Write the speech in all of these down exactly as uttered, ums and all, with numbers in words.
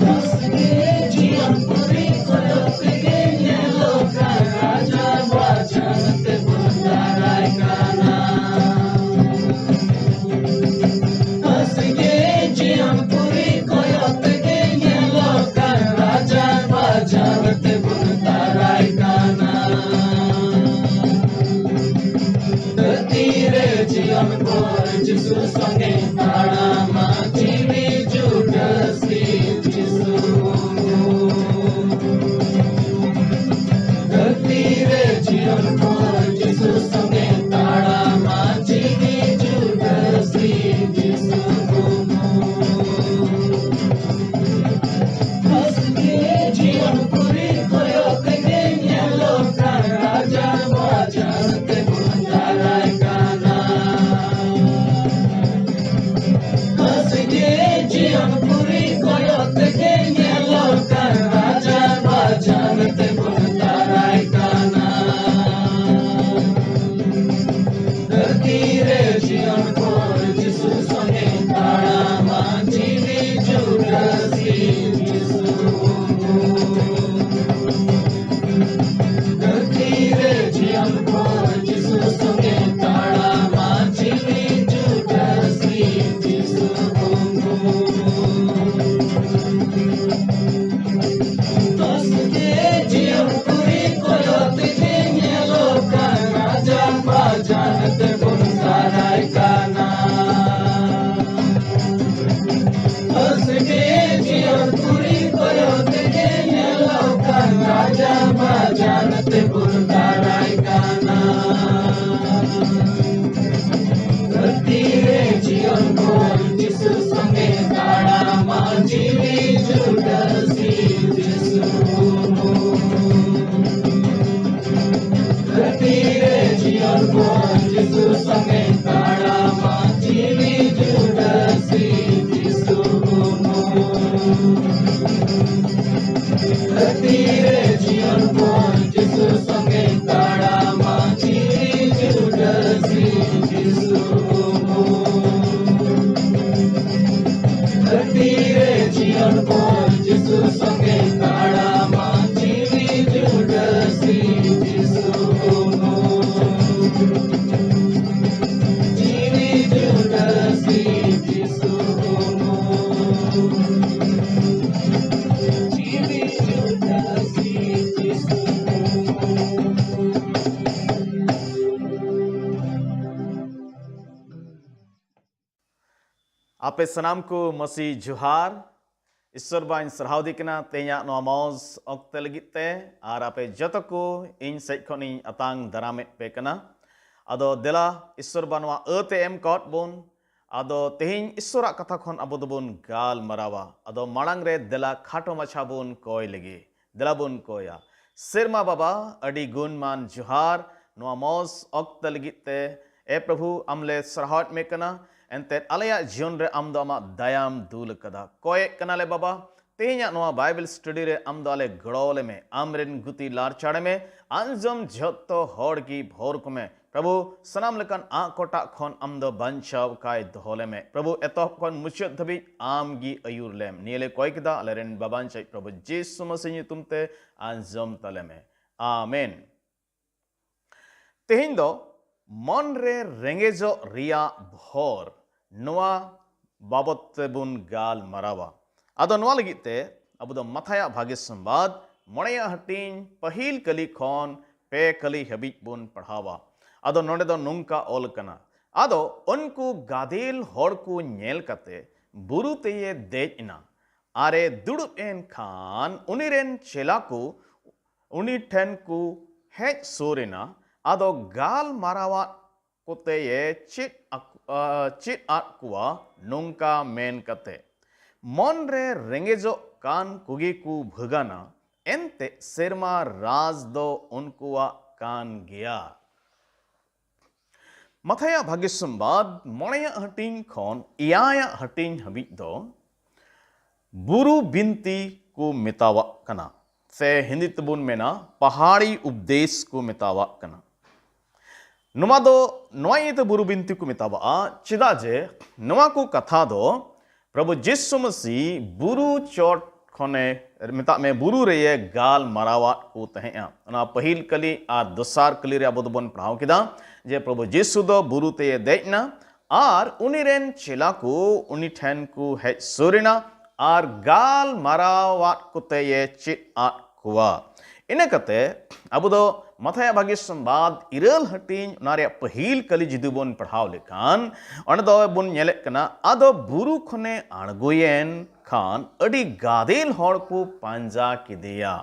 ᱵᱟᱥᱠᱮ ᱡᱤᱭᱚᱱ ᱯᱩᱨᱤ ᱠᱚᱭᱚᱜ ᱛᱮᱜᱮ ᱧᱮᱞᱚᱜ ᱠᱟᱱ ᱨᱟᱡᱟ ᱵᱟᱡᱟᱨ ᱛᱮᱵᱚᱱ ᱫᱟᱨᱟᱭ ᱠᱟᱱᱟ᱾ ᱵᱟᱥᱠᱮ ᱡᱤᱭᱚᱱ ᱯᱩᱨᱤ ᱠᱚᱭᱚᱜ ᱛᱮᱜᱮ ᱧᱮᱞᱚᱜ ᱠᱟᱱ ᱨᱟᱡᱟ ᱵᱟᱡᱟᱨ ᱛᱮᱵᱚᱱ ᱫᱟᱨᱟᱭ ᱠᱟᱱᱟ᱾ ᱫᱷᱟᱹᱨᱛᱤ ᱨᱮ ᱡᱤᱭᱚᱱ ᱵᱷᱳᱨ ᱡᱤᱥᱩ ᱥᱚᱸᱜᱮ ᱛᱟᱲᱟᱢᱟ, ᱡᱤᱣᱤ ᱡᱩᱰᱟᱹ ᱥᱤᱢ ᱡᱤᱥᱩ᱾ ᱫᱷᱟᱹᱨᱛᱤ ᱨᱮ ᱡᱤᱭᱚᱱ ᱵᱷᱳᱨ ᱡᱤᱥᱩ ᱥᱚᱸᱜᱮ ᱛᱟᱲᱟᱢᱟ, ᱡᱤᱣᱤ ᱡᱩᱰᱟᱹ ᱥᱤᱢ ᱡᱤᱥᱩ᱾ ᱵᱟᱥᱠᱮ ᱡᱤᱭᱚᱱ ᱯᱩᱨᱤ ᱠᱚᱭᱚᱜ ᱛᱮᱜᱮ ᱧᱮᱞᱚᱜ ᱠᱟᱱ ᱨᱟᱡᱟ ᱵᱟᱡᱟᱨ ᱛᱮᱵᱚᱱ ᱫᱟᱨᱟᱭ ᱠᱟᱱᱟ᱾ ᱵᱟᱥᱠᱮ ᱡᱤᱭᱚᱱ ᱯᱩᱨᱤ ᱠᱚᱭᱚᱜ ᱛᱮᱜᱮ ᱧᱮᱞᱚᱜ ᱠᱟᱱ ᱨᱟᱡᱟ ᱵᱟᱡᱟᱨ ᱛᱮᱵᱚᱱ ᱫᱟᱨᱟᱭ ᱠᱟᱱᱟ᱾ ᱫᱷᱟᱹᱨᱛᱤ ᱨᱮ ᱡᱤᱭᱚᱱ ᱵᱷᱳᱨ ᱡᱤᱥᱩ ᱥᱚᱸᱜᱮ ᱛᱟᱲᱟᱢᱟ, ᱡᱤᱣᱤ ᱡᱩᱰᱟᱹ ᱥᱤᱢ ᱡᱤᱥᱩ᱾ ᱫᱷᱟᱹᱨᱛᱤ ᱨᱮ ᱡᱤᱭᱚᱱ ᱵᱷᱳᱨ ᱡᱤᱥᱩ ᱥᱚᱸᱜᱮ ᱛᱟᱲᱟᱢᱟ, ᱡᱤᱣᱤ ᱡᱩᱰᱟᱹ ᱥᱤᱢ ᱡᱤᱥᱩ᱾ ᱵᱟᱥᱠᱮ ᱡᱤᱭᱚᱱ ᱯᱩᱨᱤ ᱠᱚᱭᱚᱜ ᱛᱮᱜᱮ ᱧᱮᱞᱚᱜ ᱠᱟᱱ ᱨᱟᱡᱟ ᱵᱟᱡᱟᱨ ᱛᱮᱵᱚᱱ ᱫᱟᱨᱟᱭ ᱠᱟᱱᱟ᱾ ᱵᱟᱥᱠᱮ ᱡᱤᱭᱚᱱ ᱯᱩᱨᱤ ᱠᱚᱭᱚᱜ ᱛᱮᱜᱮ ᱧᱮᱞᱚᱜ ᱠᱟᱱ ᱨᱟᱡᱟ ᱵᱟᱡᱟᱨ ᱛᱮᱵᱚᱱ ᱫᱟᱨᱟᱭ ᱠᱟᱱᱟ᱾ ᱫᱷᱟᱹᱨᱛᱤ ᱨᱮ ᱡᱤᱭᱚᱱ ᱵᱷᱳᱨ ᱡᱤᱥᱩ ᱥᱚᱸᱜᱮ ᱛᱟᱲᱟᱢᱟ, ᱡᱤᱣᱤ ᱡᱩᱰᱟᱹ ᱥᱤᱢ ᱡᱤᱥᱩ᱾ ᱫᱷᱟᱹᱨᱛᱤ ᱨᱮ ᱡᱤᱭᱚᱱ ᱵᱷᱳᱨ ᱡᱤᱥᱩ ᱥᱚᱸᱜᱮ ᱛᱟᱲᱟᱢᱟ, ᱡᱤᱣᱤ ᱡᱩᱰᱟᱹ ᱥᱤᱢ ᱡᱤᱥᱩ᱾ ᱫᱷᱟᱹᱨᱛᱤ ᱨᱮ ᱡᱤᱭᱚᱱ ᱵᱷᱳᱨ ᱡᱤᱥᱩ ᱥᱚᱸᱜᱮ ᱛᱟᱲᱟᱢᱟ, ᱡᱤᱣᱤ ᱡᱩᱰᱟᱹ ᱥᱤᱢ ᱡᱤᱥᱩ᱾ ᱫᱷᱟᱹᱨᱛᱤ ᱡᱤᱥᱩ ᱥᱚᱸᱜᱮ ᱛᱟᱲᱟᱢᱟ, ᱡᱤᱣᱤ ᱡᱩᱰᱟᱹᱥᱤ ᱡᱤᱥᱩ ᱦᱚᱢᱚᱨ᱾ ᱡᱤᱣᱤ ᱡᱩᱰᱟᱹᱥᱤ ᱡᱤᱥᱩ ᱦᱚᱢᱚᱨ᱾ ᱡᱤᱣᱤ ᱡᱩᱰᱟᱹᱥᱤ ᱡᱤᱥᱩ ᱦᱚᱢᱚᱨ᱾ ᱟᱯᱮ ᱥᱟᱱᱟᱢ ᱠᱚ ᱢᱟᱹᱥᱤ ᱡᱚᱦᱟᱨ᱾ ᱤᱥᱥᱚᱨ ᱵᱟᱧ ᱥᱟᱨᱦᱟᱣ ᱫᱤ ᱠᱟᱱᱟ ᱛᱮᱦᱮᱧᱟᱜ ᱱᱚᱣᱟ ᱢᱚᱡᱽ ᱚᱠᱛᱮ ᱞᱟᱹᱜᱤᱫ ᱛᱮ, ᱟᱨ ᱟᱯᱮ ᱡᱚᱛᱚ ᱠᱚ ᱤᱧ ᱥᱮᱫ ᱠᱷᱚᱱᱤᱧ ᱟᱛᱟᱝ ᱫᱟᱨᱟᱢᱮᱫ ᱯᱮ ᱠᱟᱱᱟ᱾ ᱟᱫᱚ ᱫᱮᱞᱟ, ᱤᱥᱥᱚᱨ ᱵᱟ ᱱᱚᱣᱟ ᱟᱹ ᱛᱮ ᱮᱢ ᱠᱟᱣᱟᱫ ᱵᱚᱱ᱾ ᱟᱫᱚ ᱛᱮᱦᱮᱧ ᱤᱥᱥᱚᱨᱟᱜ ᱠᱟᱛᱷᱟ ᱠᱷᱚᱱ ᱟᱵᱚ ᱫᱚᱵᱚᱱ ᱜᱟᱞᱢᱟᱨᱟᱣᱟ᱾ ᱟᱫᱚ ᱢᱟᱲᱟᱝ ᱨᱮ ᱫᱮᱞᱟ ᱠᱷᱟᱴᱚ ᱢᱟᱪᱷᱟ ᱵᱚᱱ ᱠᱚᱭ ᱞᱮᱜᱮ᱾ ᱫᱮᱞᱟ ᱵᱚᱱ ᱠᱚᱭᱟ᱾ ᱥᱮᱨᱢᱟ ᱵᱟᱵᱟ, ᱟᱹᱰᱤ ᱜᱩᱱᱢᱟᱱ ᱡᱚᱦᱟᱨ ᱱᱚᱣᱟ ᱢᱚᱡᱽ ᱚᱠᱛᱚ ᱞᱟᱹᱜᱤᱫ ᱛᱮ᱾ ᱮ ᱯᱨᱚᱵᱷᱩ, ᱟᱢ ᱞᱮ ᱥᱟᱨᱦᱟᱣᱮᱫ ᱢᱮ ᱠᱟᱱᱟ᱾ ᱮᱱᱛᱮᱫ ᱟᱞᱮᱭᱟᱜ ᱡᱤᱭᱚᱱ ᱨᱮ ᱟᱢ ᱫᱚ ᱟᱢᱟᱜ ᱫᱟᱭᱟᱢ ᱫᱩᱞ ᱟᱠᱟᱫᱟ᱾ ᱠᱚᱭᱮᱫ ᱠᱟᱱᱟᱞᱮ ᱵᱟᱵᱟ, ᱛᱮᱦᱮᱧᱟᱜ ᱱᱚᱣᱟ ᱵᱟᱭᱵᱮᱞ ᱥᱴᱟᱰᱤ ᱨᱮ ᱟᱢ ᱫᱚ ᱟᱞᱮ ᱜᱚᱲᱚ ᱟᱞᱮ ᱢᱮ, ᱟᱢ ᱨᱮᱱ ᱜᱩᱛᱤ ᱞᱟᱨᱪᱟᱲᱮ ᱢᱮ, ᱟᱸᱡᱚᱢ ᱡᱷᱚᱛᱚ ᱦᱚᱲ ᱜᱮ ᱵᱷᱳᱨ ᱠᱚᱢᱮ᱾ ᱯᱨᱚᱵᱷᱩ, ᱥᱟᱱᱟᱢ ᱞᱮᱠᱟᱱ ᱟᱜ ᱠᱚᱴᱟᱜ ᱠᱷᱚᱱ ᱟᱢ ᱫᱚ ᱵᱟᱧᱪᱟᱣ ᱠᱟᱭ ᱫᱚᱦᱚ ᱞᱮᱢᱮ᱾ ᱯᱨᱚᱵᱷᱩ, ᱮᱛᱚᱦᱚᱵ ᱠᱷᱚᱱ ᱢᱩᱪᱟᱹᱫ ᱫᱷᱟᱹᱵᱤᱡ ᱟᱢ ᱜᱮ ᱟᱹᱭᱩᱨ ᱞᱮᱢ᱾ ᱱᱤᱭᱟᱹ ᱞᱮ ᱠᱚᱭ ᱠᱮᱫᱟ ᱟᱞᱮᱨᱮᱱ ᱵᱟᱵᱟᱧ ᱪᱟᱹᱡ ᱯᱨᱚᱵᱷᱩ ᱡᱤᱥᱩ ᱢᱟᱥᱤ ᱧᱩᱛᱩᱢ ᱛᱮ, ᱟᱸᱡᱚᱢ ᱛᱟᱞᱮ ᱢᱮ᱾ ᱟᱢᱮᱱ᱾ ᱛᱮᱦᱮᱧ ᱫᱚ ᱢᱚᱱ ᱨᱮ ᱨᱮᱸᱜᱮᱡᱚᱜ ᱨᱮᱭᱟᱜ ᱵᱷᱚᱨ, ᱱᱚᱣᱟ ᱵᱟᱵᱚᱛ ᱛᱮᱵᱚᱱ ᱜᱟᱞᱢᱟᱨᱟᱣᱟ᱾ ᱟᱫᱚ ᱱᱚᱣᱟ ᱞᱟᱹᱜᱤᱫ ᱛᱮ ᱟᱵᱚ ᱫᱚ ᱢᱟᱛᱷᱟᱭᱟᱜ ᱵᱷᱟᱜᱮ ᱥᱚᱢᱵᱟᱫ ᱢᱚᱬᱮᱭᱟᱜ ᱦᱟᱹᱴᱤᱧ ᱯᱟᱹᱦᱤᱞ ᱠᱟᱹᱞᱤ ᱠᱷᱚᱱ ᱯᱮ ᱠᱟᱹᱞᱤ ᱦᱟᱹᱵᱤᱡ ᱵᱚᱱ ᱯᱟᱲᱦᱟᱣᱟ᱾ ᱟᱫᱚ ᱱᱚᱰᱮ ᱫᱚ ᱱᱚᱝᱠᱟ ᱚᱞ ᱠᱟᱱᱟ, ᱟᱫᱚ ᱩᱱᱠᱩ ᱜᱟᱫᱮᱞ ᱦᱚᱲ ᱠᱚ ᱧᱮᱞ ᱠᱟᱛᱮ ᱵᱩᱨᱩ ᱛᱮᱭᱮ ᱫᱮᱡ ᱮᱱᱟ᱾ ᱟᱨᱮ ᱫᱩᱲᱩᱵ ᱮᱱ ᱠᱷᱟᱱ ᱩᱱᱤ ᱨᱮᱱ ᱪᱮᱞᱟ ᱠᱚ ᱩᱱᱤ ᱴᱷᱮᱱ ᱠᱚ ᱦᱮᱡ ᱥᱩᱨ ᱮᱱᱟ᱾ ᱟᱫᱚ ᱜᱟᱞᱢᱟᱨᱟᱣᱟᱫ ᱠᱚᱛᱮᱭᱮ ᱪᱮᱫ ᱟᱠ-, ᱟ, ᱪᱮᱫ ᱟᱫ ᱠᱚᱣᱟ, ᱱᱚᱝᱠᱟ ᱢᱮᱱ ᱠᱟᱛᱮ, ᱢᱚᱱ ᱨᱮ ᱨᱮᱸᱜᱮᱡᱚᱜ ᱠᱟᱱ ᱠᱚᱜᱮ ᱠᱚ ᱵᱷᱟᱹᱜᱟᱱᱟ, ᱮᱱᱛᱮ ᱥᱮᱨᱢᱟ ᱨᱟᱡᱽ ᱫᱚ ᱩᱱᱠᱩᱣᱟᱜ ᱠᱟᱱ ᱜᱮᱭᱟ᱾ ᱢᱟᱛᱷᱟᱭᱟᱜ ᱵᱷᱟᱹᱜᱤ ᱥᱚᱢᱵᱟᱫ ᱢᱚᱬᱮᱭᱟᱜ ᱦᱟᱹᱴᱤᱧ ᱠᱷᱚᱱ ᱮᱭᱟᱭᱟᱜ ᱦᱟᱹᱴᱤᱧ ᱦᱟᱹᱵᱤᱡ ᱫᱚ ᱵᱩᱨᱩ ᱵᱤᱱᱛᱤ ᱠᱚ ᱢᱮᱛᱟᱣᱟᱜ ᱠᱟᱱᱟ, ᱥᱮ ᱦᱤᱱᱫᱤ ᱛᱮᱵᱚᱱ ᱢᱮᱱᱟ ᱯᱟᱦᱟᱲᱤ ᱩᱯᱫᱮᱥ ᱠᱚ ᱢᱮᱛᱟᱣᱟᱜ ᱠᱟᱱᱟ᱾ ᱱᱚᱣᱟ ᱫᱚ ᱱᱚᱣᱟ ᱤᱭᱟᱹᱛᱮ ᱵᱩᱨᱩ ᱵᱤᱱᱛᱤ ᱠᱚ ᱢᱮᱛᱟᱣᱟᱜᱼᱟ, ᱪᱮᱫᱟᱜ ᱡᱮ ᱱᱚᱣᱟ ᱠᱚ ᱠᱟᱛᱷᱟ ᱫᱚ ᱯᱨᱚᱵᱷᱩ ᱡᱤᱥᱩ ᱢᱟᱹᱥᱤ ᱵᱩᱨᱩ ᱪᱚᱴ ᱠᱷᱚᱱᱮ, ᱢᱮᱛᱟᱜ ᱢᱮ, ᱵᱩᱨᱩ ᱨᱮᱭᱮ ᱜᱟᱞᱢᱟᱨᱟᱣᱟᱫ ᱠᱚ ᱛᱟᱦᱮᱸᱫᱼᱟ᱾ ᱚᱱᱟ ᱯᱟᱹᱦᱤᱞ ᱠᱟᱹᱞᱤ ᱟᱨ ᱫᱚᱥᱟᱨ ᱠᱟᱹᱞᱤ ᱨᱮ ᱟᱵᱚ ᱫᱚᱵᱚᱱ ᱯᱟᱲᱦᱟᱣ ᱠᱮᱫᱟ ᱡᱮ ᱯᱨᱚᱵᱷᱩ ᱡᱤᱥᱩ ᱫᱚ ᱵᱩᱨᱩ ᱛᱮᱭᱮ ᱫᱮᱡ ᱮᱱᱟ ᱟᱨ ᱩᱱᱤ ᱨᱮᱱ ᱪᱮᱞᱟ ᱠᱚ ᱩᱱᱤ ᱴᱷᱮᱱ ᱠᱚ ᱦᱮᱡ ᱥᱩᱨ ᱮᱱᱟ ᱟᱨ ᱜᱟᱞᱢᱟᱨᱟᱣᱟᱫ ᱠᱚᱛᱮᱭᱮ ᱪᱮᱫ ᱟᱫ ᱠᱚᱣᱟ᱾ ᱤᱱᱟᱹ ᱠᱟᱛᱮ ᱟᱵᱚ ᱫᱚ ᱢᱟᱛᱷᱟᱭᱟᱜ ᱵᱷᱟᱹᱜᱤ ᱥᱚᱢᱵᱟᱫ ᱤᱨᱟᱹᱞ ᱦᱟᱹᱴᱤᱧ, ᱚᱱᱟ ᱨᱮᱭᱟᱜ ᱯᱟᱹᱦᱤᱞ ᱠᱟᱹᱞᱤ ᱡᱩᱫᱤ ᱵᱚᱱ ᱯᱟᱲᱦᱟᱣ ᱞᱮᱠᱷᱟᱱ, ᱚᱸᱰᱮ ᱫᱚ ᱵᱚᱱ ᱧᱮᱞᱮᱫ ᱠᱟᱱᱟ, ᱟᱫᱚ ᱵᱩᱨᱩ ᱠᱷᱚᱱᱮ ᱟᱬᱜᱚᱭᱮᱱ ᱠᱷᱟᱱ ᱟᱹᱰᱤ ᱜᱟᱫᱮᱞ ᱦᱚᱲ ᱠᱚ ᱯᱟᱸᱡᱟ ᱠᱮᱫᱮᱭᱟ᱾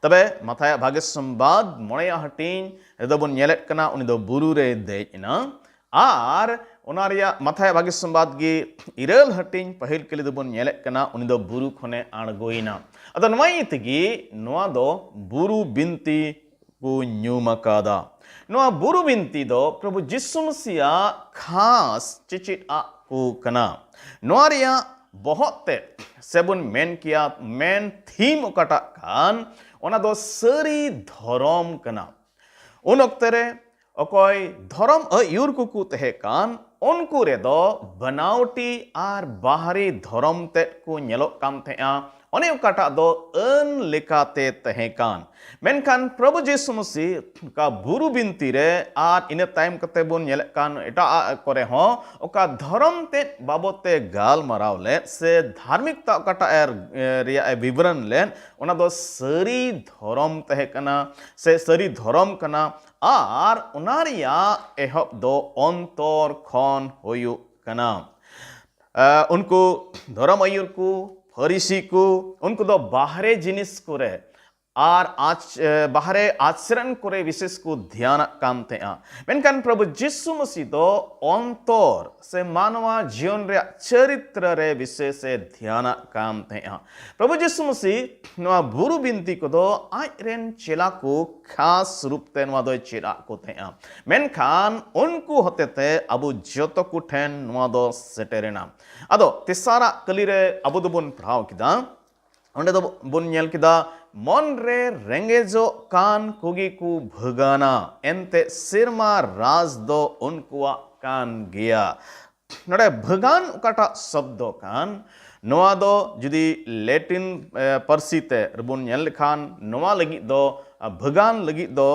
ᱛᱚᱵᱮ ᱢᱟᱛᱷᱟᱭᱟᱜ ᱵᱷᱟᱹᱜᱤ ᱥᱚᱢᱵᱟᱫ ᱢᱚᱬᱮᱭᱟᱜ ᱦᱟᱹᱴᱤᱧ ᱨᱮᱫᱚ ᱵᱚᱱ ᱧᱮᱞᱮᱫ ᱠᱟᱱᱟ, ᱩᱱᱤ ᱫᱚ ᱵᱩᱨᱩ ᱨᱮᱭ ᱫᱮᱡ ᱮᱱᱟ᱾ ᱟᱨ ᱚᱱᱟ ᱨᱮᱭᱟᱜ ᱢᱟᱛᱷᱟᱭᱟᱜ ᱵᱷᱟᱹᱜᱤ ᱥᱚᱢᱵᱟᱫ ᱜᱮ ᱤᱨᱟᱹᱞ ᱦᱟᱹᱴᱤᱧ ᱯᱟᱹᱦᱤᱞ ᱠᱟᱹᱞᱤ ᱫᱚᱵᱚᱱ ᱧᱮᱞᱮᱫ ᱠᱟᱱᱟ, ᱩᱱᱤ ᱫᱚ ᱵᱩᱨᱩ ᱠᱷᱚᱱᱮ ᱟᱬᱜᱚᱭᱮᱱᱟ᱾ ᱟᱫᱚ ᱱᱚᱣᱟ ᱤᱭᱟᱹ ᱛᱮᱜᱮ ᱱᱚᱣᱟ ᱫᱚ ᱵᱩᱨᱩ ᱵᱤᱱᱛᱤ ᱠᱚ ᱧᱩᱢ ᱟᱠᱟᱫᱟ᱾ ᱱᱚᱣᱟ ᱵᱩᱨᱩ ᱵᱤᱱᱛᱤ ᱫᱚ ᱯᱨᱚᱵᱷᱩ ᱡᱤᱥᱩ ᱢᱟᱹᱥᱤᱭᱟᱜ ᱠᱷᱟᱥ ᱪᱮᱪᱮᱫ ᱟᱜ ᱠᱚ ᱠᱟᱱᱟ᱾ ᱱᱚᱣᱟ ᱨᱮᱭᱟᱜ ᱵᱚᱦᱚᱜ ᱛᱮ ᱥᱮᱵᱚᱱ ᱢᱮᱱ ᱠᱮᱭᱟ, ᱢᱮᱱ ᱛᱷᱤᱢ ᱚᱠᱟᱴᱟᱜ ᱠᱟᱱ, ᱚᱱᱟ ᱫᱚ ᱥᱟᱹᱨᱤ ᱫᱷᱚᱨᱚᱢ ᱠᱟᱱᱟ᱾ ᱩᱱ ᱚᱠᱛᱮ ᱨᱮ ᱚᱠᱚᱭ ᱫᱷᱚᱨᱚᱢ ᱟᱹᱭᱩᱨ ᱠᱚᱠᱚ ᱛᱟᱦᱮᱸ ᱠᱟᱱ, ᱩᱱᱠᱩ ᱨᱮᱫᱚ ᱵᱮᱱᱟᱣᱴᱤ ᱟᱨ ᱵᱟᱦᱨᱮ ᱫᱷᱚᱨᱚᱢ ᱛᱮᱫ ᱠᱚ ᱧᱮᱞᱚᱜ ᱠᱟᱱ ᱛᱟᱦᱮᱸᱜᱼᱟ᱾ ᱚᱱᱮ ᱚᱠᱟᱴᱟᱜ ᱫᱚ ᱟᱹᱱ ᱞᱮᱠᱟᱛᱮ ᱛᱟᱦᱮᱸ ᱠᱟᱱ᱾ ᱢᱮᱱᱠᱷᱟᱱ ᱯᱨᱚᱵᱷᱩ ᱡᱤᱥᱩ ᱢᱟᱹᱥᱤ ᱚᱠᱟ ᱵᱩᱨᱩ ᱵᱤᱱᱛᱤ ᱨᱮ ᱟᱨ ᱤᱱᱟᱹ ᱛᱟᱭᱚᱢ ᱠᱟᱛᱮ ᱵᱚᱱ ᱧᱮᱞᱮᱫ ᱠᱟᱱ ᱮᱴᱟᱜ ᱠᱚᱨᱮ ᱦᱚᱸ ᱚᱠᱟ ᱫᱷᱚᱨᱚᱢ ᱛᱮᱫ ᱵᱟᱵᱚᱫ ᱛᱮ ᱜᱟᱞᱢᱟᱨᱟᱣ ᱞᱮᱫ ᱥᱮ ᱫᱷᱟᱨᱢᱤᱠᱛᱟ ᱚᱠᱟᱴᱟᱜ ᱮ, ᱨᱮᱭᱟᱜ ᱮ ᱵᱤᱵᱚᱨᱚᱱ ᱞᱮᱫ, ᱚᱱᱟ ᱫᱚ ᱥᱟᱹᱨᱤ ᱫᱷᱚᱨᱚᱢ ᱛᱟᱦᱮᱸ ᱠᱟᱱᱟ ᱥᱮ ᱥᱟᱹᱨᱤ ᱫᱷᱚᱨᱚᱢ ᱠᱟᱱᱟ᱾ ᱟᱨ ᱚᱱᱟ ᱨᱮᱭᱟᱜ ᱮᱦᱚᱵ ᱫᱚ ᱚᱱᱛᱚᱨ ᱠᱷᱚᱱ ᱦᱩᱭᱩᱜ ᱠᱟᱱᱟ᱾ ᱮ, ᱩᱱᱠᱩ ᱫᱷᱚᱨᱚᱢ ᱟᱹᱭᱩᱨ ᱠᱚ, ᱯᱷᱟᱹᱨᱤᱥᱤ ᱠᱚ, ᱩᱱᱠᱩ ᱫᱚ ᱵᱟᱦᱨᱮ ᱡᱤᱱᱤᱥ ᱠᱚᱨᱮ ᱟᱨ ᱟᱪ-, ᱮ, ᱵᱟᱦᱨᱮ ᱟᱪᱨᱚᱱ ᱠᱚᱨᱮ ᱵᱤᱥᱮᱥ ᱠᱚ ᱫᱷᱮᱭᱟᱱᱟᱜ ᱠᱟᱱ ᱛᱟᱦᱮᱸᱜᱼᱟ᱾ ᱢᱮᱱᱠᱷᱟᱱ ᱯᱨᱚᱵᱷᱩ ᱡᱤᱥᱩ ᱢᱟᱹᱥᱤ ᱫᱚ ᱚᱱᱛᱚᱨ ᱥᱮ ᱢᱟᱱᱣᱟ ᱡᱤᱭᱚᱱ ᱨᱮᱭᱟᱜ ᱪᱚᱨᱤᱛᱨᱚ ᱨᱮ ᱵᱤᱥᱮᱥ ᱮ ᱫᱷᱮᱭᱟᱱᱟᱜ ᱠᱟᱱ ᱛᱟᱦᱮᱸᱜᱼᱟ᱾ ᱯᱨᱚᱵᱷᱩ ᱡᱤᱥᱩ ᱢᱟᱹᱥᱤ ᱱᱚᱣᱟ ᱵᱩᱨᱩ ᱵᱤᱱᱛᱤ ᱠᱚᱫᱚ ᱟᱡ ᱨᱮᱱ ᱪᱮᱞᱟ ᱠᱚ ᱠᱷᱟᱥ ᱨᱩᱯ ᱛᱮ ᱱᱚᱣᱟ ᱫᱚᱭ ᱪᱮᱫ ᱟᱫ ᱠᱚ ᱛᱟᱦᱮᱸᱜᱼᱟ᱾ ᱢᱮᱱᱠᱷᱟᱱ ᱩᱱᱠᱩ ᱦᱚᱛᱮᱛᱮ ᱟᱵᱚ ᱡᱚᱛᱚ ᱠᱚ ᱴᱷᱮᱱ ᱱᱚᱣᱟ ᱫᱚ ᱥᱮᱴᱮᱨᱮᱱᱟ᱾ ᱟᱫᱚ ᱛᱮᱥᱟᱨᱟᱜ ᱠᱟᱹᱞᱤ ᱨᱮ ᱟᱵᱚ ᱫᱚᱵᱚᱱ ᱯᱟᱲᱦᱟᱣ ᱠᱮᱫᱟ, ᱚᱸᱰᱮ ᱫᱚ ᱵᱚᱱ ᱧᱮᱞ ᱠᱮᱫᱟ, "ᱢᱚᱱ ᱨᱮ ᱨᱮᱸᱜᱮᱡᱚᱜ ᱠᱟᱱ ᱠᱚᱜᱮ ᱠᱚ ᱵᱷᱟᱹᱜᱟᱹᱱᱟ, ᱮᱱᱛᱮ ᱥᱮᱨᱢᱟ ᱨᱟᱡᱽ ᱫᱚ ᱩᱱᱠᱩᱣᱟᱜ ᱠᱟᱱ ᱜᱮᱭᱟ᱾" ᱱᱚᱰᱮ ᱵᱷᱟᱹᱜᱟᱱ ᱚᱠᱟᱴᱟᱜ ᱥᱚᱵᱫᱚ ᱠᱟᱱ, ᱱᱚᱣᱟ ᱫᱚ ᱡᱩᱫᱤ ᱞᱮᱴᱤᱱ ᱯᱟᱹᱨᱥᱤ ᱛᱮ ᱨᱮᱵᱚᱱ ᱧᱮᱞ ᱞᱮᱠᱷᱟᱱ, ᱱᱚᱣᱟ ᱞᱟᱹᱜᱤᱫ ᱫᱚ ᱵᱷᱟᱹᱜᱟᱱ ᱞᱟᱹᱜᱤᱫ ᱫᱚ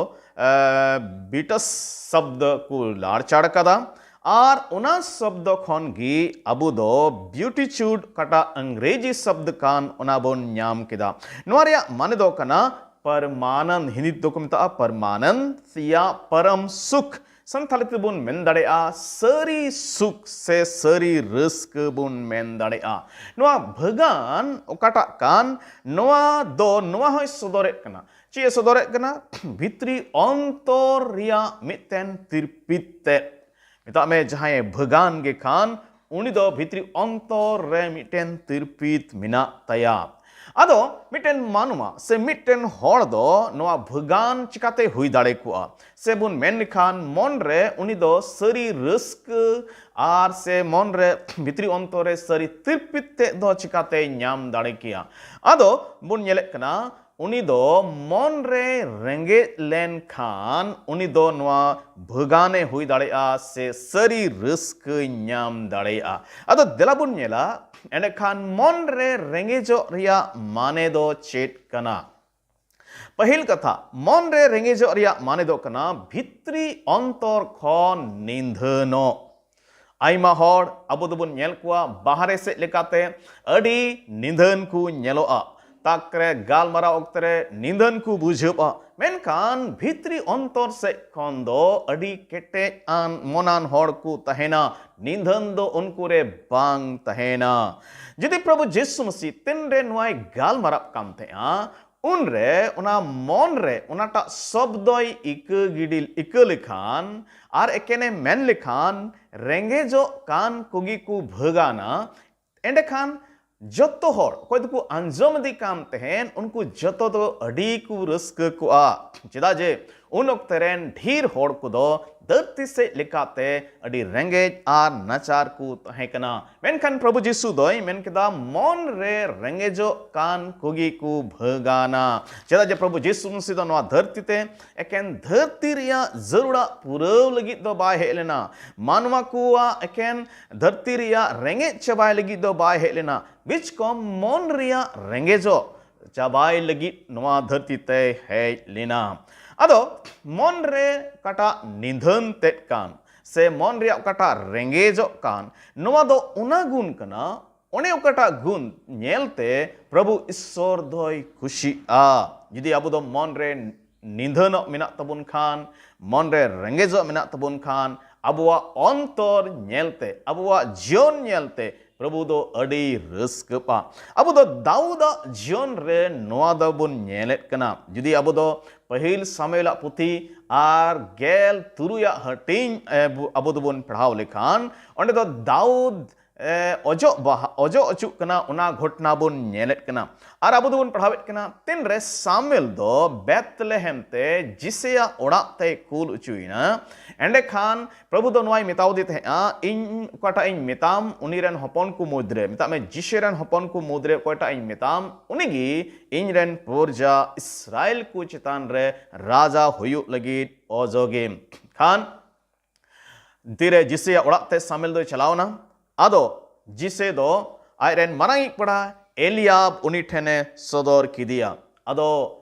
ᱵᱤᱴᱟᱥ ᱥᱚᱵᱫᱚ ᱠᱚ ᱞᱟᱲᱪᱟᱲ ᱠᱟᱫᱟ᱾ ᱟᱨ ᱚᱱᱟ ᱥᱚᱵᱫᱚ ᱠᱷᱚᱱ ᱜᱮ ᱟᱵᱚ ᱫᱚ ᱵᱤᱭᱩᱴᱤᱪᱩᱰ ᱚᱠᱟᱴᱟᱜ ᱤᱝᱨᱮᱡᱤ ᱥᱚᱵᱫᱚ ᱠᱟᱱ, ᱚᱱᱟ ᱵᱚᱱ ᱧᱟᱢ ᱠᱮᱫᱟ᱾ ᱱᱚᱣᱟ ᱨᱮᱭᱟᱜ ᱢᱟᱱᱮ ᱫᱚ ᱠᱟᱱᱟ ᱯᱟᱨᱢᱟᱱᱟᱱᱫ, ᱦᱤᱱᱫᱤ ᱛᱮᱫᱚ ᱠᱚ ᱢᱮᱛᱟᱜᱼᱟ ᱯᱟᱨᱢᱟᱱᱟᱱᱫ ᱭᱟ ᱯᱟᱨᱟᱢ ᱥᱩᱠᱷ᱾ ᱥᱟᱱᱛᱟᱲᱤ ᱛᱮᱵᱚᱱ ᱢᱮᱱ ᱫᱟᱲᱮᱭᱟᱜᱼᱟ ᱥᱟᱹᱨᱤ ᱥᱩᱠ ᱥᱮ ᱥᱟᱹᱨᱤ ᱨᱟᱹᱥᱠᱟᱹ ᱵᱚᱱ ᱢᱮᱱ ᱫᱟᱲᱮᱭᱟᱜᱼᱟ᱾ ᱱᱚᱣᱟ ᱵᱷᱟᱹᱜᱟᱱ ᱚᱠᱟᱴᱟᱜ ᱠᱟᱱ, ᱱᱚᱣᱟ ᱫᱚ ᱱᱚᱣᱟ ᱦᱚᱸᱭ ᱥᱚᱫᱚᱨᱮᱫ ᱠᱟᱱᱟ᱾ ᱪᱮᱫ ᱮ ᱥᱚᱫᱚᱨᱮᱫ ᱠᱟᱱᱟ? ᱵᱷᱤᱛᱨᱤ ᱚᱱᱛᱚᱨ ᱨᱮᱭᱟᱜ ᱢᱤᱫᱴᱮᱱ ᱛᱤᱨᱯᱤᱛ ᱛᱮ᱾ ᱢᱮᱛᱟᱜ ᱢᱮ, ᱡᱟᱦᱟᱸᱭ ᱵᱷᱟᱹᱜᱟᱱ ᱜᱮ ᱠᱷᱟᱱ, ᱩᱱᱤ ᱫᱚ ᱵᱷᱤᱛᱨᱤ ᱚᱱᱛᱚᱨ ᱨᱮ ᱢᱤᱫᱴᱮᱱ ᱛᱤᱨᱯᱤᱛ ᱢᱮᱱᱟᱜ ᱛᱟᱭᱟ᱾ ᱟᱫᱚ ᱢᱤᱫᱴᱮᱱ ᱢᱟᱱᱣᱟ ᱥᱮ ᱢᱤᱫᱴᱮᱱ ᱦᱚᱲ ᱫᱚ ᱱᱚᱣᱟ ᱵᱷᱟᱹᱜᱟᱱ ᱪᱤᱠᱟᱛᱮ ᱦᱩᱭ ᱫᱟᱲᱮ ᱠᱚᱜᱼᱟ? ᱥᱮ ᱵᱚᱱ ᱢᱮᱱ ᱞᱮᱠᱷᱟᱱ, ᱢᱚᱱ ᱨᱮ ᱩᱱᱤ ᱫᱚ ᱥᱟᱹᱨᱤ ᱨᱟᱹᱥᱠᱟᱹ ᱟᱨ ᱥᱮ ᱢᱚᱱ ᱨᱮ ᱵᱷᱤᱛᱨᱤ ᱚᱱᱛᱚᱨ ᱨᱮ ᱥᱟᱹᱨᱤ ᱛᱤᱨᱯᱤᱛ ᱛᱮᱫ ᱫᱚ ᱪᱤᱠᱟᱛᱮᱭ ᱧᱟᱢ ᱫᱟᱲᱮ ᱠᱮᱭᱟ? ᱟᱫᱚ ᱵᱚᱱ ᱧᱮᱞᱮᱫ ᱠᱟᱱᱟ, ᱩᱱᱤ ᱫᱚ ᱢᱚᱱ ᱨᱮ ᱨᱮᱸᱜᱮᱡ ᱞᱮᱱᱠᱷᱟᱱ, ᱩᱱᱤ ᱫᱚ ᱱᱚᱣᱟ ᱵᱷᱟᱹᱜᱟᱱᱮ ᱦᱩᱭ ᱫᱟᱲᱮᱭᱟᱜᱼᱟ ᱥᱮ ᱥᱟᱹᱨᱤ ᱨᱟᱹᱥᱠᱟᱹᱭ ᱧᱟᱢ ᱫᱟᱲᱮᱭᱟᱜᱼᱟ᱾ ᱟᱫᱚ ᱫᱮᱞᱟ ᱵᱚᱱ ᱧᱮᱞᱟ, ᱮᱸᱰᱮᱠᱷᱟᱱ ᱢᱚᱱ ᱨᱮ ᱨᱮᱸᱜᱮᱡᱚᱜ ᱨᱮᱭᱟᱜ ᱢᱟᱱᱮ ᱫᱚ ᱪᱮᱫ ᱠᱟᱱᱟ? ᱯᱟᱹᱦᱤᱞ ᱠᱟᱛᱷᱟ, ᱢᱚᱱ ᱨᱮ ᱨᱮᱸᱜᱮᱡᱚᱜ ᱨᱮᱭᱟᱜ ᱢᱟᱱᱮ ᱫᱚ ᱠᱟᱱᱟ ᱵᱷᱤᱛᱨᱤ ᱚᱱᱛᱚᱨ ᱠᱷᱚᱱ ᱱᱤᱫᱷᱟᱹᱱᱚᱜ᱾ ᱟᱭᱢᱟ ᱦᱚᱲ ᱟᱵᱚ ᱫᱚᱵᱚᱱ ᱧᱮᱞ ᱠᱚᱣᱟ ᱵᱟᱦᱨᱮ ᱥᱮᱫ ᱞᱮᱠᱟᱛᱮ ᱟᱹᱰᱤ ᱱᱤᱫᱷᱟᱹᱱ ᱠᱚ ᱧᱮᱞᱚᱜᱼᱟ, ᱛᱟᱠ ᱨᱮ ᱜᱟᱞᱢᱟᱨᱟᱣ ᱚᱠᱛᱮ ᱨᱮ ᱱᱤᱫᱷᱟᱹᱱ ᱠᱚ ᱵᱩᱡᱷᱟᱹᱜᱼᱟ, ᱢᱮᱱᱠᱷᱟᱱ ᱵᱷᱤᱛᱨᱤ ᱚᱱᱛᱚᱨ ᱥᱮᱫ ᱠᱷᱚᱱ ᱫᱚ ᱟᱹᱰᱤ ᱠᱮᱴᱮᱡ ᱟᱱ ᱢᱚᱱᱟᱱ ᱦᱚᱲ ᱠᱚ ᱛᱟᱦᱮᱱᱟ᱾ ᱱᱤᱫᱷᱟᱹᱱ ᱫᱚ ᱩᱱᱠᱩ ᱨᱮ ᱵᱟᱝ ᱛᱟᱦᱮᱱᱟ᱾ ᱡᱩᱫᱤ ᱯᱨᱚᱵᱷᱩ ᱡᱤᱥᱩ ᱢᱟᱹᱥᱤ ᱛᱤᱱᱨᱮ ᱱᱚᱣᱟᱭ ᱜᱟᱞᱢᱟᱨᱟᱜ ᱠᱟᱱ ᱛᱟᱦᱮᱸᱜᱼᱟ, ᱩᱱᱨᱮ ᱚᱱᱟ ᱢᱚᱱ ᱨᱮ ᱚᱱᱟᱴᱟᱜ ᱥᱚᱵᱫᱚᱭ ᱤᱠᱟᱹ ᱜᱤᱰᱤ, ᱤᱠᱟᱹ ᱞᱮᱠᱷᱟᱱ ᱟᱨ ᱮᱠᱮᱱᱮ ᱢᱮᱱ ᱞᱮᱠᱷᱟᱱ, "ᱨᱮᱸᱜᱮᱡᱚᱜ ᱠᱟᱱ ᱠᱚᱜᱮ ᱠᱚ ᱵᱷᱟᱹᱜᱟᱱᱟ", ᱮᱸᱰᱮᱠᱷᱟᱱ ᱡᱚᱛᱚ ᱦᱚᱲ ᱚᱠᱚᱭ ᱫᱚᱠᱚ ᱟᱸᱡᱚᱢ ᱤᱫᱤ ᱠᱟᱱ ᱛᱟᱦᱮᱸᱱ, ᱩᱱᱠᱩ ᱡᱚᱛᱚ ᱫᱚ ᱟᱹᱰᱤ ᱠᱚ ᱨᱟᱹᱥᱠᱟᱹ ᱠᱚᱜᱼᱟ᱾ ᱪᱮᱫᱟᱜ ᱡᱮ ᱩᱱ ᱚᱠᱛᱮ ᱨᱮᱱ ᱰᱷᱮᱨ ᱦᱚᱲ ᱠᱚᱫᱚ ᱫᱷᱟᱹᱨᱛᱤ ᱥᱮᱫ ᱞᱮᱠᱟᱛᱮ ᱟᱹᱰᱤ ᱨᱮᱸᱜᱮᱡ ᱟᱨ ᱱᱟᱪᱟᱨ ᱠᱚ ᱛᱟᱦᱮᱸ ᱠᱟᱱᱟ᱾ ᱢᱮᱱᱠᱷᱟᱱ ᱯᱨᱚᱵᱷᱩ ᱡᱤᱥᱩ ᱫᱚᱭ ᱢᱮᱱ ᱠᱮᱫᱟ, ᱢᱚᱱ ᱨᱮ ᱨᱮᱸᱜᱮᱡᱚᱜ ᱠᱟᱱ ᱠᱚᱜᱮ ᱠᱚ ᱵᱷᱟᱹᱜᱟᱱᱟ᱾ ᱪᱮᱫᱟᱜ ᱡᱮ ᱯᱨᱚᱵᱷᱩ ᱡᱤᱥᱩ ᱢᱟᱹᱥᱤ ᱫᱚ ᱱᱚᱣᱟ ᱫᱷᱟᱹᱨᱛᱤ ᱛᱮ ᱮᱠᱮᱱ ᱫᱷᱟᱹᱨᱛᱤ ᱨᱮᱭᱟᱜ ᱡᱟᱹᱨᱩᱲᱟᱜ ᱯᱩᱨᱟᱹᱣ ᱞᱟᱹᱜᱤᱫ ᱫᱚ ᱵᱟᱭ ᱦᱮᱡ ᱞᱮᱱᱟ᱾ ᱢᱟᱱᱣᱟ ᱠᱚᱣᱟᱜ ᱮᱠᱮᱱ ᱫᱷᱟᱹᱨᱛᱤ ᱨᱮᱭᱟᱜ ᱨᱮᱸᱜᱮᱡ ᱪᱟᱵᱟᱭ ᱞᱟᱹᱜᱤᱫ ᱫᱚ ᱵᱟᱭ ᱦᱮᱡ ᱞᱮᱱᱟ, ᱵᱤᱪᱠᱚᱢ ᱢᱚᱱ ᱨᱮᱭᱟᱜ ᱨᱮᱸᱜᱮᱡᱚᱜ ᱪᱟᱵᱟᱭ ᱞᱟᱹᱜᱤᱫ ᱱᱚᱣᱟ ᱫᱷᱟᱹᱨᱛᱤ ᱛᱮᱭ ᱦᱮᱡ ᱞᱮᱱᱟ᱾ ᱟᱫᱚ ᱢᱚᱱ ᱨᱮ ᱚᱠᱟᱴᱟᱜ ᱱᱤᱫᱷᱟᱹᱱ ᱛᱮᱫ ᱠᱟᱱ ᱥᱮ ᱢᱚᱱ ᱨᱮᱭᱟᱜ ᱚᱠᱟᱴᱟᱜ ᱨᱮᱸᱜᱮᱡᱚᱜ ᱠᱟᱱ, ᱱᱚᱣᱟ ᱫᱚ ᱚᱱᱟ ᱜᱩᱱ ᱠᱟᱱᱟ, ᱚᱱᱮ ᱚᱠᱟᱴᱟᱜ ᱜᱩᱱ ᱧᱮᱞᱛᱮ ᱯᱨᱚᱵᱷᱩ ᱤᱥᱥᱚᱨ ᱫᱚᱭ ᱠᱩᱥᱤᱜᱼᱟ᱾ ᱡᱩᱫᱤ ᱟᱵᱚ ᱫᱚ ᱢᱚᱱ ᱨᱮ ᱱᱤᱫᱷᱟᱹᱱᱚᱜ ᱢᱮᱱᱟᱜ ᱛᱟᱵᱚᱱ ᱠᱷᱟᱱ, ᱢᱚᱱ ᱨᱮ ᱨᱮᱸᱜᱮᱡᱚᱜ ᱢᱮᱱᱟᱜ ᱛᱟᱵᱚᱱ ᱠᱷᱟᱱ, ᱟᱵᱚᱣᱟᱜ ᱚᱱᱛᱚᱨ ᱧᱮᱞᱛᱮ, ᱟᱵᱚᱣᱟᱜ ᱡᱤᱭᱚᱱ ᱧᱮᱞᱛᱮ ᱯᱨᱚᱵᱷᱩ ᱫᱚ ᱟᱹᱰᱤ ᱨᱟᱹᱥᱠᱟᱹᱜᱼᱟ᱾ ᱟᱵᱚ ᱫᱚ ᱫᱟᱣᱩᱫᱟᱜ ᱡᱤᱭᱚᱱ ᱨᱮ ᱱᱚᱣᱟ ᱫᱚᱵᱚᱱ ᱧᱮᱞᱮᱫ ᱠᱟᱱᱟ᱾ ᱡᱩᱫᱤ ᱟᱵᱚ ᱫᱚ ᱯᱟᱹᱦᱤᱞ ᱥᱟᱢᱩᱭᱮᱞᱟᱜ ᱯᱩᱛᱷᱤ ᱟᱨ ᱜᱮᱞ ᱛᱩᱨᱩᱭᱟᱜ ᱦᱟᱹᱴᱤᱧ, ᱮ, ᱵᱚ-, ᱟᱵᱚ ᱫᱚᱵᱚᱱ ᱯᱟᱲᱦᱟᱣ ᱞᱮᱠᱷᱟᱱ, ᱚᱸᱰᱮ ᱫᱚ ᱫᱟᱣᱩᱫ, ᱮ, ᱚᱡᱚᱜ ᱵᱟᱦᱟ, ᱚᱡᱚᱜ ᱚᱪᱚᱜ ᱠᱟᱱᱟ, ᱚᱱᱟ ᱜᱷᱚᱴᱱᱟ ᱵᱚᱱ ᱧᱮᱞᱮᱫ ᱠᱟᱱᱟ᱾ ᱟᱨ ᱟᱵᱚ ᱫᱚᱵᱚᱱ ᱯᱟᱲᱦᱟᱣᱮᱫ ᱠᱟᱱᱟ, ᱛᱤᱱᱨᱮ ᱥᱟᱢᱩᱭᱮᱞ ᱫᱚ ᱵᱮᱛᱞᱮᱦᱮᱢ ᱛᱮ ᱡᱤᱥᱮᱭᱟᱜ ᱚᱲᱟᱜ ᱛᱮᱭ ᱠᱩᱞ ᱚᱪᱚᱭᱮᱱᱟ, ᱮᱸᱰᱮᱠᱷᱟᱱ ᱯᱨᱚᱵᱷᱩ ᱫᱚ ᱱᱚᱣᱟᱭ ᱢᱮᱛᱟᱣ ᱫᱮ ᱛᱟᱦᱮᱸᱫᱼᱟ, ᱤᱧ ᱚᱠᱟᱴᱟᱜ ᱤᱧ ᱢᱮᱛᱟᱢ, ᱩᱱᱤ ᱨᱮᱱ ᱦᱚᱯᱚᱱ ᱠᱚ ᱢᱩᱫᱽᱨᱮ, ᱢᱮᱛᱟᱜ ᱢᱮ, ᱡᱤᱥᱮ ᱨᱮᱱ ᱦᱚᱯᱚᱱ ᱠᱚ ᱢᱩᱫᱽᱨᱮ ᱚᱠᱚᱭᱴᱟᱜ ᱤᱧ ᱢᱮᱛᱟᱢ, ᱩᱱᱤᱜᱮ ᱤᱧ ᱨᱮᱱ ᱯᱨᱚᱡᱟ ᱤᱥᱨᱟᱭᱮᱞ ᱠᱚ ᱪᱮᱛᱟᱱ ᱨᱮ ᱨᱟᱡᱟ ᱦᱩᱭᱩᱜ ᱞᱟᱹᱜᱤᱫ ᱚᱡᱚᱜᱮᱢ᱾ ᱠᱷᱟᱱ ᱛᱤᱨᱮ ᱡᱤᱥᱮᱭᱟᱜ ᱚᱲᱟᱜ ᱛᱮ ᱥᱟᱢᱩᱭᱮᱞ ᱫᱚᱭ ᱪᱟᱞᱟᱣ ᱮᱱᱟ᱾ ᱟᱫᱚ ᱡᱤᱥᱮ ᱫᱚ ᱟᱡᱨᱮᱱ ᱢᱟᱨᱟᱝᱤᱡ ᱠᱚᱲᱟ ᱮᱞᱤᱭᱟᱵ ᱩᱱᱤ ᱴᱷᱮᱱᱮ ᱥᱚᱫᱚᱨ ᱠᱮᱫᱮᱭᱟ᱾ ᱟᱫᱚ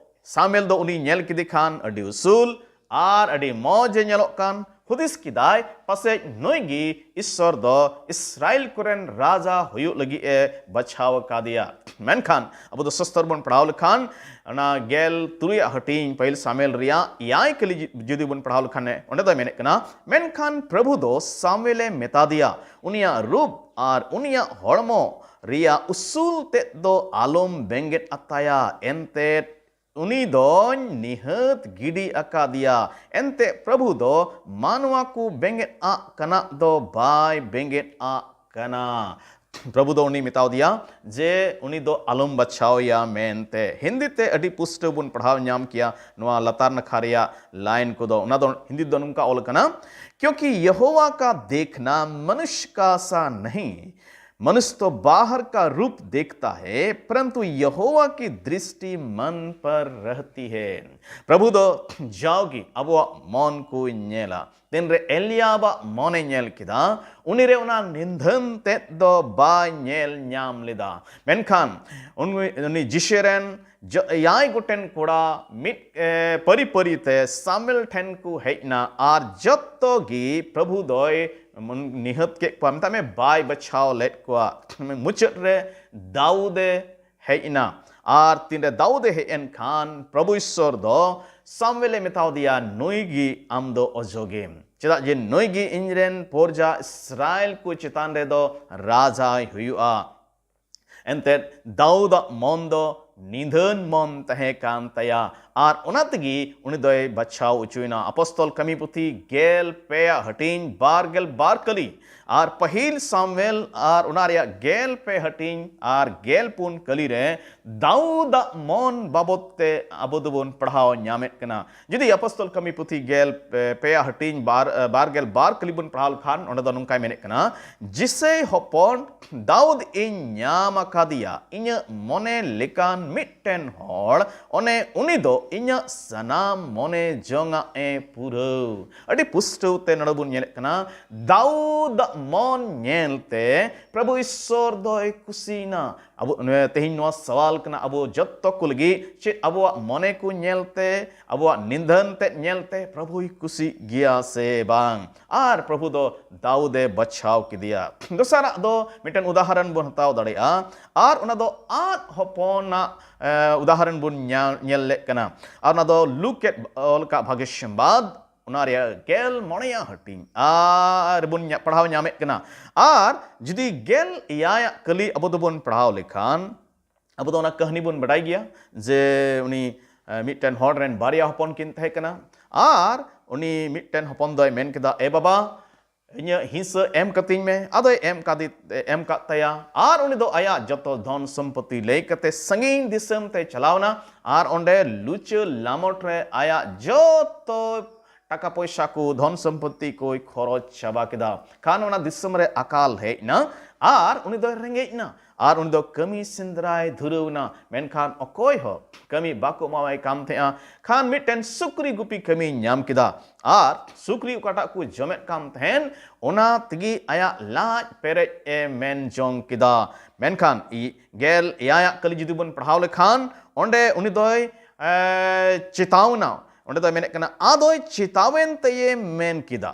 ᱥᱟᱢᱩᱭᱮᱞ ᱫᱚ ᱩᱱᱤ ᱧᱮᱞ ᱠᱮᱫᱮ ᱠᱷᱟᱱ ᱟᱹᱰᱤ ᱩᱥᱩᱞ ᱟᱨ ᱟᱹᱰᱤ ᱢᱚᱡᱽ ᱮ ᱧᱮᱞᱚᱜ ᱠᱟᱱ᱾ ᱦᱩᱫᱤᱥ ᱠᱮᱫᱟᱭ, ᱯᱟᱥᱮᱡ ᱱᱩᱭ ᱜᱮ ᱤᱥᱥᱚᱨ ᱫᱚ ᱤᱥᱨᱟᱭᱮᱞ ᱠᱚᱨᱮᱱ ᱨᱟᱡᱟ ᱦᱩᱭᱩᱜ ᱞᱟᱹᱜᱤᱫ ᱮ ᱵᱟᱪᱷᱟᱣ ᱟᱠᱟᱫᱮᱭᱟ᱾ ᱢᱮᱱᱠᱷᱟᱱ ᱟᱵᱚ ᱫᱚ ᱥᱚᱥᱛᱚᱨ ᱵᱚᱱ ᱯᱟᱲᱦᱟᱣ ᱞᱮᱠᱷᱟᱱ, ᱚᱱᱟ ᱜᱮᱞ ᱛᱩᱨᱩᱭᱟᱜ ᱦᱟᱹᱴᱤᱧ ᱯᱟᱹᱦᱤᱞ ᱥᱟᱢᱩᱭᱮᱞ ᱨᱮᱭᱟᱜ ᱮᱭᱟᱭ ᱠᱟᱹᱞᱤ ᱡᱩ-, ᱡᱩᱫᱤ ᱵᱚᱱ ᱯᱟᱲᱦᱟᱣ ᱞᱮᱠᱷᱟᱱ, ᱚᱸᱰᱮ ᱫᱚᱭ ᱢᱮᱱᱮᱫ ᱠᱟᱱᱟ, ᱢᱮᱱᱠᱷᱟᱱ ᱯᱨᱚᱵᱷᱩ ᱫᱚ ᱥᱟᱢᱩᱭᱮᱞᱮ ᱢᱮᱛᱟ ᱫᱮᱭᱟ, ᱩᱱᱤᱭᱟᱜ ᱨᱩᱯ ᱟᱨ ᱩᱱᱤᱭᱟᱜ ᱦᱚᱲᱢᱚ ᱨᱮᱭᱟᱜ ᱩᱥᱩᱞ ᱛᱮᱫ ᱫᱚ ᱟᱞᱚᱢ ᱵᱮᱸᱜᱮᱫ ᱟᱛᱟᱭᱟ, ᱮᱱᱛᱮᱫ ᱩᱱᱤ ᱫᱚᱧ ᱱᱤᱦᱟᱹᱛ ᱜᱤᱰᱤ ᱟᱠᱟᱫᱮᱭᱟ᱾ ᱮᱱᱛᱮ ᱯᱨᱚᱵᱷᱩ ᱫᱚ ᱢᱟᱱᱣᱟ ᱠᱚ ᱵᱮᱸᱜᱮᱫ ᱟᱜ ᱠᱟᱱᱟ ᱫᱚ ᱵᱟᱭ ᱵᱮᱸᱜᱮᱫ ᱟᱜ ᱠᱟᱱᱟ᱾ ᱯᱨᱚᱵᱷᱩ ᱫᱚ ᱩᱱᱤ ᱢᱮᱛᱟᱣ ᱫᱮᱭᱟ ᱡᱮ ᱩᱱᱤ ᱫᱚ ᱟᱞᱚᱢ ᱵᱟᱪᱷᱟᱣᱮᱭᱟ ᱢᱮᱱᱛᱮ᱾ ᱦᱤᱱᱫᱤ ᱛᱮ ᱟᱹᱰᱤ ᱯᱩᱥᱴᱟᱹᱣ ᱵᱚᱱ ᱯᱟᱲᱦᱟᱣ ᱧᱟᱢ ᱠᱮᱭᱟ ᱱᱚᱣᱟ ᱞᱟᱛᱟᱨ ᱱᱟᱠᱷᱟ ᱨᱮᱭᱟᱜ ᱞᱟᱭᱤᱱ ᱠᱚᱫᱚ᱾ ᱚᱱᱟ ᱫᱚ ᱦᱤᱱᱫᱤ ᱫᱚ ᱱᱚᱝᱠᱟ ᱚᱞ ᱠᱟᱱᱟ, क्योंकि यहोवा का देखना मनुष्य का सा नहीं, मनुष्य तो बाहर का रूप देखता है, परंतु यहोवा की दृष्टि मन पर रहती है। ᱯᱨᱚᱵᱷᱩ ᱫᱚ ᱡᱟᱣᱜᱮ ᱟᱵᱚᱣᱟᱜ ᱢᱚᱱ ᱠᱚᱭ ᱧᱮᱞᱟ᱾ ᱛᱤᱱᱨᱮ ᱮᱞᱤᱭᱟᱵᱟᱜ ᱢᱚᱱᱮ ᱧᱮᱞ ᱠᱮᱫᱟ, ᱩᱱᱤᱨᱮ ᱚᱱᱟ ᱱᱤᱫᱷᱟᱹᱱ ᱛᱮᱫ ᱫᱚ ᱵᱟᱭ ᱧᱮᱞ ᱧᱟᱢ ᱞᱮᱫᱟ᱾ ᱢᱮᱱᱠᱷᱟᱱ ᱩᱱᱤ, ᱩᱱᱤ ᱡᱤᱥᱮ ᱨᱮᱱ ᱡᱚ-, ᱮᱭᱟᱭ ᱜᱚᱴᱮᱱ ᱠᱚᱲᱟ ᱢᱤᱫ, ᱮ, ᱯᱟᱹᱨᱤ ᱯᱟᱹᱨᱤ ᱛᱮ ᱥᱟᱢᱩᱭᱮᱞ ᱴᱷᱮᱱ ᱠᱚ ᱦᱮᱡ ᱮᱱᱟ ᱟᱨ ᱡᱚᱛᱚ ᱜᱮ ᱯᱨᱚᱵᱷᱩ ᱫᱚᱭ ᱱᱤᱦᱟᱹᱛ ᱠᱮᱫ ᱠᱚᱣᱟ, ᱢᱮᱛᱟᱜ ᱢᱮ ᱵᱟᱭ ᱵᱟᱪᱷᱟᱣ ᱞᱮᱫ ᱠᱚᱣᱟ᱾ ᱢᱩᱪᱟᱹᱫ ᱨᱮ ᱫᱟᱣᱩᱫ ᱮ ᱦᱮᱡ ᱮᱱᱟ᱾ ᱟᱨ ᱛᱤᱱᱨᱮ ᱫᱟᱣᱩᱫ ᱮ ᱦᱮᱡ ᱮᱱ ᱠᱷᱟᱱ ᱯᱨᱚᱵᱷᱩ ᱤᱥᱥᱚᱨ ᱫᱚ ᱥᱟᱢᱩᱭᱮᱞ ᱮ ᱢᱮᱛᱟᱣ ᱫᱮᱭᱟ, ᱱᱩᱭ ᱜᱮ ᱟᱢ ᱫᱚ ᱚᱡᱚᱜᱮᱢ, ᱪᱮᱫᱟᱜ ᱡᱮ ᱱᱩᱭ ᱜᱮ ᱤᱧ ᱨᱮᱱ ᱯᱚᱨᱡᱟ ᱤᱥᱨᱟᱭᱮᱞ ᱠᱚ ᱪᱮᱛᱟᱱ ᱨᱮᱫᱚ ᱨᱟᱡᱟᱭ ᱦᱩᱭᱩᱜᱼᱟ᱾ ᱮᱱᱛᱮᱫ ᱫᱟᱣᱩᱫᱟᱜ ᱢᱚᱱ ᱫᱚ ᱱᱤᱫᱷᱟᱹᱱ ᱢᱚᱱ ᱛᱟᱦᱮᱸ ᱠᱟᱱ ᱛᱟᱭᱟ, ᱟᱨ ᱚᱱᱟ ᱛᱮᱜᱮ ᱩᱱᱤ ᱫᱚᱭ ᱵᱟᱪᱷᱟᱣ ᱦᱚᱪᱚᱭᱮᱱᱟ᱾ ᱟᱯᱚᱥᱛᱚᱞ ᱠᱟᱹᱢᱤ ᱯᱩᱛᱷᱤ ᱜᱮᱞ ᱯᱮᱭᱟᱜ ᱦᱟᱹᱴᱤᱧ ᱵᱟᱨ ᱜᱮᱞ ᱵᱟᱨ ᱠᱟᱹᱞᱤ ᱟᱨ ᱯᱟᱹᱦᱤᱞ ᱥᱟᱢᱩᱭᱮᱞ ᱟᱨ ᱚᱱᱟ ᱨᱮᱭᱟᱜ ᱜᱮᱞ ᱯᱮ ᱦᱟᱹᱴᱤᱧ ᱟᱨ ᱜᱮᱞ ᱯᱩᱱ ᱠᱟᱹᱞᱤ ᱨᱮ ᱫᱟᱣᱩᱫᱟᱜ ᱢᱚᱱ ᱵᱟᱵᱚᱫ ᱛᱮ ᱟᱵᱚ ᱫᱚᱵᱚᱱ ᱯᱟᱲᱦᱟᱣ ᱧᱟᱢᱮᱫ ᱠᱟᱱᱟ᱾ ᱡᱩᱫᱤ ᱟᱯᱚᱥᱛᱚᱞ ᱠᱟᱹᱢᱤ ᱯᱩᱛᱷᱤ ᱜᱮᱞ ᱯᱮᱭᱟ ᱦᱟᱹᱴᱤᱧ ᱵᱟᱨ, ᱵᱟᱨ ᱜᱮᱞ ᱵᱟᱨ ᱠᱟᱹᱞᱤ ᱵᱚᱱ ᱯᱟᱲᱦᱟᱣ ᱞᱮᱠᱷᱟᱱ, ᱚᱸᱰᱮ ᱫᱚ ᱱᱚᱝᱠᱟᱭ ᱢᱮᱱᱮᱫ ᱠᱟᱱᱟ, ᱡᱤᱥᱮᱭ ᱦᱚᱯᱚᱱ ᱫᱟᱣᱩᱫ ᱤᱧ ᱧᱟᱢ ᱟᱠᱟᱫᱮᱭᱟ, ᱤᱧᱟᱹᱜ ᱢᱚᱱᱮ ᱞᱮᱠᱟᱱ ᱢᱤᱫᱴᱮᱱ ᱦᱚᱲ, ᱚᱱᱮ ᱩᱱᱤ ᱫᱚ ᱤᱧᱟᱹᱜ ᱥᱟᱱᱟᱢ ᱢᱚᱱᱮ ᱡᱚᱝᱟᱜ ᱮ ᱯᱩᱨᱟᱹᱣ᱾ ᱟᱹᱰᱤ ᱯᱩᱥᱴᱟᱹᱣ ᱛᱮ ᱱᱚᱰᱮ ᱵᱚᱱ ᱧᱮᱞᱮᱫ ᱠᱟᱱᱟ, ᱫᱟᱣᱩᱫᱟᱜ ᱢᱚᱱ ᱧᱮᱞᱛᱮ ᱯᱨᱚᱵᱷᱩ ᱤᱥᱥᱚᱨ ᱫᱚᱭ ᱠᱩᱥᱤᱭᱮᱱᱟ᱾ ᱟᱵᱚ ᱱᱚᱣᱟ ᱛᱮᱦᱮᱧ ᱱᱚᱣᱟ ᱥᱟᱣᱟᱞ ᱠᱟᱱᱟ, ᱟᱵᱚ ᱡᱚᱛᱚ ᱠᱚ ᱞᱟᱹᱜᱤᱫ, ᱪᱮᱫ ᱟᱵᱚᱣᱟᱜ ᱢᱚᱱᱮ ᱠᱚ ᱧᱮᱞᱛᱮ, ᱟᱵᱚᱣᱟᱜ ᱱᱤᱫᱷᱟᱹᱱ ᱛᱮᱫ ᱧᱮᱞᱛᱮ ᱯᱨᱚᱵᱷᱩᱭ ᱠᱩᱥᱤᱜ ᱜᱮᱭᱟ ᱥᱮ ᱵᱟᱝ? ᱟᱨ ᱯᱨᱚᱵᱷᱩ ᱫᱚ ᱫᱟᱣᱩᱫ ᱮ ᱵᱟᱪᱷᱟᱣ ᱠᱮᱫᱮᱭᱟ᱾ ᱫᱚᱥᱟᱨᱟᱜ ᱫᱚ ᱢᱤᱫᱴᱮᱱ ᱩᱫᱟᱦᱚᱨᱚᱱ ᱵᱚᱱ ᱦᱟᱛᱟᱣ ᱫᱟᱲᱮᱭᱟᱜᱼᱟ, ᱟᱨ ᱚᱱᱟ ᱫᱚ ᱟᱫ ᱦᱚᱯᱚᱱᱟᱜ, ᱮ, ᱩᱫᱟᱦᱚᱨᱚᱱ ᱵᱚᱱ ᱧᱟ-, ᱧᱮᱞ ᱞᱮᱫ ᱠᱟᱱᱟ᱾ ᱟᱨ ᱚᱱᱟ ᱫᱚ ᱞᱩᱠ ᱮᱫ ᱚᱞ ᱠᱟᱜ ᱵᱷᱟᱜᱮ ᱥᱚᱢᱵᱟᱫ, ᱚᱱᱟ ᱨᱮᱭᱟᱜ ᱜᱮᱞ ᱢᱚᱬᱮᱭᱟᱜ ᱦᱟᱹᱴᱤᱧ ᱟᱨ ᱵᱚᱱ ᱧᱟ-, ᱯᱟᱲᱦᱟᱣ ᱧᱟᱢᱮᱫ ᱠᱟᱱᱟ᱾ ᱟᱨ ᱡᱩᱫᱤ ᱜᱮᱞ ᱮᱭᱟᱭᱟᱜ ᱠᱟᱹᱞᱤ ᱟᱵᱚ ᱫᱚᱵᱚᱱ ᱯᱟᱲᱦᱟᱣ ᱞᱮᱠᱷᱟᱱ, ᱟᱵᱚ ᱫᱚ ᱚᱱᱟ ᱠᱟᱹᱦᱱᱤ ᱵᱚᱱ ᱵᱟᱰᱟᱭ ᱜᱮᱭᱟ ᱡᱮ ᱩᱱᱤ, ᱮ, ᱢᱤᱫᱴᱮᱱ ᱦᱚᱲ ᱨᱮᱱ ᱵᱟᱨᱭᱟ ᱦᱚᱯᱚᱱ ᱠᱤᱱ ᱛᱟᱦᱮᱸ ᱠᱟᱱᱟ᱾ ᱟᱨ ᱩᱱᱤ ᱢᱤᱫᱴᱮᱱ ᱦᱚᱯᱚᱱ ᱫᱚᱭ ᱢᱮᱱ ᱠᱮᱫᱟ, "ᱮ ᱵᱟᱵᱟ, ᱤᱧᱟᱹᱜ ᱦᱤᱸᱥᱟᱹ ᱮᱢ ᱠᱟᱹᱛᱤᱧ ᱢᱮ᱾ ᱟᱫᱚᱭ ᱮᱢ ᱠᱟᱫᱮ ᱮᱢ ᱠᱟᱫ ᱛᱟᱭᱟ᱾ ᱟᱨ ᱩᱱᱤ ᱫᱚ ᱟᱭᱟᱜ ᱡᱚᱛᱚ ᱫᱷᱚᱱ ᱥᱚᱢᱯᱚᱛᱤ ᱞᱟᱹᱭ ᱠᱟᱛᱮ ᱥᱟᱺᱜᱤᱧ ᱫᱤᱥᱚᱢ ᱛᱮ ᱪᱟᱞᱟᱣᱱᱟ᱾ ᱟᱨ ᱚᱸᱰᱮ ᱞᱩᱪᱟᱹ ᱞᱟᱢᱚᱴ ᱨᱮ ᱟᱭᱟᱜ ᱡᱚᱛᱚ ᱴᱟᱠᱟ ᱯᱚᱭᱥᱟ ᱠᱚ, ᱫᱷᱚᱱ ᱥᱚᱢᱯᱚᱛᱤ ᱠᱚᱭ ᱠᱷᱚᱨᱚᱪ ᱪᱟᱵᱟ ᱠᱮᱫᱟ᱾ ᱠᱷᱟᱱ ᱚᱱᱟ ᱫᱤᱥᱚᱢ ᱨᱮ ᱟᱠᱟᱞ ᱦᱮᱡ ᱮᱱᱟ᱾ ᱟᱨ ᱩᱱᱤ ᱫᱚᱭ ᱨᱮᱸᱜᱮᱡ ᱮᱱᱟ᱾ ᱟᱨ ᱩᱱᱤ ᱫᱚ ᱠᱟᱹᱢᱤ ᱥᱮᱸᱫᱽᱨᱟᱭ ᱫᱷᱩᱨᱟᱹᱣ ᱮᱱᱟ᱾ ᱢᱮᱱᱠᱷᱟᱱ ᱚᱠᱚᱭ ᱦᱚᱸ ᱠᱟᱹᱢᱤ ᱵᱟᱠᱚ ᱮᱢᱟᱣᱟᱭ ᱠᱟᱱ ᱛᱟᱦᱮᱸᱜᱼᱟ᱾ ᱠᱷᱟᱱ ᱢᱤᱫᱴᱮᱱ ᱥᱩᱠᱨᱤ ᱜᱩᱯᱤ ᱠᱟᱹᱢᱤᱭ ᱧᱟᱢ ᱠᱮᱫᱟ᱾ ᱟᱨ ᱥᱩᱠᱨᱤ ᱚᱠᱟᱴᱟᱜ ᱠᱚ ᱡᱚᱢᱮᱫ ᱠᱟᱱ ᱛᱟᱦᱮᱱ, ᱚᱱᱟ ᱛᱮᱜᱮ ᱟᱭᱟᱜ ᱞᱟᱡ ᱯᱮᱨᱮᱡ ᱮ ᱢᱮᱱ ᱡᱚᱝ ᱠᱮᱫᱟ᱾ ᱢᱮᱱᱠᱷᱟᱱ ᱜᱮᱞ ᱮᱭᱟᱭᱟᱜ ᱠᱟᱹᱞᱤ ᱡᱩᱫᱤ ᱵᱚᱱ ᱯᱟᱲᱦᱟᱣ ᱞᱮᱠᱷᱟᱱ, ᱚᱸᱰᱮ ᱩᱱᱤ ᱫᱚᱭ ᱪᱮᱛᱟᱣᱱᱟ᱾ ᱚᱸᱰᱮ ᱫᱚᱭ ᱢᱮᱱᱮᱫ ᱠᱟᱱᱟ, ᱟᱫᱚᱭ ᱪᱮᱛᱟᱣᱮᱱ ᱛᱮᱭᱮ ᱢᱮᱱ ᱠᱮᱫᱟ,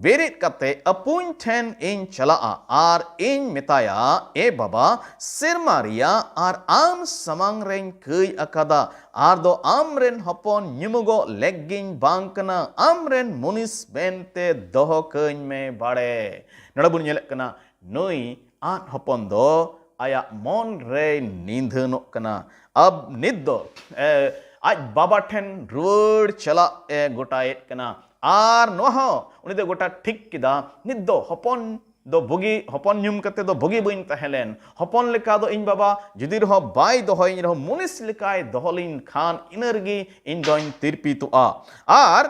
ᱵᱮᱨᱮᱫ ᱠᱟᱛᱮ ᱟᱹᱯᱩᱧ ᱴᱷᱮᱱ ᱤᱧ ᱪᱟᱞᱟᱜᱼᱟ ᱟᱨ ᱤᱧ ᱢᱮᱛᱟᱭᱟ, ᱮ ᱵᱟᱵᱟ, ᱥᱮᱨᱢᱟ ᱨᱮᱭᱟᱜ ᱟᱨ ᱟᱢ ᱥᱟᱢᱟᱝ ᱨᱮᱧ ᱠᱟᱹᱭ ᱟᱠᱟᱫᱟ, ᱟᱨ ᱫᱚ ᱟᱢ ᱨᱮᱱ ᱦᱚᱯᱚᱱ ᱧᱩᱢᱩᱜᱚᱜ ᱞᱮᱠ ᱜᱤᱧ ᱵᱟᱝ ᱠᱟᱱᱟ᱾ ᱟᱢ ᱨᱮᱱ ᱢᱩᱱᱤᱥ ᱢᱮᱱᱛᱮ ᱫᱚᱦᱚ ᱠᱟᱹᱧ ᱢᱮ ᱵᱟᱲᱮ᱾ ᱱᱚᱰᱮ ᱵᱚᱱ ᱧᱮᱞᱮᱫ ᱠᱟᱱᱟ, ᱱᱩᱭ ᱟᱫ ᱦᱚᱯᱚᱱ ᱫᱚ ᱟᱭᱟᱜ ᱢᱚᱱ ᱨᱮᱭ ᱱᱤᱫᱷᱟᱹᱱᱚᱜ ᱠᱟᱱᱟ᱾ ᱟᱵ ᱱᱤᱛ ᱫᱚ ᱮ, ᱟᱡ ᱵᱟᱵᱟ ᱴᱷᱮᱱ ᱨᱩᱣᱟᱹᱲ ᱪᱟᱞᱟᱜ ᱮ ᱜᱚᱴᱟᱭᱮᱫ ᱠᱟᱱᱟ᱾ ᱟᱨ ᱱᱚᱣᱟ ᱦᱚᱸ ᱩᱱᱤ ᱫᱚ ᱜᱚᱴᱟ ᱴᱷᱤᱠ ᱠᱮᱫᱟ, ᱱᱤᱛ ᱫᱚ ᱦᱚᱯᱚᱱ ᱫᱚ ᱵᱩᱜᱤ ᱦᱚᱯᱚᱱ ᱧᱩᱢ ᱠᱟᱛᱮ ᱫᱚ ᱵᱩᱜᱤ ᱵᱟᱹᱧ ᱛᱟᱦᱮᱸ ᱞᱮᱱ᱾ ᱦᱚᱯᱚᱱ ᱞᱮᱠᱟ ᱫᱚ ᱤᱧ ᱵᱟᱵᱟ ᱡᱩᱫᱤ ᱨᱮᱦᱚᱸ ᱵᱟᱭ ᱫᱚᱦᱚᱭᱤᱧ ᱨᱮᱦᱚᱸ, ᱢᱩᱱᱤᱥ ᱞᱮᱠᱟᱭ ᱫᱚᱦᱚ ᱞᱤᱧ ᱠᱷᱟᱱ ᱤᱱᱟᱹ ᱨᱮᱜᱮ ᱤᱧ ᱫᱚᱧ ᱛᱤᱨᱯᱤᱛᱚᱜᱼᱟ᱾ ᱟᱨ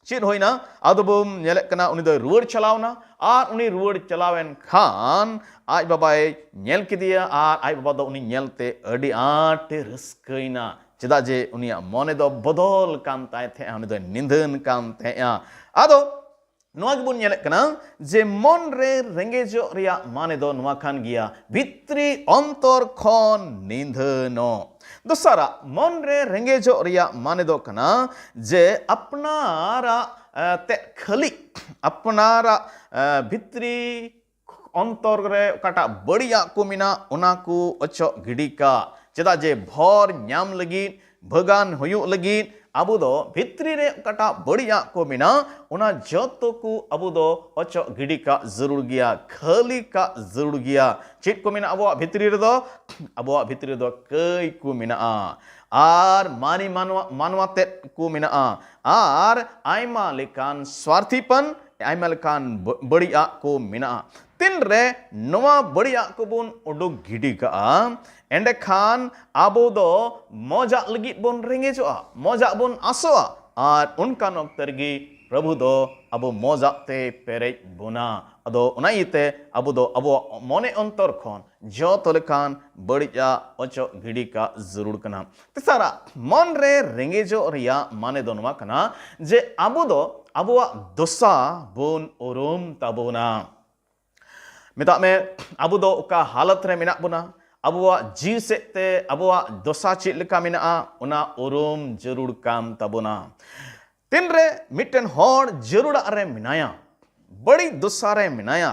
ᱪᱮᱫ ᱦᱩᱭᱱᱟ? ᱟᱫᱚ ᱵᱚᱱ ᱧᱮᱞᱮᱫ ᱠᱟᱱᱟ, ᱩᱱᱤ ᱫᱚᱭ ᱨᱩᱣᱟᱹᱲ ᱪᱟᱞᱟᱣᱱᱟ᱾ ᱟᱨ ᱩᱱᱤ ᱨᱩᱣᱟᱹᱲ ᱪᱟᱞᱟᱣᱮᱱ ᱠᱷᱟᱱ ᱟᱡ ᱵᱟᱵᱟᱭ ᱧᱮᱞ ᱠᱮᱫᱮᱭᱟ᱾ ᱟᱨ ᱟᱡ ᱵᱟᱵᱟ ᱫᱚ ᱩᱱᱤ ᱧᱮᱞᱛᱮ ᱟᱹᱰᱤ ᱟᱸᱴᱮ ᱨᱟᱹᱥᱠᱟᱹᱭᱮᱱᱟ᱾ ᱪᱮᱫᱟᱜ ᱡᱮ ᱩᱱᱤᱭᱟᱜ ᱢᱚᱱᱮ ᱫᱚ ᱵᱚᱫᱚᱞ ᱠᱟᱱ ᱛᱟᱭ ᱛᱟᱦᱮᱸᱜᱼᱟ, ᱩᱱᱤ ᱫᱚᱭ ᱱᱤᱫᱷᱟᱹᱱ ᱠᱟᱱ ᱛᱟᱦᱮᱸᱜᱼᱟ᱾ ᱟᱫᱚ ᱱᱚᱣᱟ ᱜᱮᱵᱚᱱ ᱧᱮᱞᱮᱫ ᱠᱟᱱᱟ ᱡᱮ ᱢᱚᱱ ᱨᱮ ᱨᱮᱸᱜᱮᱡᱚᱜ ᱨᱮᱭᱟᱜ ᱢᱟᱱᱮ ᱫᱚ ᱱᱚᱣᱟ ᱠᱟᱱ ᱜᱮᱭᱟ, ᱵᱷᱤᱛᱨᱤ ᱚᱱᱛᱚᱨ ᱠᱷᱚᱱ ᱱᱤᱫᱷᱟᱹᱱᱚᱜ᱾ ᱫᱚᱥᱟᱨᱟᱜ, ᱢᱚᱱ ᱨᱮ ᱨᱮᱸᱜᱮᱡᱚᱜ ᱨᱮᱭᱟᱜ ᱢᱟᱱᱮ ᱫᱚ ᱠᱟᱱᱟ ᱡᱮ ᱟᱯᱱᱟᱨᱟᱜ, ᱮ, ᱛᱮᱫ ᱠᱷᱟᱹᱞᱤ, ᱟᱯᱱᱟᱨᱟᱜ, ᱮ, ᱵᱷᱤᱛᱨᱤ ᱚᱱᱛᱚᱨ ᱨᱮ ᱚᱠᱟᱴᱟᱜ ᱵᱟᱹᱲᱤᱡᱟᱜ ᱠᱚ ᱢᱮᱱᱟᱜ, ᱚᱱᱟ ᱠᱚ ᱚᱪᱚᱜ ᱜᱤᱰᱤ ᱠᱟᱜ᱾ ᱪᱮᱫᱟᱜ ᱡᱮ ᱵᱷᱚᱨ ᱧᱟᱢ ᱞᱟᱹᱜᱤᱫ, ᱵᱷᱟᱹᱜᱟᱱ ᱦᱩᱭᱩᱜ ᱞᱟᱹᱜᱤᱫ ᱟᱵᱚ ᱫᱚ ᱵᱷᱤᱛᱨᱤ ᱨᱮ ᱚᱠᱟᱴᱟᱜ ᱵᱟᱹᱲᱤᱡᱟᱜ ᱠᱚ ᱢᱮᱱᱟᱜ, ᱚᱱᱟ ᱡᱚᱛᱚ ᱠᱚ ᱟᱵᱚ ᱫᱚ ᱚᱪᱚᱜ ᱜᱤᱰᱤ ᱠᱟᱜ ᱡᱟᱹᱨᱩᱲ ᱜᱮᱭᱟ, ᱠᱷᱟᱹᱞᱤ ᱠᱟᱜ ᱡᱟᱹᱨᱩᱲ ᱜᱮᱭᱟ᱾ ᱪᱮᱫ ᱠᱚ ᱢᱮᱱᱟᱜ ᱟᱵᱚᱣᱟᱜ ᱵᱷᱤᱛᱨᱤ ᱨᱮᱫᱚ? ᱟᱵᱚᱣᱟᱜ ᱵᱷᱤᱛᱨᱤ ᱨᱮᱫᱚ ᱠᱟᱹᱭ ᱠᱚ ᱢᱮᱱᱟᱜᱼᱟ, ᱟᱨ ᱢᱟᱱᱤ ᱢᱟᱱᱣᱟ, ᱢᱟᱱᱣᱟ ᱛᱮᱫ ᱠᱚ ᱢᱮᱱᱟᱜᱼᱟ, ᱟᱨ ᱟᱭᱢᱟ ᱞᱮᱠᱟᱱ ᱥᱣᱟᱨᱛᱷᱤᱯᱟᱱ ᱟᱭᱢᱟ ᱞᱮᱠᱟᱱ ᱵᱟᱹᱲᱤᱡᱟᱜ ᱠᱚ ᱢᱮᱱᱟᱜᱼᱟ᱾ ᱛᱤᱱᱨᱮ ᱱᱚᱣᱟ ᱵᱟᱹᱲᱤᱡᱟᱜ ᱠᱚᱵᱚᱱ ᱩᱰᱩᱠ ᱜᱤᱰᱤ ᱠᱟᱜᱼᱟ, ᱮᱸᱰᱮᱠᱷᱟᱱ ᱟᱵᱚ ᱫᱚ ᱢᱚᱡᱟᱜ ᱞᱟᱹᱜᱤᱫ ᱵᱚᱱ ᱨᱮᱸᱜᱮᱡᱚᱜᱼᱟ, ᱢᱚᱡᱟᱜ ᱵᱚᱱ ᱟᱥᱚᱜᱼᱟ, ᱟᱨ ᱚᱱᱠᱟᱱ ᱚᱠᱛᱮ ᱨᱮᱜᱮ ᱯᱨᱚᱵᱷᱩ ᱫᱚ ᱟᱵᱚ ᱢᱚᱡᱟᱜ ᱛᱮ ᱯᱮᱨᱮᱡ ᱵᱚᱱᱟ᱾ ᱟᱫᱚ ᱚᱱᱟ ᱤᱭᱟᱹᱛᱮ ᱟᱵᱚ ᱫᱚ ᱟᱵᱚᱣᱟᱜ ᱢᱚᱱᱮ ᱚᱱᱛᱚᱨ ᱠᱷᱚᱱ ᱡᱚᱛᱚ ᱞᱮᱠᱟᱱ ᱵᱟᱹᱲᱤᱡᱟᱜ ᱚᱪᱚᱜ ᱜᱤᱰᱤ ᱠᱟᱜ ᱡᱟᱹᱨᱩᱲ ᱠᱟᱱᱟ᱾ ᱛᱮᱥᱟᱨᱟᱜ, ᱢᱚᱱ ᱨᱮ ᱨᱮᱸᱜᱮᱡᱚᱜ ᱨᱮᱭᱟᱜ ᱢᱟᱱᱮ ᱫᱚ ᱱᱚᱣᱟ ᱠᱟᱱᱟ ᱡᱮ ᱟᱵᱚ ᱫᱚ ᱟᱵᱚᱣᱟᱜ ᱫᱚᱥᱟ ᱵᱚᱱ ᱩᱨᱩᱢ ᱛᱟᱵᱚᱱᱟ᱾ ᱢᱮᱛᱟᱜ ᱢᱮ, ᱟᱵᱚ ᱫᱚ ᱚᱠᱟ ᱦᱟᱞᱚᱛ ᱨᱮ ᱢᱮᱱᱟᱜ ᱵᱚᱱᱟ, ᱟᱵᱚᱣᱟᱜ ᱡᱤᱣᱤ ᱥᱮᱫ ᱛᱮ ᱟᱵᱚᱣᱟᱜ ᱫᱚᱥᱟ ᱪᱮᱫ ᱞᱮᱠᱟ ᱢᱮᱱᱟᱜᱼᱟ, ᱚᱱᱟ ᱩᱨᱩᱢ ᱡᱟᱹᱨᱩᱲ ᱠᱟᱱ ᱛᱟᱵᱚᱱᱟ᱾ ᱛᱤᱱᱨᱮ ᱢᱤᱫᱴᱮᱱ ᱦᱚᱲ ᱡᱟᱹᱨᱩᱲᱟᱜ ᱨᱮ ᱢᱮᱱᱟᱭᱟ, ᱵᱟᱹᱲᱤᱡ ᱫᱚᱥᱟ ᱨᱮ ᱢᱮᱱᱟᱭᱟ,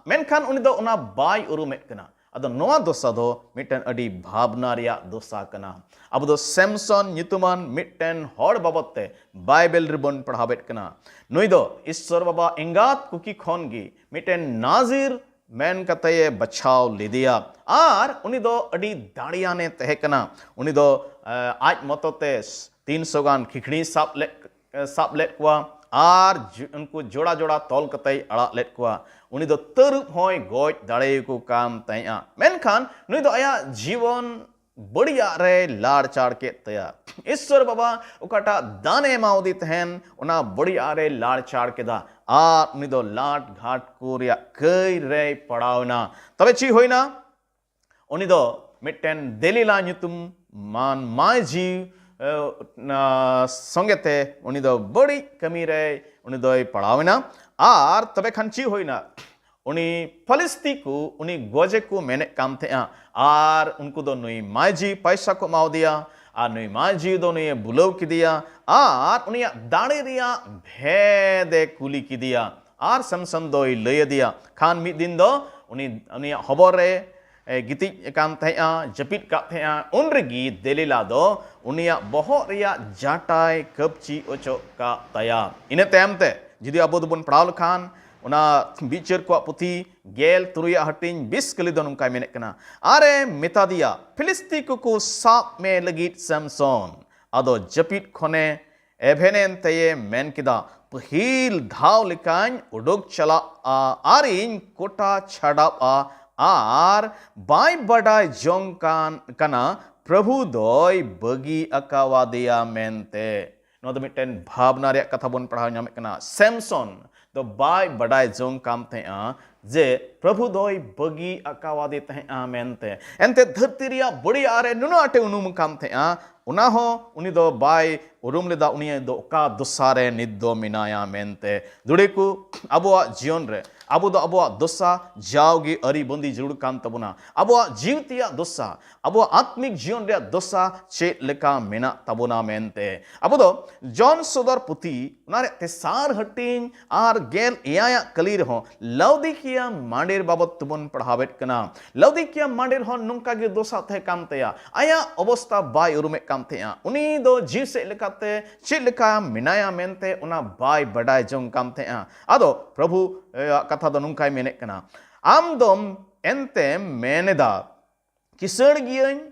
ᱢᱮᱱᱠᱷᱟᱱ ᱩᱱᱤ ᱫᱚ ᱚᱱᱟ ᱵᱟᱭ ᱩᱨᱩᱢᱮᱫ ᱠᱟᱱᱟ᱾ ᱟᱫᱚ ᱱᱚᱣᱟ ᱫᱚᱥᱟ ᱫᱚ ᱢᱤᱫᱴᱮᱱ ᱟᱹᱰᱤ ᱵᱷᱟᱵᱽᱱᱟ ᱨᱮᱭᱟᱜ ᱫᱚᱥᱟ ᱠᱟᱱᱟ᱾ ᱟᱵᱚ ᱫᱚ ᱥᱮᱢᱥᱚᱱ ᱧᱩᱛᱩᱢᱟᱱ ᱢᱤᱫᱴᱮᱱ ᱦᱚᱲ ᱵᱟᱵᱚᱫ ᱛᱮ ᱵᱟᱭᱵᱮᱞ ᱨᱮᱵᱚᱱ ᱯᱟᱲᱦᱟᱣᱮᱫ ᱠᱟᱱᱟ᱾ ᱱᱩᱭ ᱫᱚ ᱤᱥᱥᱚᱨ ᱵᱟᱵᱟ ᱮᱸᱜᱟᱛ ᱠᱩᱠᱷᱤ ᱠᱷᱚᱱ ᱜᱮ ᱢᱤᱫᱴᱮᱱ ᱱᱟᱡᱤᱨ ᱢᱮᱱ ᱠᱟᱛᱮ ᱮ ᱵᱟᱪᱷᱟᱣ ᱞᱮᱫᱮᱭᱟ᱾ ᱟᱨ ᱩᱱᱤ ᱫᱚ ᱟᱹᱰᱤ ᱫᱟᱲᱮᱭᱟᱱᱮ ᱛᱟᱦᱮᱸ ᱠᱟᱱᱟ᱾ ᱩᱱᱤ ᱫᱚ, ᱮ, ᱟᱡ ᱢᱚᱛᱚ ᱛᱮ ᱛᱤᱱᱥᱚ ᱜᱟᱱ ᱠᱷᱤᱠᱲᱤ ᱥᱟᱵ ᱞᱮᱫ, ᱮ, ᱥᱟᱵ ᱞᱮᱫ ᱠᱚᱣᱟ ᱟᱨ ᱡᱩ-, ᱩᱱᱠᱩ ᱡᱚᱲᱟ ᱡᱚᱲᱟ ᱛᱚᱞ ᱠᱟᱛᱮᱭ ᱟᱲᱟᱜ ᱞᱮᱫ ᱠᱚᱣᱟ᱾ ᱩᱱᱤ ᱫᱚ ᱛᱟᱹᱨᱩᱵ ᱦᱚᱸᱭ ᱜᱚᱡ ᱫᱟᱲᱮᱭᱟᱠᱚ ᱠᱟᱱ ᱛᱟᱦᱮᱸᱫᱼᱟ᱾ ᱢᱮᱱᱠᱷᱟᱱ ᱱᱩᱭ ᱫᱚ ᱟᱭᱟᱜ ᱡᱤᱵᱚᱱ ᱵᱟᱹᱲᱤᱡᱟᱜ ᱨᱮᱭ ᱞᱟᱲᱪᱟᱲ ᱠᱮᱫ ᱛᱟᱭᱟ᱾ ᱤᱥᱥᱚᱨ ᱵᱟᱵᱟ ᱚᱠᱟᱴᱟᱜ ᱫᱟᱱᱮ ᱮᱢᱟᱣᱟᱫᱮ ᱛᱟᱦᱮᱱ, ᱚᱱᱟ ᱵᱟᱹᱲᱤᱡᱟᱜ ᱨᱮᱭ ᱞᱟᱲᱪᱟᱲ ᱠᱮᱫᱟ ᱟᱨ ᱩᱱᱤ ᱫᱚ ᱞᱟᱴ ᱜᱷᱟᱴ ᱠᱚ ᱨᱮᱭᱟᱜ ᱠᱟᱹᱭ ᱨᱮᱭ ᱯᱟᱲᱟᱣ ᱮᱱᱟ᱾ ᱛᱚᱵᱮ ᱪᱮᱫ ᱦᱩᱭᱱᱟ? ᱩᱱᱤ ᱫᱚ ᱢᱤᱫᱴᱮᱱ ᱫᱮᱞᱤᱞᱟ ᱧᱩᱛᱩᱢ ᱢᱟᱱ ᱢᱟᱹᱭᱡᱤ, ᱮ, ᱚᱱᱟ ᱥᱚᱸᱜᱮ ᱛᱮ ᱩᱱᱤ ᱫᱚ ᱵᱟᱹᱲᱤᱡ ᱠᱟᱹᱢᱤ ᱨᱮ ᱩᱱᱤ ᱫᱚᱭ ᱯᱟᱲᱟᱣ ᱮᱱᱟ᱾ ᱟᱨ ᱛᱚᱵᱮ ᱠᱷᱟᱱ ᱪᱮᱫ ᱦᱩᱭᱱᱟ? ᱩᱱᱤ ᱯᱷᱟᱞᱤᱥᱛᱤ ᱠᱚ ᱩᱱᱤ ᱜᱚᱡᱮ ᱠᱚ ᱢᱮᱱᱮᱫ ᱠᱟᱱ ᱛᱟᱦᱮᱸᱜᱼᱟ᱾ ᱟᱨ ᱩᱱᱠᱩ ᱫᱚ ᱱᱩᱭ ᱢᱟᱹᱭᱡᱤ ᱯᱚᱭᱥᱟ ᱠᱚ ᱮᱢᱟᱣᱟᱫᱮᱭᱟ᱾ ᱟᱨ ᱱᱩᱭ ᱢᱟᱹᱭᱡᱤ ᱫᱚ ᱱᱩᱭᱮ ᱵᱩᱞᱟᱹᱣ ᱠᱮᱫᱮᱭᱟ᱾ ᱟᱨ ᱩᱱᱤᱭᱟᱜ ᱫᱟᱲᱮ ᱨᱮᱭᱟᱜ ᱵᱷᱮᱫ ᱮ ᱠᱩᱞᱤ ᱠᱮᱫᱮᱭᱟ᱾ ᱟᱨ ᱥᱟᱢᱥᱚᱱ ᱫᱚᱭ ᱞᱟᱹᱭ ᱟᱫᱮᱭᱟ᱾ ᱠᱷᱟᱱ ᱢᱤᱫ ᱫᱤᱱ ᱫᱚ ᱩᱱᱤ, ᱩᱱᱤᱭᱟᱜ ᱦᱚᱵᱚᱨ ᱨᱮ, ᱮ, ᱜᱤᱛᱤᱡ ᱟᱠᱟᱱ ᱛᱟᱦᱮᱸᱜᱼᱟ, ᱡᱟᱹᱯᱤᱫ ᱠᱟᱜ ᱛᱟᱦᱮᱸᱜᱼᱟ᱾ ᱩᱱ ᱨᱮᱜᱮ ᱫᱮᱞᱤᱞᱟ ᱫᱚ ᱩᱱᱤᱭᱟᱜ ᱵᱚᱦᱚᱜ ᱨᱮᱭᱟᱜ ᱡᱟᱴᱟᱭ ᱠᱟᱹᱯᱪᱤ ᱚᱪᱚᱜ ᱠᱟᱜ ᱛᱟᱭᱟ᱾ ᱤᱱᱟᱹ ᱛᱟᱭᱚᱢ ᱛᱮ ᱡᱩᱫᱤ ᱟᱵᱚ ᱫᱚᱵᱚᱱ ᱯᱟᱲᱦᱟᱣ ᱞᱮᱠᱷᱟᱱ, ᱚᱱᱟ ᱵᱤᱪᱟᱹᱨ ᱠᱚᱣᱟᱜ ᱯᱩᱛᱷᱤ ᱜᱮᱞ ᱛᱩᱨᱩᱭᱟᱜ ᱦᱟᱹᱴᱤᱧ ᱵᱤᱥ ᱠᱟᱹᱞᱤ ᱫᱚ ᱱᱚᱝᱠᱟᱭ ᱢᱮᱱᱮᱫ ᱠᱟᱱᱟ, "ᱟᱨᱮ ᱢᱮᱛᱟ ᱫᱮᱭᱟ, 'ᱯᱷᱤᱞᱤᱥᱛᱤ ᱠᱚᱠᱚ ᱥᱟᱵ ᱢᱮ ᱞᱟᱹᱜᱤᱫ ᱥᱟᱢᱥᱚᱱ᱾ ᱟᱫᱚ ᱡᱟᱹᱯᱤᱫ ᱠᱷᱚᱱᱮ ᱮᱵᱷᱮᱱᱮᱱ ᱛᱮᱭᱮ ᱢᱮᱱ ᱠᱮᱫᱟ, "ᱯᱟᱹᱦᱤᱞ ᱫᱷᱟᱣ ᱞᱮᱠᱟᱧ ᱩᱰᱩᱠ ᱪᱟᱞᱟᱜᱼᱟ ᱟᱨᱤᱧ ᱠᱚᱴᱟ ᱪᱷᱟᱰᱟᱜᱼᱟ", ᱟᱨ ᱵᱟᱭ ᱵᱟᱰᱟᱭ ᱡᱚᱝ ᱠᱟᱱ ᱠᱟᱱᱟ ᱯᱨᱚᱵᱷᱩ ᱫᱚᱭ ᱵᱟᱹᱜᱤ ᱟᱠᱟᱣᱟᱫᱮᱭᱟ ᱢᱮᱱᱛᱮ᱾ ᱱᱚᱣᱟ ᱫᱚ ᱢᱤᱫᱴᱮᱱ ᱵᱷᱟᱵᱽᱱᱟ ᱨᱮᱭᱟᱜ ᱠᱟᱛᱷᱟ ᱵᱚᱱ ᱯᱟᱲᱦᱟᱣ ᱧᱟᱢᱮᱫ ᱠᱟᱱᱟ᱾ ᱥᱮᱢᱥᱚᱱ ᱫᱚ ᱵᱟᱭ ᱵᱟᱰᱟᱭ ᱡᱚᱝ ᱠᱟᱱ ᱛᱟᱦᱮᱸᱜᱼᱟ ᱡᱮ ᱯᱨᱚᱵᱷᱩ ᱫᱚᱭ ᱵᱟᱹᱜᱤ ᱟᱠᱟᱣᱟᱫᱮ ᱛᱟᱦᱮᱸᱜᱼᱟ ᱢᱮᱱᱛᱮ᱾ ᱮᱱᱛᱮ ᱫᱷᱟᱹᱨᱛᱤ ᱨᱮᱭᱟᱜ ᱵᱟᱹᱲᱤ ᱟᱨᱮ ᱱᱩᱱᱟᱹᱜ ᱟᱸᱴᱮ ᱩᱱᱩᱢ ᱟᱠᱟᱱ ᱛᱟᱦᱮᱸᱜᱼᱟ, ᱚᱱᱟ ᱦᱚᱸ ᱩᱱᱤ ᱫᱚ ᱵᱟᱭ ᱩᱨᱩᱢ ᱞᱮᱫᱟ ᱩᱱᱤ ᱫᱚ ᱚᱠᱟ ᱫᱚᱥᱟ ᱨᱮ ᱱᱤᱛ ᱫᱚ ᱢᱮᱱᱟᱭᱟ ᱢᱮᱱᱛᱮ᱾ ᱫᱩᱲᱤ ᱠᱚ, ᱟᱵᱚᱣᱟᱜ ᱡᱤᱭᱚᱱ ᱨᱮ ᱟᱵᱚ ᱫᱚ ᱟᱵᱚᱣᱟᱜ ᱫᱚᱥᱟ ᱡᱟᱣᱜᱮ ᱟᱹᱨᱤ ᱵᱟᱸᱫᱤ ᱡᱟᱹᱨᱩᱲ ᱠᱟᱱ ᱛᱟᱵᱚᱱᱟ᱾ ᱟᱵᱚᱣᱟᱜ ᱡᱤᱣᱤ ᱛᱮᱭᱟᱜ ᱫᱚᱥᱟ, ᱟᱵᱚᱣᱟᱜ ᱟᱛᱢᱤᱠ ᱡᱤᱭᱚᱱ ᱨᱮᱭᱟᱜ ᱫᱚᱥᱟ ᱪᱮᱫ ᱞᱮᱠᱟ ᱢᱮᱱᱟᱜ ᱛᱟᱵᱚᱱᱟ ᱢᱮᱱᱛᱮ᱾ ᱟᱵᱚ ᱫᱚ ᱡᱚᱱ ᱥᱚᱫᱚᱨ ᱯᱩᱛᱷᱤ ᱚᱱᱟ ᱨᱮᱭᱟᱜ ᱛᱮᱥᱟᱨ ᱦᱟᱹᱴᱤᱧ ᱟᱨ ᱜᱮᱞ ᱮᱭᱟᱭᱟᱜ ᱠᱟᱹᱞᱤ ᱨᱮᱦᱚᱸ ᱞᱟᱣᱫᱤᱠᱤᱭᱟ ᱢᱟᱸᱰᱮᱨ ᱵᱟᱵᱚᱛ ᱛᱮᱵᱚᱱ ᱯᱟᱲᱦᱟᱣᱮᱫ ᱠᱟᱱᱟ᱾ ᱞᱟᱣᱫᱤᱠᱤᱭᱟ ᱢᱟᱸᱰᱮᱨ ᱦᱚᱸ ᱱᱚᱝᱠᱟ ᱜᱮ ᱫᱚᱥᱟ ᱛᱟᱦᱮᱸ ᱠᱟᱱ ᱛᱟᱭᱟ᱾ ᱟᱭᱟᱜ ᱚᱵᱚᱥᱛᱟ ᱵᱟᱭ ᱩᱨᱩᱢᱮᱫ ᱠᱟᱱ ᱛᱟᱦᱮᱸᱜᱼᱟ᱾ ᱩᱱᱤ ᱫᱚ ᱡᱤᱣᱤ ᱥᱮᱫ ᱞᱮᱠᱟᱛᱮ ᱪᱮᱫ ᱞᱮᱠᱟ ᱢᱮᱱᱟᱭᱟ ᱢᱮᱱᱛᱮ ᱚᱱᱟ ᱵᱟᱭ ᱵᱟᱰᱟᱭ ᱡᱚᱝ ᱠᱟᱱ ᱛᱟᱦᱮᱸᱜᱼᱟ᱾ ᱟᱫᱚ ᱯᱨᱚᱵᱷᱩ ᱟᱜ ᱠᱟᱛᱷᱟ ᱫᱚ ᱱᱚᱝᱠᱟᱭ ᱢᱮᱱᱮᱫ ᱠᱟᱱᱟ, ᱟᱢ ᱫᱚᱢ ᱮᱱᱛᱮᱢ ᱢᱮᱱ ᱮᱫᱟ, "ᱠᱤᱥᱟᱹᱬ ᱜᱤᱭᱟᱹᱧ,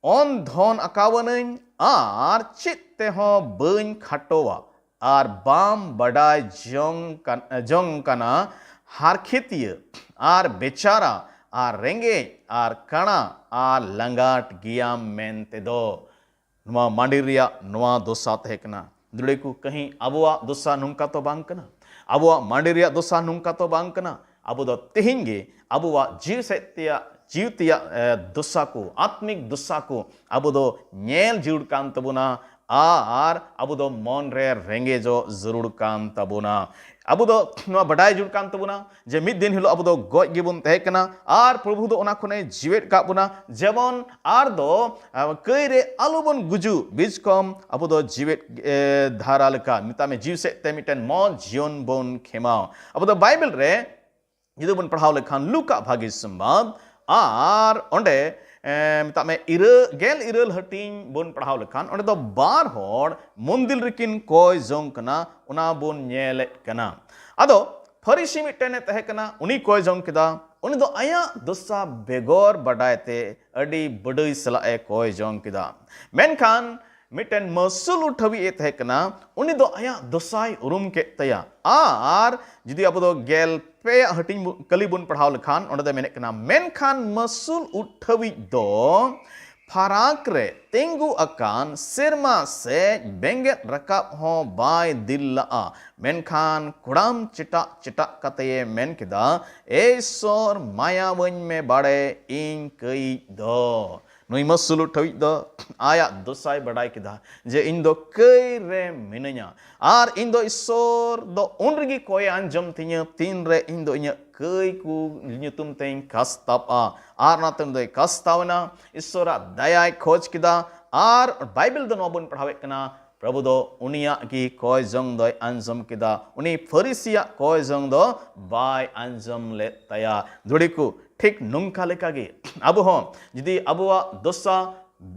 ᱚᱱ ᱫᱷᱚᱱ ᱟᱠᱟᱣᱟᱹᱱᱟᱹᱧ ᱟᱨ ᱪᱮᱫ ᱛᱮᱦᱚᱸ ᱵᱟᱹᱧ ᱠᱷᱟᱴᱚᱣᱟ", ᱟᱨ ᱵᱟᱢ ᱵᱟᱰᱟᱭ ᱡᱚᱝ ᱠᱟᱱ-, ᱡᱚᱝ ᱠᱟᱱᱟ ᱦᱟᱨᱠᱷᱮᱛᱤᱭᱟᱹ ᱟᱨ ᱵᱮᱪᱟᱨᱟ ᱟᱨ ᱨᱮᱸᱜᱮᱡ ᱟᱨ ᱠᱟᱬᱟ ᱟᱨ ᱞᱟᱸᱜᱟᱴ ᱜᱮᱭᱟᱢ ᱢᱮᱱᱛᱮ ᱫᱚ᱾ ᱱᱚᱣᱟ ᱢᱟᱸᱰᱮᱨ ᱨᱮᱭᱟᱜ ᱱᱚᱣᱟ ᱫᱚᱥᱟ ᱛᱟᱦᱮᱸ ᱠᱟᱱᱟ᱾ ᱫᱩᱲᱤ ᱠᱚ, ᱠᱟᱹᱦᱤ ᱟᱵᱚᱣᱟᱜ ᱫᱚᱥᱟ ᱱᱚᱝᱠᱟ ᱛᱚ ᱵᱟᱝ ᱠᱟᱱᱟ᱾ ᱟᱵᱚᱣᱟᱜ ᱢᱟᱸᱰᱮᱨ ᱨᱮᱭᱟᱜ ᱫᱚᱥᱟ ᱱᱚᱝᱠᱟ ᱛᱚ ᱵᱟᱝ ᱠᱟᱱᱟ᱾ ᱟᱵᱚ ᱫᱚ ᱛᱮᱦᱮᱧ ᱜᱮ ᱟᱵᱚᱣᱟᱜ ᱡᱤᱣᱤ ᱥᱮᱫ ᱛᱮᱭᱟᱜ, ᱡᱤᱣᱤ ᱛᱮᱭᱟᱜ, ᱮ, ᱫᱚᱥᱟ ᱠᱚ, ᱟᱛᱢᱤᱠ ᱫᱚᱥᱟ ᱠᱚ ᱟᱵᱚ ᱫᱚ ᱧᱮᱞ ᱡᱟᱹᱨᱩᱲ ᱠᱟᱱ ᱛᱟᱵᱚᱱᱟ ᱟᱨ ᱟᱵᱚ ᱫᱚ ᱢᱚᱱ ᱨᱮ ᱨᱮᱸᱜᱮᱡᱚᱜ ᱡᱟᱹᱨᱩᱲ ᱠᱟᱱ ᱛᱟᱵᱚᱱᱟ᱾ ᱟᱵᱚ ᱫᱚ ᱱᱚᱣᱟ ᱵᱟᱰᱟᱭ ᱡᱟᱹᱨᱩᱲ ᱠᱟᱱ ᱛᱟᱵᱚᱱᱟ ᱡᱮ ᱢᱤᱫ ᱫᱤᱱ ᱦᱤᱞᱳᱜ ᱟᱵᱚ ᱫᱚ ᱜᱚᱡ ᱜᱮᱵᱚᱱ ᱛᱟᱦᱮᱸ ᱠᱟᱱᱟ ᱟᱨ ᱯᱨᱚᱵᱷᱩ ᱫᱚ ᱚᱱᱟ ᱠᱷᱚᱱᱮ ᱡᱤᱣᱮᱫ ᱠᱟᱜ ᱵᱚᱱᱟ᱾ ᱡᱮᱢᱚᱱ ᱟᱨ ᱫᱚ, ᱟ, ᱠᱟᱹᱭ ᱨᱮ ᱟᱞᱚᱵᱚᱱ ᱜᱩᱡᱩᱜ, ᱵᱤᱡᱽ ᱠᱚᱢ ᱟᱵᱚ ᱫᱚ ᱡᱤᱣᱮᱫ, ᱮ, ᱫᱷᱟᱨᱟ ᱞᱮᱠᱟ, ᱢᱮᱛᱟᱜ ᱢᱮ, ᱡᱤᱣᱤ ᱥᱮᱫ ᱛᱮ ᱢᱤᱫᱴᱮᱱ ᱢᱚᱡᱽ ᱡᱤᱭᱚᱱ ᱵᱚᱱ ᱠᱷᱮᱢᱟᱣ᱾ ᱟᱵᱚ ᱫᱚ ᱵᱟᱭᱵᱮᱞ ᱨᱮ ᱡᱩᱫᱤ ᱵᱚᱱ ᱯᱟᱲᱦᱟᱣ ᱞᱮᱠᱷᱟᱱ ᱞᱩᱠᱟ ᱵᱷᱟᱹᱜᱤ ᱥᱚᱢᱵᱟᱫ ᱟᱨ ᱚᱸᱰᱮ, ᱮ, ᱢᱮᱛᱟᱜ ᱢᱮ ᱤᱨᱟᱹ-, ᱜᱮᱞ ᱤᱨᱟᱹᱞ ᱦᱟᱹᱴᱤᱧ ᱵᱚᱱ ᱯᱟᱲᱦᱟᱣ ᱞᱮᱠᱷᱟᱱ ᱚᱸᱰᱮ ᱫᱚ ᱵᱟᱨ ᱦᱚᱲ ᱢᱚᱱᱫᱤᱨ ᱨᱮᱠᱤᱱ ᱠᱚᱭ ᱡᱚᱝ ᱠᱟᱱᱟ, ᱚᱱᱟ ᱵᱚᱱ ᱧᱮᱞᱮᱫ ᱠᱟᱱᱟ᱾ ᱟᱫᱚ ᱯᱷᱟᱹᱨᱤᱥᱤ ᱢᱤᱫᱴᱮᱱᱮ ᱛᱟᱦᱮᱸ ᱠᱟᱱᱟ, ᱩᱱᱤ ᱠᱚᱭ ᱡᱚᱝ ᱠᱮᱫᱟ᱾ ᱩᱱᱤ ᱫᱚ ᱟᱭᱟᱜ ᱫᱚᱥᱟ ᱵᱮᱜᱚᱨ ᱵᱟᱰᱟᱭ ᱛᱮ ᱟᱹᱰᱤ ᱵᱟᱰᱟᱭ ᱥᱟᱞᱟᱜ ᱮ ᱠᱚᱭ ᱡᱚᱝ ᱠᱮᱫᱟ᱾ ᱢᱮᱱᱠᱷᱟᱱ ᱢᱤᱫᱴᱮᱱ ᱢᱟᱹᱥᱩᱞ ᱩᱴᱷᱟᱹᱣᱤᱡ ᱮ ᱛᱟᱦᱮᱸ ᱠᱟᱱᱟ, ᱩᱱᱤ ᱫᱚ ᱟᱭᱟᱜ ᱫᱚᱥᱟᱭ ᱩᱨᱩᱢ ᱠᱮᱫ ᱛᱟᱭᱟ᱾ ᱟᱨ ᱡᱩᱫᱤ ᱟᱵᱚ ᱫᱚ ᱜᱮᱞ ᱯᱮᱭᱟᱜ ᱦᱟᱹᱴᱤᱧ ᱵᱚ-, ᱠᱟᱹᱞᱤ ᱵᱚᱱ ᱯᱟᱲᱦᱟᱣ ᱞᱮᱠᱷᱟᱱ, ᱚᱸᱰᱮ ᱫᱚ ᱢᱮᱱᱮᱫ ᱠᱟᱱᱟ, ᱢᱮᱱᱠᱷᱟᱱ ᱢᱟᱹᱥᱩᱞ ᱩᱴᱷᱟᱹᱣᱤᱡ ᱫᱚ ᱯᱷᱟᱨᱟᱠ ᱨᱮ ᱛᱤᱸᱜᱩ ᱟᱠᱟᱱ ᱥᱮᱨᱢᱟ ᱥᱮᱫ ᱵᱮᱸᱜᱮᱫ ᱨᱟᱠᱟᱵ ᱦᱚᱸ ᱵᱟᱭ ᱫᱤᱞ ᱞᱟᱜᱼᱟ᱾ ᱢᱮᱱᱠᱷᱟᱱ ᱠᱚᱲᱟᱢ ᱪᱮᱴᱟᱜ ᱪᱮᱴᱟᱜ ᱠᱟᱛᱮᱭᱮ ᱢᱮᱱ ᱠᱮᱫᱟ, "ᱮ ᱤᱥᱥᱚᱨ, ᱢᱟᱭᱟᱣᱟᱹᱧ ᱢᱮ ᱵᱟᱲᱮ, ᱤᱧ ᱠᱟᱹᱭᱤᱡ ᱫᱚ᱾" ᱱᱩᱭ ᱢᱟᱹᱥᱩᱞ ᱩᱴᱷᱟᱹᱣᱤᱡ ᱫᱚ ᱟᱭᱟᱜ ᱫᱚᱥᱟᱭ ᱵᱟᱰᱟᱭ ᱠᱮᱫᱟ ᱡᱮ ᱤᱧ ᱫᱚ ᱠᱟᱹᱭ ᱨᱮ ᱢᱤᱱᱟᱹᱧᱟ, ᱟᱨ ᱤᱧ ᱫᱚ ᱤᱥᱥᱚᱨ ᱫᱚ ᱩᱱ ᱨᱮᱜᱮ ᱠᱚᱭᱮ ᱟᱸᱡᱚᱢ ᱛᱤᱧᱟᱹ, ᱛᱤᱱ ᱨᱮ ᱤᱧ ᱫᱚ ᱤᱧᱟᱹᱜ ᱠᱟᱹᱭ ᱠᱚ ᱧᱩᱛᱩᱢ ᱛᱮᱧ ᱠᱟᱥᱛᱟᱵᱼᱟ᱾ ᱟᱨ ᱚᱱᱟᱛᱮ ᱩᱱᱤ ᱫᱚᱭ ᱠᱟᱥᱛᱟᱣ ᱮᱱᱟ, ᱤᱥᱥᱚᱨᱟᱜ ᱫᱟᱭᱟᱭ ᱠᱷᱚᱡᱽ ᱠᱮᱫᱟ᱾ ᱟᱨ ᱵᱟᱭᱵᱮᱞ ᱫᱚ ᱱᱚᱣᱟ ᱵᱚᱱ ᱯᱟᱲᱦᱟᱣᱮᱫ ᱠᱟᱱᱟ, ᱯᱨᱚᱵᱷᱩ ᱫᱚ ᱩᱱᱤᱭᱟᱜ ᱜᱮ ᱠᱚᱭ ᱡᱚᱝ ᱫᱚᱭ ᱟᱸᱡᱚᱢ ᱠᱮᱫᱟ, ᱩᱱᱤ ᱯᱷᱟᱹᱨᱤᱥᱤᱭᱟᱜ ᱠᱚᱭ ᱡᱚᱝ ᱫᱚ ᱵᱟᱭ ᱟᱸᱡᱚᱢ ᱞᱮᱫ ᱛᱟᱭᱟ᱾ ᱫᱷᱩᱲᱤ ᱠᱚ, ᱴᱷᱤᱠ ᱱᱚᱝᱠᱟ ᱞᱮᱠᱟᱜᱮ ᱟᱵᱚ ᱦᱚᱸ ᱡᱩᱫᱤ ᱟᱵᱚᱣᱟᱜ ᱫᱚᱥᱟ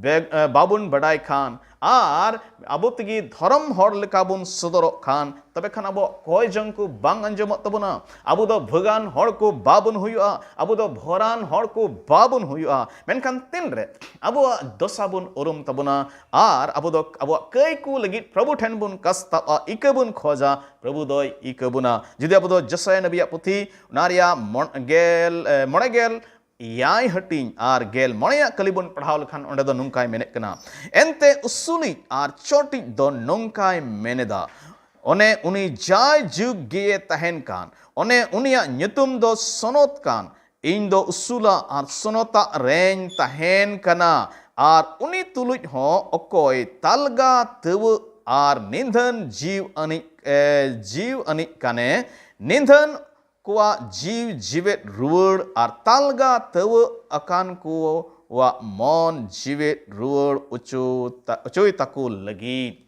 ᱵᱮᱜ-, ᱮ, ᱵᱟᱵᱚᱱ ᱵᱟᱰᱟᱭ ᱠᱷᱟᱱ ᱟᱨ ᱟᱵᱚ ᱛᱮᱜᱮ ᱫᱷᱚᱨᱚᱢ ᱦᱚᱲ ᱞᱮᱠᱟ ᱵᱚᱱ ᱥᱚᱫᱚᱨᱚᱜ ᱠᱷᱟᱱ, ᱛᱚᱵᱮ ᱠᱷᱟᱱ ᱟᱵᱚᱣᱟᱜ ᱠᱚᱭ ᱡᱚᱝ ᱠᱚ ᱵᱟᱝ ᱟᱸᱡᱚᱢᱚᱜ ᱛᱟᱵᱚᱱᱟ᱾ ᱟᱵᱚ ᱫᱚ ᱵᱷᱟᱹᱜᱟᱱ ᱦᱚᱲ ᱠᱚ ᱵᱟᱵᱚᱱ ᱦᱩᱭᱩᱜᱼᱟ, ᱟᱵᱚ ᱫᱚ ᱵᱷᱚᱨᱟᱱ ᱦᱚᱲ ᱠᱚ ᱵᱟᱵᱚᱱ ᱦᱩᱭᱩᱜᱼᱟ᱾ ᱢᱮᱱᱠᱷᱟᱱ ᱛᱤᱱᱨᱮ ᱟᱵᱚᱣᱟᱜ ᱫᱚᱥᱟ ᱵᱚᱱ ᱩᱨᱩᱢ ᱛᱟᱵᱚᱱᱟ ᱟᱨ ᱟᱵᱚ ᱫᱚ ᱟᱵᱚᱣᱟᱜ ᱠᱟᱹᱭ ᱠᱚ ᱞᱟᱹᱜᱤᱫ ᱯᱨᱚᱵᱷᱩ ᱴᱷᱮᱱ ᱵᱚᱱ ᱠᱟᱥᱛᱟᱜᱼᱟ, ᱤᱠᱟᱹ ᱵᱚᱱ ᱠᱷᱚᱡᱟ, ᱯᱨᱚᱵᱷᱩ ᱫᱚᱭ ᱤᱠᱟᱹ ᱵᱚᱱᱟ᱾ ᱡᱩᱫᱤ ᱟᱵᱚ ᱫᱚ ᱡᱮᱥᱟᱭᱟ ᱱᱟᱵᱤᱭᱟᱜ ᱯᱩᱛᱷᱤ, ᱚᱱᱟ ᱨᱮᱭᱟᱜ ᱢᱚᱬ-, ᱜᱮᱞ, ᱮ, ᱢᱚᱬᱮ ᱜᱮᱞ ᱮᱭᱟᱭ ᱦᱟᱹᱴᱤᱧ ᱟᱨ ᱜᱮᱞ ᱢᱚᱬᱮᱭᱟᱜ ᱠᱟᱹᱞᱤ ᱵᱚᱱ ᱯᱟᱲᱦᱟᱣ ᱞᱮᱠᱷᱟᱱ, ᱚᱸᱰᱮ ᱫᱚ ᱱᱚᱝᱠᱟᱭ ᱢᱮᱱᱮᱫ ᱠᱟᱱᱟ, "ᱮᱱᱛᱮ ᱩᱥᱩᱞᱤᱡ ᱟᱨ ᱪᱚᱴᱤᱡ ᱫᱚ ᱱᱚᱝᱠᱟᱭ ᱢᱮᱱᱮᱫᱟ, ᱚᱱᱮ ᱩᱱᱤ ᱡᱟᱭ ᱡᱩᱜᱽ ᱜᱮᱭᱮ ᱛᱟᱦᱮᱱ ᱠᱟᱱ, ᱚᱱᱮ ᱩᱱᱤᱭᱟᱜ ᱧᱩᱛᱩᱢ ᱫᱚ ᱥᱚᱱᱚᱛ ᱠᱟᱱ, ᱤᱧ ᱫᱚ ᱩᱥᱩᱞᱟ ᱟᱨ ᱥᱚᱱᱚᱛᱟᱜ ᱨᱮᱧ ᱛᱟᱦᱮᱱ ᱠᱟᱱᱟ, ᱟᱨ ᱩᱱᱤ ᱛᱩᱞᱩᱡ ᱦᱚᱸ ᱚᱠᱚᱭ ᱛᱟᱞᱜᱟ ᱛᱟᱹᱣᱟᱹᱜ ᱟᱨ ᱱᱤᱫᱷᱟᱹᱱ ᱡᱤᱣ ᱟᱹᱱᱤᱡ, ᱮ, ᱡᱤᱣ ᱟᱹᱱᱤᱡ ᱠᱟᱱᱮ, ᱱᱤᱫᱷᱟᱹᱱ ᱠᱚᱣᱟᱜ ᱡᱤᱣ ᱡᱤᱣᱮᱫ ᱨᱩᱣᱟᱹᱲ ᱟᱨ ᱛᱟᱞᱜᱟ ᱛᱟᱹᱣᱟᱹᱜ ᱟᱠᱟᱱ ᱠᱚᱣᱟᱜ ᱢᱚᱱ ᱡᱤᱣᱮᱫ ᱨᱩᱣᱟᱹᱲ ᱚᱪᱚ ᱛᱟ-, ᱚᱪᱚᱭ ᱛᱟᱠᱚ ᱞᱟᱹᱜᱤᱫ᱾"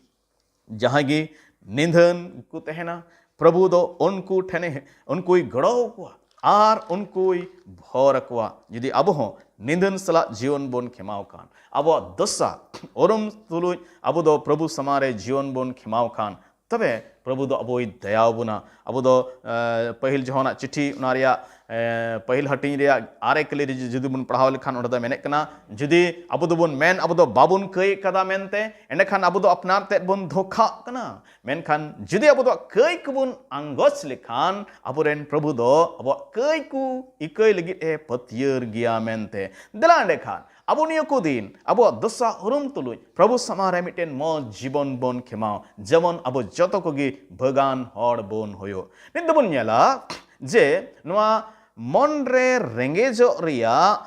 ᱡᱟᱦᱟᱸᱭ ᱜᱮ ᱱᱤᱫᱷᱟᱹᱱ ᱠᱚ ᱛᱟᱦᱮᱱᱟ, ᱯᱨᱚᱵᱷᱩ ᱫᱚ ᱩᱱᱠᱩ ᱴᱷᱮᱱᱮ, ᱩᱱᱠᱩᱭ ᱜᱚᱲᱚ ᱟᱠᱚᱣᱟ ᱟᱨ ᱩᱱᱠᱩᱭ ᱵᱷᱚᱨ ᱟᱠᱚᱣᱟ᱾ ᱡᱩᱫᱤ ᱟᱵᱚ ᱦᱚᱸ ᱱᱤᱫᱷᱟᱹᱱ ᱥᱟᱞᱟᱜ ᱡᱤᱭᱚᱱ ᱵᱚᱱ ᱠᱷᱮᱢᱟᱣ ᱠᱷᱟᱱ, ᱟᱵᱚᱣᱟᱜ ᱫᱚᱥᱟ ᱩᱨᱩᱢ ᱛᱩᱞᱩᱡ ᱟᱵᱚ ᱫᱚ ᱯᱨᱚᱵᱷᱩ ᱥᱟᱢᱟᱝ ᱨᱮ ᱡᱤᱭᱚᱱ ᱵᱚᱱ ᱠᱷᱮᱢᱟᱣ ᱠᱷᱟᱱ, ᱛᱚᱵᱮ ᱯᱨᱚᱵᱷᱩ ᱫᱚ ᱟᱵᱚᱭ ᱫᱟᱭᱟ ᱟᱵᱚᱱᱟ᱾ ᱟᱵᱚ ᱫᱚ, ᱮ, ᱯᱟᱹᱦᱤᱞ ᱡᱚᱦᱚᱱᱟᱜ ᱪᱤᱴᱷᱤ, ᱚᱱᱟ ᱨᱮᱭᱟᱜ ᱯᱟᱹᱦᱤᱞ ᱦᱟᱹᱴᱤᱧ ᱨᱮᱭᱟᱜ ᱟᱨᱮ ᱠᱟᱹᱞᱤ ᱨᱮ ᱡᱩᱫᱤ ᱵᱚᱱ ᱯᱟᱲᱦᱟᱣ ᱞᱮᱠᱷᱟᱱ, ᱚᱸᱰᱮ ᱫᱚ ᱢᱮᱱᱮᱫ ᱠᱟᱱᱟ, ᱡᱩᱫᱤ ᱟᱵᱚ ᱫᱚᱵᱚᱱ ᱢᱮᱱ ᱟᱵᱚ ᱫᱚ ᱵᱟᱵᱚᱱ ᱠᱟᱹᱭ ᱠᱟᱫᱟ ᱢᱮᱱᱛᱮ, ᱮᱸᱰᱮᱠᱷᱟᱱ ᱟᱵᱚ ᱫᱚ ᱟᱯᱱᱟᱨ ᱛᱮᱫ ᱵᱚᱱ ᱫᱷᱳᱠᱷᱟᱜ ᱠᱟᱱᱟ᱾ ᱢᱮᱱᱠᱷᱟᱱ ᱡᱩᱫᱤ ᱟᱵᱚ ᱫᱚ ᱠᱟᱹᱭ ᱠᱚᱵᱚᱱ ᱟᱸᱜᱚᱪ ᱞᱮᱠᱷᱟᱱ, ᱟᱵᱚᱨᱮᱱ ᱯᱨᱚᱵᱷᱩ ᱫᱚ ᱟᱵᱚᱣᱟᱜ ᱠᱟᱹᱭ ᱠᱚ ᱤᱠᱟᱹᱭ ᱞᱟᱹᱜᱤᱫ ᱮ ᱯᱟᱹᱛᱭᱟᱹᱨ ᱜᱮᱭᱟ ᱢᱮᱱᱛᱮ᱾ ᱫᱮᱞᱟ ᱮᱸᱰᱮᱠᱷᱟᱱ ᱟᱵᱚ ᱱᱤᱭᱟᱹ ᱠᱚ ᱫᱤᱱ ᱟᱵᱚᱣᱟᱜ ᱫᱚᱥᱟ ᱩᱨᱩᱢ ᱛᱩᱞᱩᱡ ᱯᱨᱚᱵᱷᱩ ᱥᱟᱢᱟᱝ ᱨᱮ ᱢᱤᱫᱴᱮᱱ ᱢᱚᱡᱽ ᱡᱤᱵᱚᱱ ᱵᱚᱱ ᱠᱷᱮᱢᱟᱣ, ᱡᱮᱢᱚᱱ ᱟᱵᱚ ᱡᱚᱛᱚ ᱠᱚᱜᱮ ᱵᱷᱟᱹᱜᱟᱱ ᱦᱚᱲ ᱵᱚᱱ ᱦᱩᱭᱩᱜ᱾ ᱱᱤᱛ ᱫᱚᱵᱚᱱ ᱧᱮᱞᱟ ᱡᱮ ᱱᱚᱣᱟ ᱢᱚᱱ ᱨᱮ ᱨᱮᱸᱜᱮᱡᱚᱜ ᱨᱮᱭᱟᱜ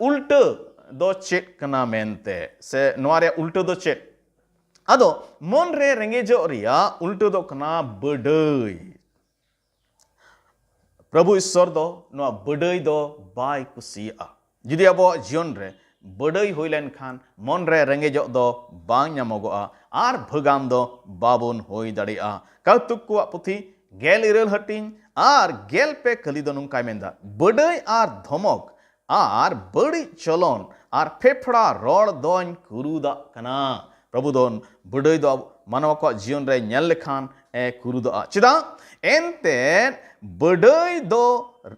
ᱩᱞᱴᱟᱹ ᱫᱚ ᱪᱮᱫ ᱠᱟᱱᱟ ᱢᱮᱱᱛᱮ, ᱥᱮ ᱱᱚᱣᱟ ᱨᱮᱭᱟᱜ ᱩᱞᱴᱟᱹ ᱫᱚ ᱪᱮᱫ? ᱟᱫᱚ ᱢᱚᱱ ᱨᱮ ᱨᱮᱸᱜᱮᱡᱚᱜ ᱨᱮᱭᱟᱜ ᱩᱞᱴᱟᱹ ᱫᱚ ᱠᱟᱱᱟ ᱵᱟᱹᱰᱟᱹᱭ᱾ ᱯᱨᱚᱵᱷᱩ ᱤᱥᱥᱚᱨ ᱫᱚ ᱱᱚᱣᱟ ᱵᱟᱹᱰᱟᱹᱭ ᱫᱚ ᱵᱟᱭ ᱠᱩᱥᱤᱭᱟᱜᱼᱟ᱾ ᱡᱩᱫᱤ ᱟᱵᱚᱣᱟᱜ ᱡᱤᱭᱚᱱ ᱨᱮ ᱵᱟᱹᱰᱟᱹᱭ ᱦᱩᱭ ᱞᱮᱱᱠᱷᱟᱱ, ᱢᱚᱱ ᱨᱮ ᱨᱮᱸᱜᱮᱡᱚᱜ ᱫᱚ ᱵᱟᱝ ᱧᱟᱢᱚᱜᱚᱜᱼᱟ ᱟᱨ ᱵᱷᱟᱹᱜᱟᱢ ᱫᱚ ᱵᱟᱵᱚᱱ ᱦᱩᱭ ᱫᱟᱲᱮᱭᱟᱜᱼᱟ᱾ ᱠᱟᱹᱣᱛᱩᱠ ᱠᱚᱣᱟᱜ ᱯᱩᱛᱷᱤ ᱜᱮᱞ ᱤᱨᱟᱹᱞ ᱦᱟᱹᱴᱤᱧ ᱟᱨ ᱜᱮᱞ ᱯᱮ ᱠᱟᱹᱞᱤ ᱫᱚ ᱱᱚᱝᱠᱟᱭ ᱢᱮᱱᱫᱟ, ᱵᱟᱹᱰᱟᱹᱭ ᱟᱨ ᱫᱷᱚᱢᱚᱠ ᱟᱨ ᱵᱟᱹᱲᱤᱡ ᱪᱚᱞᱚᱱ ᱟᱨ ᱯᱷᱮᱯᱷᱲᱟ ᱨᱚᱲ ᱫᱚᱧ ᱠᱩᱨᱩᱫᱟᱜ ᱠᱟᱱᱟ᱾ ᱯᱨᱚᱵᱷᱩ ᱫᱚ ᱵᱟᱹᱰᱟᱹᱭ ᱫᱚ ᱢᱟᱱᱣᱟ ᱠᱚᱣᱟᱜ ᱡᱤᱭᱚᱱ ᱨᱮ ᱧᱮᱞ ᱞᱮᱠᱷᱟᱱ ᱮ ᱠᱩᱨᱩᱫᱟᱜᱼᱟ᱾ ᱪᱮᱫᱟᱜ? ᱮᱱᱛᱮᱫ ᱵᱟᱹᱰᱟᱹᱭ ᱫᱚ,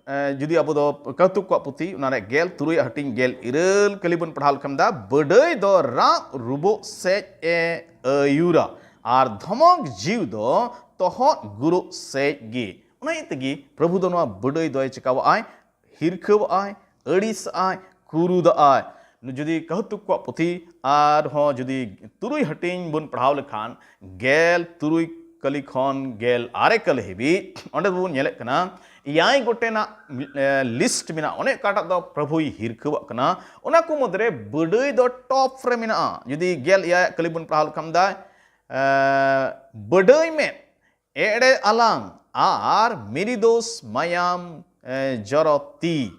ᱮ, ᱡᱩᱫᱤ ᱟᱵᱚ ᱫᱚ ᱠᱟᱹᱣᱛᱩᱠ ᱠᱚᱣᱟᱜ ᱯᱩᱛᱷᱤ, ᱚᱱᱟ ᱨᱮ ᱜᱮᱞ ᱛᱩᱨᱩᱭ ᱦᱟᱹᱴᱤᱧ ᱜᱮᱞ ᱤᱨᱟᱹᱞ ᱠᱟᱹᱞᱤ ᱵᱚᱱ ᱯᱟᱲᱦᱟᱣ ᱞᱮᱠᱷᱟᱱ ᱫᱚ, ᱵᱟᱹᱰᱟᱹᱭ ᱫᱚ ᱨᱟᱜ ᱨᱩᱵᱚᱜ ᱥᱮᱡ ᱮ ᱟᱹᱭᱩᱨᱟ ᱟᱨ ᱫᱷᱚᱢᱚᱠ ᱡᱤᱣᱤ ᱫᱚ ᱛᱚᱦᱚᱫ ᱜᱩᱨᱩᱜ ᱥᱮᱡ ᱜᱮ᱾ ᱚᱱᱟ ᱤᱭᱟᱹ ᱛᱮᱜᱮ ᱯᱨᱚᱵᱷᱩ ᱫᱚ ᱱᱚᱣᱟ ᱵᱟᱹᱰᱟᱹᱭ ᱫᱚᱭ ᱪᱮᱠᱟᱣᱟᱜᱼᱟᱭ? ᱦᱤᱨᱠᱷᱟᱹᱣᱟᱜᱼᱟᱭ, ᱟᱹᱲᱤᱥᱟᱜᱼᱟᱭ, ᱠᱩᱨᱩᱫᱟᱜᱼᱟᱭ᱾ ᱡᱩᱫᱤ ᱠᱟᱹᱦᱩᱛᱩᱠ ᱠᱚᱣᱟᱜ ᱯᱩᱛᱷᱤ ᱟᱨᱦᱚᱸ ᱡᱩᱫᱤ ᱛᱩᱨᱩᱭ ᱦᱟᱹᱴᱤᱧ ᱵᱚᱱ ᱯᱟᱲᱦᱟᱣ ᱞᱮᱠᱷᱟᱱ, ᱜᱮᱞ ᱛᱩᱨᱩᱭ ᱠᱟᱹᱞᱤ ᱠᱷᱚᱱ ᱜᱮᱞ ᱟᱨᱮ ᱠᱟᱹᱞᱤ ᱦᱟᱹᱵᱤᱡ, ᱚᱸᱰᱮ ᱵᱚᱱ ᱧᱮᱞᱮᱫ ᱠᱟᱱᱟ, ᱮᱭᱟᱭ ᱜᱚᱴᱮᱱᱟᱜ, ᱮ, ᱞᱤᱥᱴ ᱢᱮᱱᱟᱜᱼᱟ᱾ ᱚᱱᱮ ᱚᱠᱟᱴᱟᱜ ᱫᱚ ᱯᱨᱚᱵᱷᱩᱭ ᱦᱤᱨᱠᱷᱟᱹᱣᱟᱜ ᱠᱟᱱᱟ, ᱚᱱᱟ ᱠᱚ ᱢᱩᱫᱽᱨᱮ ᱵᱟᱹᱰᱟᱹᱭ ᱫᱚ ᱴᱚᱯ ᱨᱮ ᱢᱮᱱᱟᱜᱼᱟ᱾ ᱡᱩᱫᱤ ᱜᱮᱞ ᱮᱭᱟᱭ ᱟᱜ ᱠᱟᱹᱞᱤ ᱵᱚᱱ ᱯᱟᱲᱦᱟᱣ ᱞᱮᱠᱷᱟᱱ ᱫᱚ, ᱮ, ᱵᱟᱹᱰᱟᱹᱭ ᱢᱮ, ᱮᱲᱮ ᱟᱞᱟᱝ ᱟᱨ ᱢᱤᱨᱤᱫᱳᱥ ᱢᱟᱭᱟᱢ, ᱮ, ᱡᱚᱨᱚᱛᱤ᱾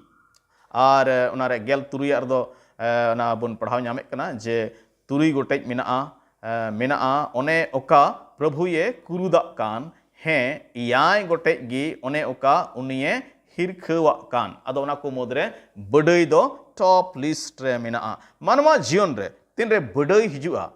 ᱟᱨ, ᱮ, ᱚᱱᱟᱨᱮ ᱜᱮᱞ ᱛᱩᱨᱩᱭᱟᱜ ᱨᱮᱫᱚ, ᱮ, ᱚᱱᱟ ᱵᱚᱱ ᱯᱟᱲᱦᱟᱣ ᱧᱟᱢᱮᱫ ᱠᱟᱱᱟ ᱡᱮ ᱛᱩᱨᱩᱭ ᱜᱚᱴᱮᱡ ᱢᱮᱱᱟᱜᱼᱟ, ᱮ, ᱢᱮᱱᱟᱜᱼᱟ, ᱚᱱᱮ ᱚᱠᱟ ᱯᱨᱚᱵᱷᱩᱭᱮ ᱠᱩᱨᱩᱫᱟᱜ ᱠᱟᱱ, ᱦᱮᱸ, ᱮᱭᱟᱭ ᱜᱚᱴᱮᱡ ᱜᱮ ᱚᱱᱮ ᱚᱠᱟ ᱩᱱᱤᱭᱮ ᱦᱤᱨᱠᱷᱟᱹᱣᱟᱜ ᱠᱟᱱ᱾ ᱟᱫᱚ ᱚᱱᱟ ᱠᱚ ᱢᱩᱫᱽᱨᱮ ᱵᱟᱹᱰᱟᱹᱭ ᱫᱚ ᱴᱚᱯ ᱞᱤᱥᱴ ᱨᱮ ᱢᱮᱱᱟᱜᱼᱟ᱾ ᱢᱟᱱᱣᱟ ᱡᱤᱭᱚᱱ ᱨᱮ ᱛᱤᱱᱨᱮ ᱵᱟᱹᱰᱟᱹᱭ ᱦᱤᱡᱩᱜᱼᱟ,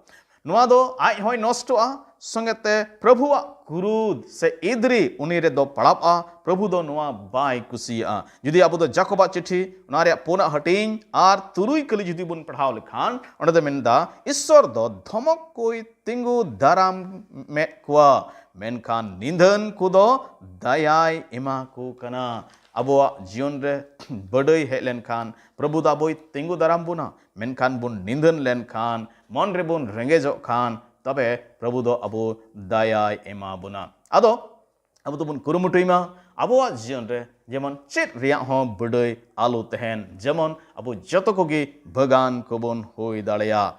ᱱᱚᱣᱟ ᱫᱚ ᱟᱡ ᱦᱚᱸᱭ ᱱᱚᱥᱴᱚᱜᱼᱟ, ᱥᱚᱸᱜᱮᱛᱮ ᱯᱨᱚᱵᱷᱩᱣᱟᱜ ᱠᱨᱩᱫᱷ ᱥᱮ ᱤᱫᱽᱨᱤ ᱩᱱᱤ ᱨᱮᱫᱚ ᱯᱟᱲᱟᱣᱜᱼᱟ᱾ ᱯᱨᱚᱵᱷᱩ ᱫᱚ ᱱᱚᱣᱟ ᱵᱟᱭ ᱠᱩᱥᱤᱭᱟᱜᱼᱟ᱾ ᱡᱩᱫᱤ ᱟᱵᱚ ᱫᱚ ᱡᱟᱠᱚᱵᱟᱜ ᱪᱤᱴᱷᱤ ᱚᱱᱟ ᱨᱮᱭᱟᱜ ᱯᱩᱱᱟᱜ ᱦᱟᱹᱴᱤᱧ ᱟᱨ ᱛᱩᱨᱩᱭ ᱠᱟᱹᱞᱤ ᱡᱩᱫᱤ ᱵᱚᱱ ᱯᱟᱲᱦᱟᱣ ᱞᱮᱠᱷᱟᱱ, ᱚᱸᱰᱮ ᱫᱚ ᱢᱮᱱᱫᱟ, ᱤᱥᱥᱚᱨ ᱫᱚ ᱫᱷᱚᱢᱚᱠ ᱠᱚᱭ ᱛᱤᱸᱜᱩ ᱫᱟᱨᱟᱢ ᱢᱮᱫ ᱠᱚᱣᱟ, ᱢᱮᱱᱠᱷᱟᱱ ᱱᱤᱫᱷᱟᱹᱱ ᱠᱚᱫᱚ ᱫᱟᱭᱟᱭ ᱮᱢᱟ ᱠᱚ ᱠᱟᱱᱟ᱾ ᱟᱵᱚᱣᱟᱜ ᱡᱤᱭᱚᱱ ᱨᱮ ᱵᱟᱹᱰᱟᱹᱭ ᱦᱮᱡ ᱞᱮᱱᱠᱷᱟᱱ ᱯᱨᱚᱵᱷᱩ ᱫᱚ ᱟᱵᱚᱭ ᱛᱤᱸᱜᱩ ᱫᱟᱨᱟᱢ ᱵᱚᱱᱟ, ᱢᱮᱱᱠᱷᱟᱱ ᱵᱚᱱ ᱱᱤᱫᱷᱟᱹᱱ ᱞᱮᱱᱠᱷᱟᱱ, ᱢᱚᱱ ᱨᱮᱵᱚᱱ ᱨᱮᱸᱜᱮᱡᱚᱜ ᱠᱷᱟᱱ, ᱛᱚᱵᱮ ᱯᱨᱚᱵᱷᱩ ᱫᱚ ᱟᱵᱚ ᱫᱟᱭᱟᱭ ᱮᱢᱟ ᱵᱚᱱᱟ᱾ ᱟᱫᱚ ᱟᱵᱚ ᱫᱚᱵᱚᱱ ᱠᱩᱨᱩᱢᱩᱴᱩᱭ ᱢᱟ ᱟᱵᱚᱣᱟᱜ ᱡᱤᱭᱚᱱ ᱨᱮ ᱡᱮᱢᱚᱱ ᱪᱮᱫ ᱨᱮᱭᱟᱜ ᱦᱚᱸ ᱵᱟᱹᱰᱟᱹᱭ ᱟᱞᱚ ᱛᱟᱦᱮᱱ, ᱡᱮᱢᱚᱱ ᱟᱵᱚ ᱡᱚᱛᱚ ᱠᱚᱜᱮ ᱵᱟᱜᱟᱱ ᱠᱚᱵᱚᱱ ᱦᱩᱭ ᱫᱟᱲᱮᱭᱟᱜ᱾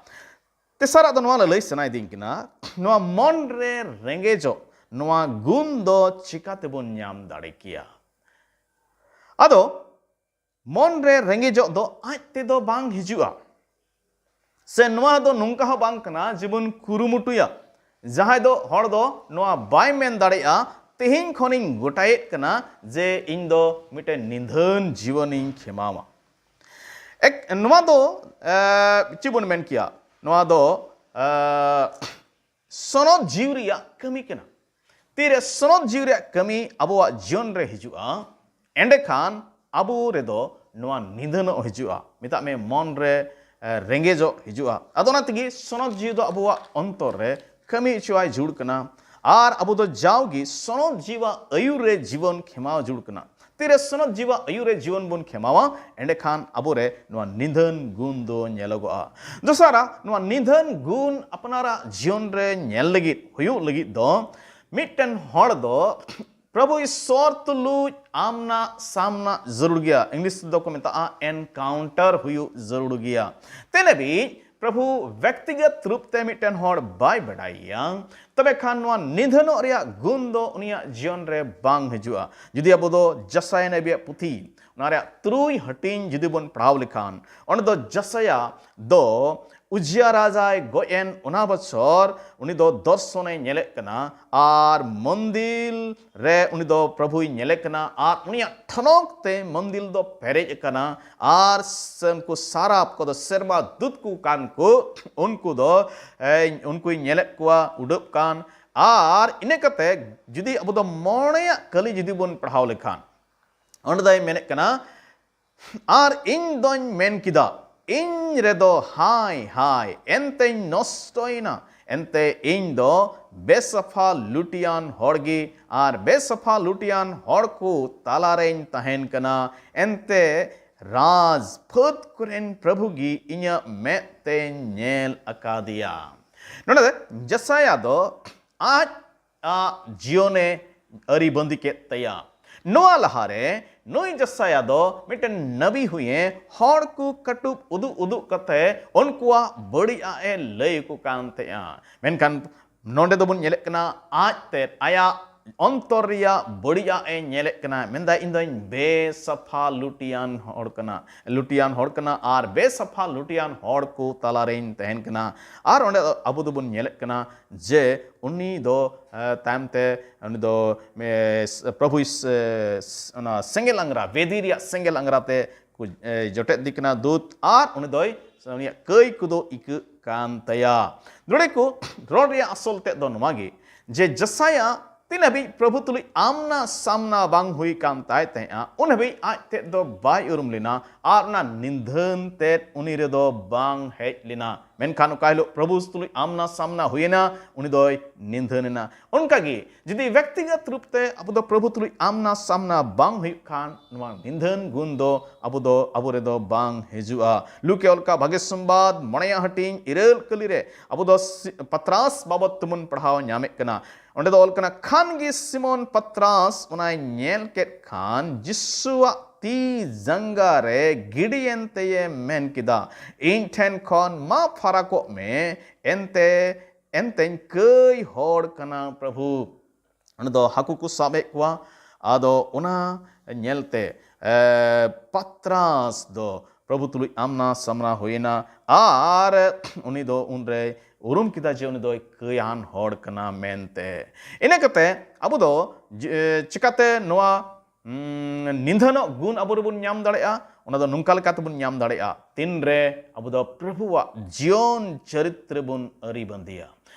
ᱛᱮᱥᱟᱨᱟᱜ ᱫᱚ ᱱᱚᱣᱟ ᱞᱟᱹᱞᱟᱹᱭ ᱥᱟᱱᱟᱭᱮᱫᱤᱧ ᱠᱟᱱᱟ, ᱱᱚᱣᱟ ᱢᱚᱱ ᱨᱮ ᱨᱮᱸᱜᱮᱡᱚᱜ, ᱱᱚᱣᱟ ᱜᱩᱱ ᱫᱚ ᱪᱤᱠᱟ ᱛᱮᱵᱚᱱ ᱧᱟᱢ ᱫᱟᱲᱮ ᱠᱮᱭᱟ? ᱟᱫᱚ ᱢᱚᱱ ᱨᱮ ᱨᱮᱸᱜᱮᱡᱚᱜ ᱫᱚ ᱟᱡ ᱛᱮᱫᱚ ᱵᱟᱝ ᱦᱤᱡᱩᱜᱼᱟ, ᱥᱮ ᱱᱚᱣᱟ ᱫᱚ ᱱᱚᱝᱠᱟ ᱦᱚᱸ ᱵᱟᱝ ᱠᱟᱱᱟ ᱡᱮᱵᱚᱱ ᱠᱩᱨᱩᱢᱩᱴᱩᱭᱟ᱾ ᱡᱟᱦᱟᱸᱭ ᱫᱚ ᱦᱚᱲ ᱫᱚ ᱱᱚᱣᱟ ᱵᱟᱭ ᱢᱮᱱ ᱫᱟᱲᱮᱭᱟᱜᱼᱟ, "ᱛᱮᱦᱮᱧ ᱠᱷᱚᱱᱤᱧ ᱜᱚᱴᱟᱭᱮᱫ ᱠᱟᱱᱟ ᱡᱮ ᱤᱧ ᱫᱚ ᱢᱤᱫᱴᱮᱱ ᱱᱤᱫᱷᱟᱹᱱ ᱡᱤᱭᱚᱱᱤᱧ ᱠᱷᱮᱢᱟᱣᱟ᱾" ᱮᱠ, ᱱᱚᱣᱟ ᱫᱚ, ᱮ, ᱪᱮᱫ ᱵᱚᱱ ᱢᱮᱱ ᱠᱮᱭᱟ? ᱱᱚᱣᱟ ᱫᱚ, ᱮ, ᱥᱚᱱᱚᱛ ᱡᱤᱣᱤ ᱨᱮᱭᱟᱜ ᱠᱟᱹᱢᱤ ᱠᱟᱱᱟ᱾ ᱛᱤᱨᱮ ᱥᱚᱱᱚᱛ ᱡᱤᱣᱤ ᱨᱮᱭᱟᱜ ᱠᱟᱹᱢᱤ ᱟᱵᱚᱣᱟᱜ ᱡᱤᱭᱚᱱ ᱨᱮ ᱦᱤᱡᱩᱜᱼᱟ, ᱮᱸᱰᱮᱠᱷᱟᱱ ᱟᱵᱚ ᱨᱮᱫᱚ ᱱᱚᱣᱟ ᱱᱤᱫᱷᱟᱹᱱᱚᱜ ᱦᱤᱡᱩᱜᱼᱟ, ᱢᱮᱛᱟᱜ ᱢᱮ ᱢᱚᱱ ᱨᱮ, ᱮ, ᱨᱮᱸᱜᱮᱡᱚᱜ ᱦᱤᱡᱩᱜᱼᱟ᱾ ᱟᱫᱚ ᱚᱱᱟ ᱛᱮᱜᱮ ᱥᱚᱱᱚᱛ ᱡᱤᱣᱤ ᱫᱚ ᱟᱵᱚᱣᱟᱜ ᱚᱱᱛᱚᱨ ᱨᱮ ᱠᱟᱹᱢᱤ ᱦᱚᱪᱚᱣᱟᱭ ᱡᱩᱲ ᱠᱟᱱᱟ᱾ ᱟᱨ ᱟᱵᱚ ᱫᱚ ᱡᱟᱣᱜᱮ ᱥᱚᱱᱚᱛ ᱡᱤᱣᱤᱣᱟᱜ ᱟᱹᱭᱩᱨ ᱨᱮ ᱡᱤᱵᱚᱱ ᱠᱷᱮᱢᱟᱣ ᱡᱩᱲ ᱠᱟᱱᱟ᱾ ᱛᱤᱨᱮ ᱥᱚᱱᱚᱛ ᱡᱤᱣᱤᱣᱟᱜ ᱟᱹᱭᱩᱨ ᱨᱮ ᱡᱤᱵᱚᱱ ᱵᱚᱱ ᱠᱷᱮᱢᱟᱣᱟ, ᱮᱸᱰᱮᱠᱷᱟᱱ ᱟᱵᱚᱨᱮ ᱱᱚᱣᱟ ᱱᱤᱫᱷᱟᱹᱱ ᱜᱩᱱ ᱫᱚ ᱧᱮᱞᱚᱜᱚᱜᱼᱟ᱾ ᱫᱚᱥᱟᱨᱟ, ᱱᱚᱣᱟ ᱱᱤᱫᱷᱟᱹᱱ ᱜᱩᱱ ᱟᱯᱱᱟᱨᱟᱜ ᱡᱤᱭᱚᱱ ᱨᱮ ᱧᱮᱞ ᱞᱟᱹᱜᱤᱫ, ᱦᱩᱭᱩᱜ ᱞᱟᱹᱜᱤᱫ ᱫᱚ ᱢᱤᱫᱴᱮᱱ ᱦᱚᱲ ᱫᱚ ᱯᱨᱚᱵᱷᱩ ᱤᱥᱥᱚᱨ ᱛᱩᱞᱩᱡ ᱟᱢᱱᱟᱜ ᱥᱟᱢᱱᱟᱜ ᱡᱟᱹᱨᱩᱲ ᱜᱮᱭᱟ᱾ ᱤᱝᱞᱤᱥ ᱛᱮᱫᱚ ᱠᱚ ᱢᱮᱛᱟᱜᱼᱟ ᱮᱱᱠᱟᱣᱩᱱᱴᱟᱨ ᱦᱩᱭᱩᱜ ᱡᱟᱹᱨᱩᱲ ᱜᱮᱭᱟ᱾ ᱛᱮ ᱱᱟᱹᱵᱤᱡ ᱯᱨᱚᱵᱷᱩ ᱵᱮᱠᱛᱤᱜᱚᱛ ᱨᱩᱯ ᱛᱮ ᱢᱤᱫᱴᱮᱱ ᱦᱚᱲ ᱵᱟᱭ ᱵᱟᱰᱟᱭᱮᱭᱟ, ᱛᱚᱵᱮ ᱠᱷᱟᱱ ᱱᱚᱣᱟ ᱱᱤᱫᱷᱟᱹᱱᱚᱜ ᱨᱮᱭᱟᱜ ᱜᱩᱱ ᱫᱚ ᱩᱱᱤᱭᱟᱜ ᱡᱤᱭᱚᱱ ᱨᱮ ᱵᱟᱝ ᱦᱤᱡᱩᱜᱼᱟ᱾ ᱡᱩᱫᱤ ᱟᱵᱚ ᱫᱚ ᱡᱟᱥᱟᱭᱟ ᱱᱟᱹᱵᱤᱭᱟᱜ ᱯᱩᱛᱷᱤ, ᱚᱱᱟ ᱨᱮᱭᱟᱜ ᱛᱩᱨᱩᱭ ᱦᱟᱹᱴᱤᱧ ᱡᱩᱫᱤ ᱵᱚᱱ ᱯᱟᱲᱦᱟᱣ ᱞᱮᱠᱷᱟᱱ, ᱚᱸᱰᱮ ᱫᱚ ᱡᱟᱥᱟᱭᱟ ᱫᱚ ᱩᱡᱤᱭᱟ ᱨᱟᱡᱟᱭ ᱜᱚᱡ ᱮᱱ ᱚᱱᱟ ᱵᱚᱪᱷᱚᱨ ᱩᱱᱤ ᱫᱚ ᱫᱚᱨᱥᱚᱱᱮ ᱧᱮᱞᱮᱫ ᱠᱟᱱᱟ ᱟᱨ ᱢᱚᱱᱫᱤᱞ ᱨᱮ ᱩᱱᱤ ᱫᱚ ᱯᱨᱚᱵᱷᱩᱭ ᱧᱮᱞᱮ ᱠᱟᱱᱟ ᱟᱨ ᱩᱱᱤᱭᱟᱜ ᱴᱷᱚᱱᱚᱠ ᱛᱮ ᱢᱚᱱᱫᱤᱞ ᱫᱚ ᱯᱮᱨᱮᱡ ᱟᱠᱟᱱᱟ᱾ ᱟᱨ ᱥᱮ ᱩᱱᱠᱩ ᱥᱟᱨᱟᱯ ᱠᱚᱫᱚ ᱥᱮᱨᱢᱟ ᱫᱩᱛ ᱠᱚ ᱠᱟᱱ ᱠᱚ, ᱩᱱᱠᱩ ᱫᱚ, ᱮ, ᱩᱱᱠᱩᱭ ᱧᱮᱞᱮᱫ ᱠᱚᱣᱟ ᱩᱰᱟᱹᱜ ᱠᱟᱱ, ᱟᱨ ᱤᱱᱟᱹ ᱠᱟᱛᱮ ᱡᱩᱫᱤ ᱟᱵᱚ ᱫᱚ ᱢᱚᱬᱮᱭᱟᱜ ᱠᱟᱹᱞᱤ ᱡᱩᱫᱤ ᱵᱚᱱ ᱯᱟᱲᱦᱟᱣ ᱞᱮᱠᱷᱟᱱ, ᱚᱸᱰᱮ ᱫᱚᱭ ᱢᱮᱱᱮᱫ ᱠᱟᱱᱟ, ᱟᱨ ᱤᱧ ᱫᱚᱧ ᱢᱮᱱ ᱠᱮᱫᱟ, ᱤᱧ ᱨᱮᱫᱚ ᱦᱟᱭ ᱦᱟᱭ, ᱮᱱᱛᱮᱧ ᱱᱚᱥᱴᱚᱭᱮᱱᱟ᱾ ᱮᱱᱛᱮ ᱤᱧ ᱫᱚ ᱵᱮᱥᱟᱯᱷᱟ ᱞᱩᱴᱤᱭᱟᱱ ᱦᱚᱲ ᱜᱮ, ᱟᱨ ᱵᱮᱥᱟᱯᱷᱟ ᱞᱩᱴᱤᱭᱟᱱ ᱦᱚᱲ ᱠᱚ ᱛᱟᱞᱟᱨᱮᱧ ᱛᱟᱦᱮᱱ ᱠᱟᱱᱟ᱾ ᱮᱱᱛᱮ ᱨᱟᱡᱽ ᱯᱷᱟᱹᱫ ᱠᱚᱨᱮᱱ ᱯᱨᱚᱵᱷᱩ ᱜᱮ ᱤᱧᱟᱹᱜ ᱢᱮᱫ ᱛᱮᱧ ᱧᱮᱞ ᱟᱠᱟᱫᱮᱭᱟ᱾ ᱱᱚᱰᱮ ᱡᱮᱥᱟᱭᱟ ᱫᱚ ᱟᱡ ᱟᱜ ᱡᱤᱭᱚᱱᱮ ᱟᱹᱨᱤ ᱵᱟᱸᱫᱤ ᱠᱮᱫ ᱛᱟᱭᱟ᱾ ᱱᱚᱣᱟ ᱞᱟᱦᱟᱨᱮ ᱱᱩᱭ ᱡᱮᱥᱟᱭᱟ ᱫᱚ ᱢᱤᱫᱴᱮᱱ ᱱᱟᱵᱤ ᱦᱩᱭᱮ ᱦᱚᱲ ᱠᱚ ᱠᱟᱹᱴᱩᱵ ᱩᱫᱩᱜ ᱩᱫᱩᱜ ᱠᱟᱛᱮ ᱩᱱᱠᱩᱣᱟᱜ ᱵᱟᱹᱲᱤᱡᱟᱜ ᱮ ᱞᱟᱹᱭ ᱟᱠᱚ ᱠᱟᱱ ᱛᱟᱦᱮᱸᱜᱼᱟ᱾ ᱢᱮᱱᱠᱷᱟᱱ ᱱᱚᱰᱮ ᱫᱚᱵᱚᱱ ᱧᱮᱞᱮᱫ ᱠᱟᱱᱟ, ᱟᱡ ᱛᱮᱫ ᱟᱭᱟᱜ ᱚᱱᱛᱚᱨ ᱨᱮᱭᱟᱜ ᱵᱟᱹᱲᱤᱡᱟᱜ ᱮ ᱧᱮᱞᱮᱫ ᱠᱟᱱᱟ᱾ ᱢᱮᱱᱫᱟᱭ, "ᱤᱧ ᱫᱚᱧ ᱵᱮᱥᱟᱯᱷᱟ ᱞᱩᱴᱤᱭᱟᱱ ᱦᱚᱲ ᱠᱟᱱᱟ, ᱞᱩᱴᱤᱭᱟᱱ ᱦᱚᱲ ᱠᱟᱱᱟ ᱟᱨ ᱵᱮᱥᱟᱯᱷᱟ ᱞᱩᱴᱤᱭᱟᱱ ᱦᱚᱲ ᱠᱚ ᱛᱟᱞᱟᱨᱮᱧ ᱛᱟᱦᱮᱱ ᱠᱟᱱᱟ᱾" ᱟᱨ ᱚᱸᱰᱮ ᱟᱵᱚ ᱫᱚᱵᱚᱱ ᱧᱮᱞᱮᱫ ᱠᱟᱱᱟ ᱡᱮ ᱩᱱᱤ ᱫᱚ, ᱮ, ᱛᱟᱭᱚᱢ ᱛᱮ ᱩᱱᱤ ᱫᱚ, ᱮ, ᱯᱨᱚᱵᱷᱩᱭ ᱥᱮ-, ᱚᱱᱟ ᱥᱮᱸᱜᱮᱞ ᱟᱝᱜᱽᱨᱟ, ᱵᱮᱫᱤ ᱨᱮᱭᱟᱜ ᱥᱮᱸᱜᱮᱞ ᱟᱝᱜᱽᱨᱟ ᱛᱮ ᱠᱚ, ᱮ, ᱡᱚᱴᱮᱫ ᱫᱤ ᱠᱟᱱᱟ ᱫᱩᱛ, ᱟᱨ ᱩᱱᱤ ᱫᱚᱭ, ᱩᱱᱤᱭᱟᱜ ᱠᱟᱹᱭ ᱠᱚᱫᱚ ᱤᱠᱟᱹᱜ ᱠᱟᱱ ᱛᱟᱭᱟ᱾ ᱱᱚᱰᱮ ᱠᱚ ᱨᱚᱲ ᱨᱮᱭᱟᱜ ᱟᱥᱚᱞ ᱛᱮᱫ ᱫᱚ ᱱᱚᱣᱟ ᱜᱮ, ᱡᱮ ᱡᱮᱥᱟᱭᱟ ᱛᱤᱱ ᱦᱟᱹᱵᱤᱡ ᱯᱨᱚᱵᱷᱩ ᱛᱩᱞᱩᱡ ᱟᱢᱱᱟ ᱥᱟᱢᱱᱟ ᱵᱟᱝ ᱦᱩᱭ ᱠᱟᱱ ᱛᱟᱭ ᱛᱟᱦᱮᱸᱫᱼᱟ, ᱩᱱ ᱦᱟᱹᱵᱤᱡ ᱟᱡ ᱛᱮᱫ ᱫᱚ ᱵᱟᱭ ᱩᱨᱩᱢ ᱞᱮᱱᱟ ᱟᱨ ᱚᱱᱟ ᱱᱤᱫᱷᱟᱹᱱ ᱛᱮᱫ ᱩᱱᱤ ᱨᱮᱫᱚ ᱵᱟᱝ ᱦᱮᱡ ᱞᱮᱱᱟ᱾ ᱢᱮᱱᱠᱷᱟᱱ ᱚᱠᱟ ᱦᱤᱞᱳᱜ ᱯᱨᱚᱵᱷᱩ ᱛᱩᱞᱩᱡ ᱟᱢᱱᱟ ᱥᱟᱢᱱᱟ ᱦᱩᱭᱮᱱᱟ, ᱩᱱᱤ ᱫᱚᱭ ᱱᱤᱫᱷᱟᱹᱱ ᱮᱱᱟ᱾ ᱚᱱᱠᱟᱜᱮ ᱡᱩᱫᱤ ᱵᱮᱠᱛᱤᱜᱚᱛ ᱨᱩᱯ ᱛᱮ ᱟᱵᱚ ᱫᱚ ᱯᱨᱚᱵᱷᱩ ᱛᱩᱞᱩᱡ ᱟᱢᱱᱟ ᱥᱟᱢᱱᱟ ᱵᱟᱝ ᱦᱩᱭᱩᱜ ᱠᱷᱟᱱ, ᱱᱚᱣᱟ ᱱᱤᱫᱷᱟᱹᱱ ᱜᱩᱱ ᱫᱚ ᱟᱵᱚ ᱫᱚ, ᱟᱵᱚ ᱨᱮᱫᱚ ᱵᱟᱝ ᱦᱤᱡᱩᱜᱼᱟ᱾ ᱞᱩᱠᱮ ᱚᱞ ᱠᱟᱜ ᱵᱷᱟᱜᱮ ᱥᱚᱢᱵᱟᱫ ᱢᱚᱬᱮᱭᱟᱜ ᱦᱟᱹᱴᱤᱧ ᱤᱨᱟᱹᱞ ᱠᱟᱹᱞᱤ ᱨᱮ ᱟᱵᱚ ᱫᱚ ᱥᱤ-, ᱯᱟᱛᱨᱟᱥ ᱵᱟᱵᱚᱛ ᱛᱮᱵᱚᱱ ᱯᱟᱲᱦᱟᱣ ᱧᱟᱢᱮᱫ ᱠᱟᱱᱟ᱾ ᱚᱸᱰᱮ ᱫᱚ ᱚᱞ ᱠᱟᱱᱟ, ᱠᱷᱟᱱ ᱜᱮ ᱥᱤᱢᱚᱱ ᱯᱟᱛᱨᱟᱥ ᱚᱱᱟᱭ ᱧᱮᱞ ᱠᱮᱫ ᱠᱷᱟᱱ ᱡᱤᱥᱩᱣᱟᱜ ᱛᱤ ᱡᱟᱸᱜᱟ ᱨᱮ ᱜᱤᱰᱤᱭᱮᱱ ᱛᱮᱭᱮ ᱢᱮᱱ ᱠᱮᱫᱟ, "ᱤᱧ ᱴᱷᱮᱱ ᱠᱷᱚᱱ ᱢᱟ ᱯᱷᱟᱨᱟᱠᱚᱜ ᱢᱮ, ᱮᱱᱛᱮ, ᱮᱱᱛᱮᱧ ᱠᱟᱹᱭ ᱦᱚᱲ ᱠᱟᱱᱟ ᱯᱨᱚᱵᱷᱩ᱾" ᱚᱸᱰᱮ ᱫᱚ ᱦᱟᱹᱠᱩ ᱠᱚ ᱥᱟᱵ ᱮᱫ ᱠᱚᱣᱟ᱾ ᱟᱫᱚ ᱚᱱᱟ ᱧᱮᱞᱛᱮ, ᱮ, ᱯᱟᱛᱨᱟᱥ ᱫᱚ ᱯᱨᱚᱵᱷᱩ ᱛᱩᱞᱩᱡ ᱟᱢᱱᱟ ᱥᱟᱢᱱᱟ ᱦᱩᱭᱮᱱᱟ ᱟᱨ ᱩᱱᱤ ᱫᱚ ᱩᱱᱨᱮᱭ ᱩᱨᱩᱢ ᱠᱮᱫᱟ ᱡᱮ ᱩᱱᱤ ᱫᱚᱭ ᱠᱟᱹᱭᱟᱱ ᱦᱚᱲ ᱠᱟᱱᱟ ᱢᱮᱱᱛᱮ᱾ ᱤᱱᱟᱹ ᱠᱟᱛᱮ ᱟᱵᱚ ᱫᱚ ᱡᱮ, ᱪᱤᱠᱟᱛᱮ ᱱᱚᱣᱟ, ᱩᱸ, ᱱᱤᱫᱷᱟᱹᱱᱚᱜ ᱜᱩᱱ ᱟᱵᱚ ᱨᱮᱵᱚᱱ ᱧᱟᱢ ᱫᱟᱲᱮᱭᱟᱜᱼᱟ? ᱚᱱᱟ ᱫᱚ ᱱᱚᱝᱠᱟ ᱞᱮᱠᱟ ᱛᱮᱵᱚᱱ ᱧᱟᱢ ᱫᱟᱲᱮᱭᱟᱜᱼᱟ, ᱛᱤᱱᱨᱮ ᱟᱵᱚ ᱫᱚ ᱯᱨᱚᱵᱷᱩᱣᱟᱜ ᱡᱤᱭᱚᱱ ᱪᱚᱨᱤᱛᱨᱚ ᱵᱚᱱ ᱟᱹᱨᱤ ᱵᱟᱸᱫᱮᱭᱟ᱾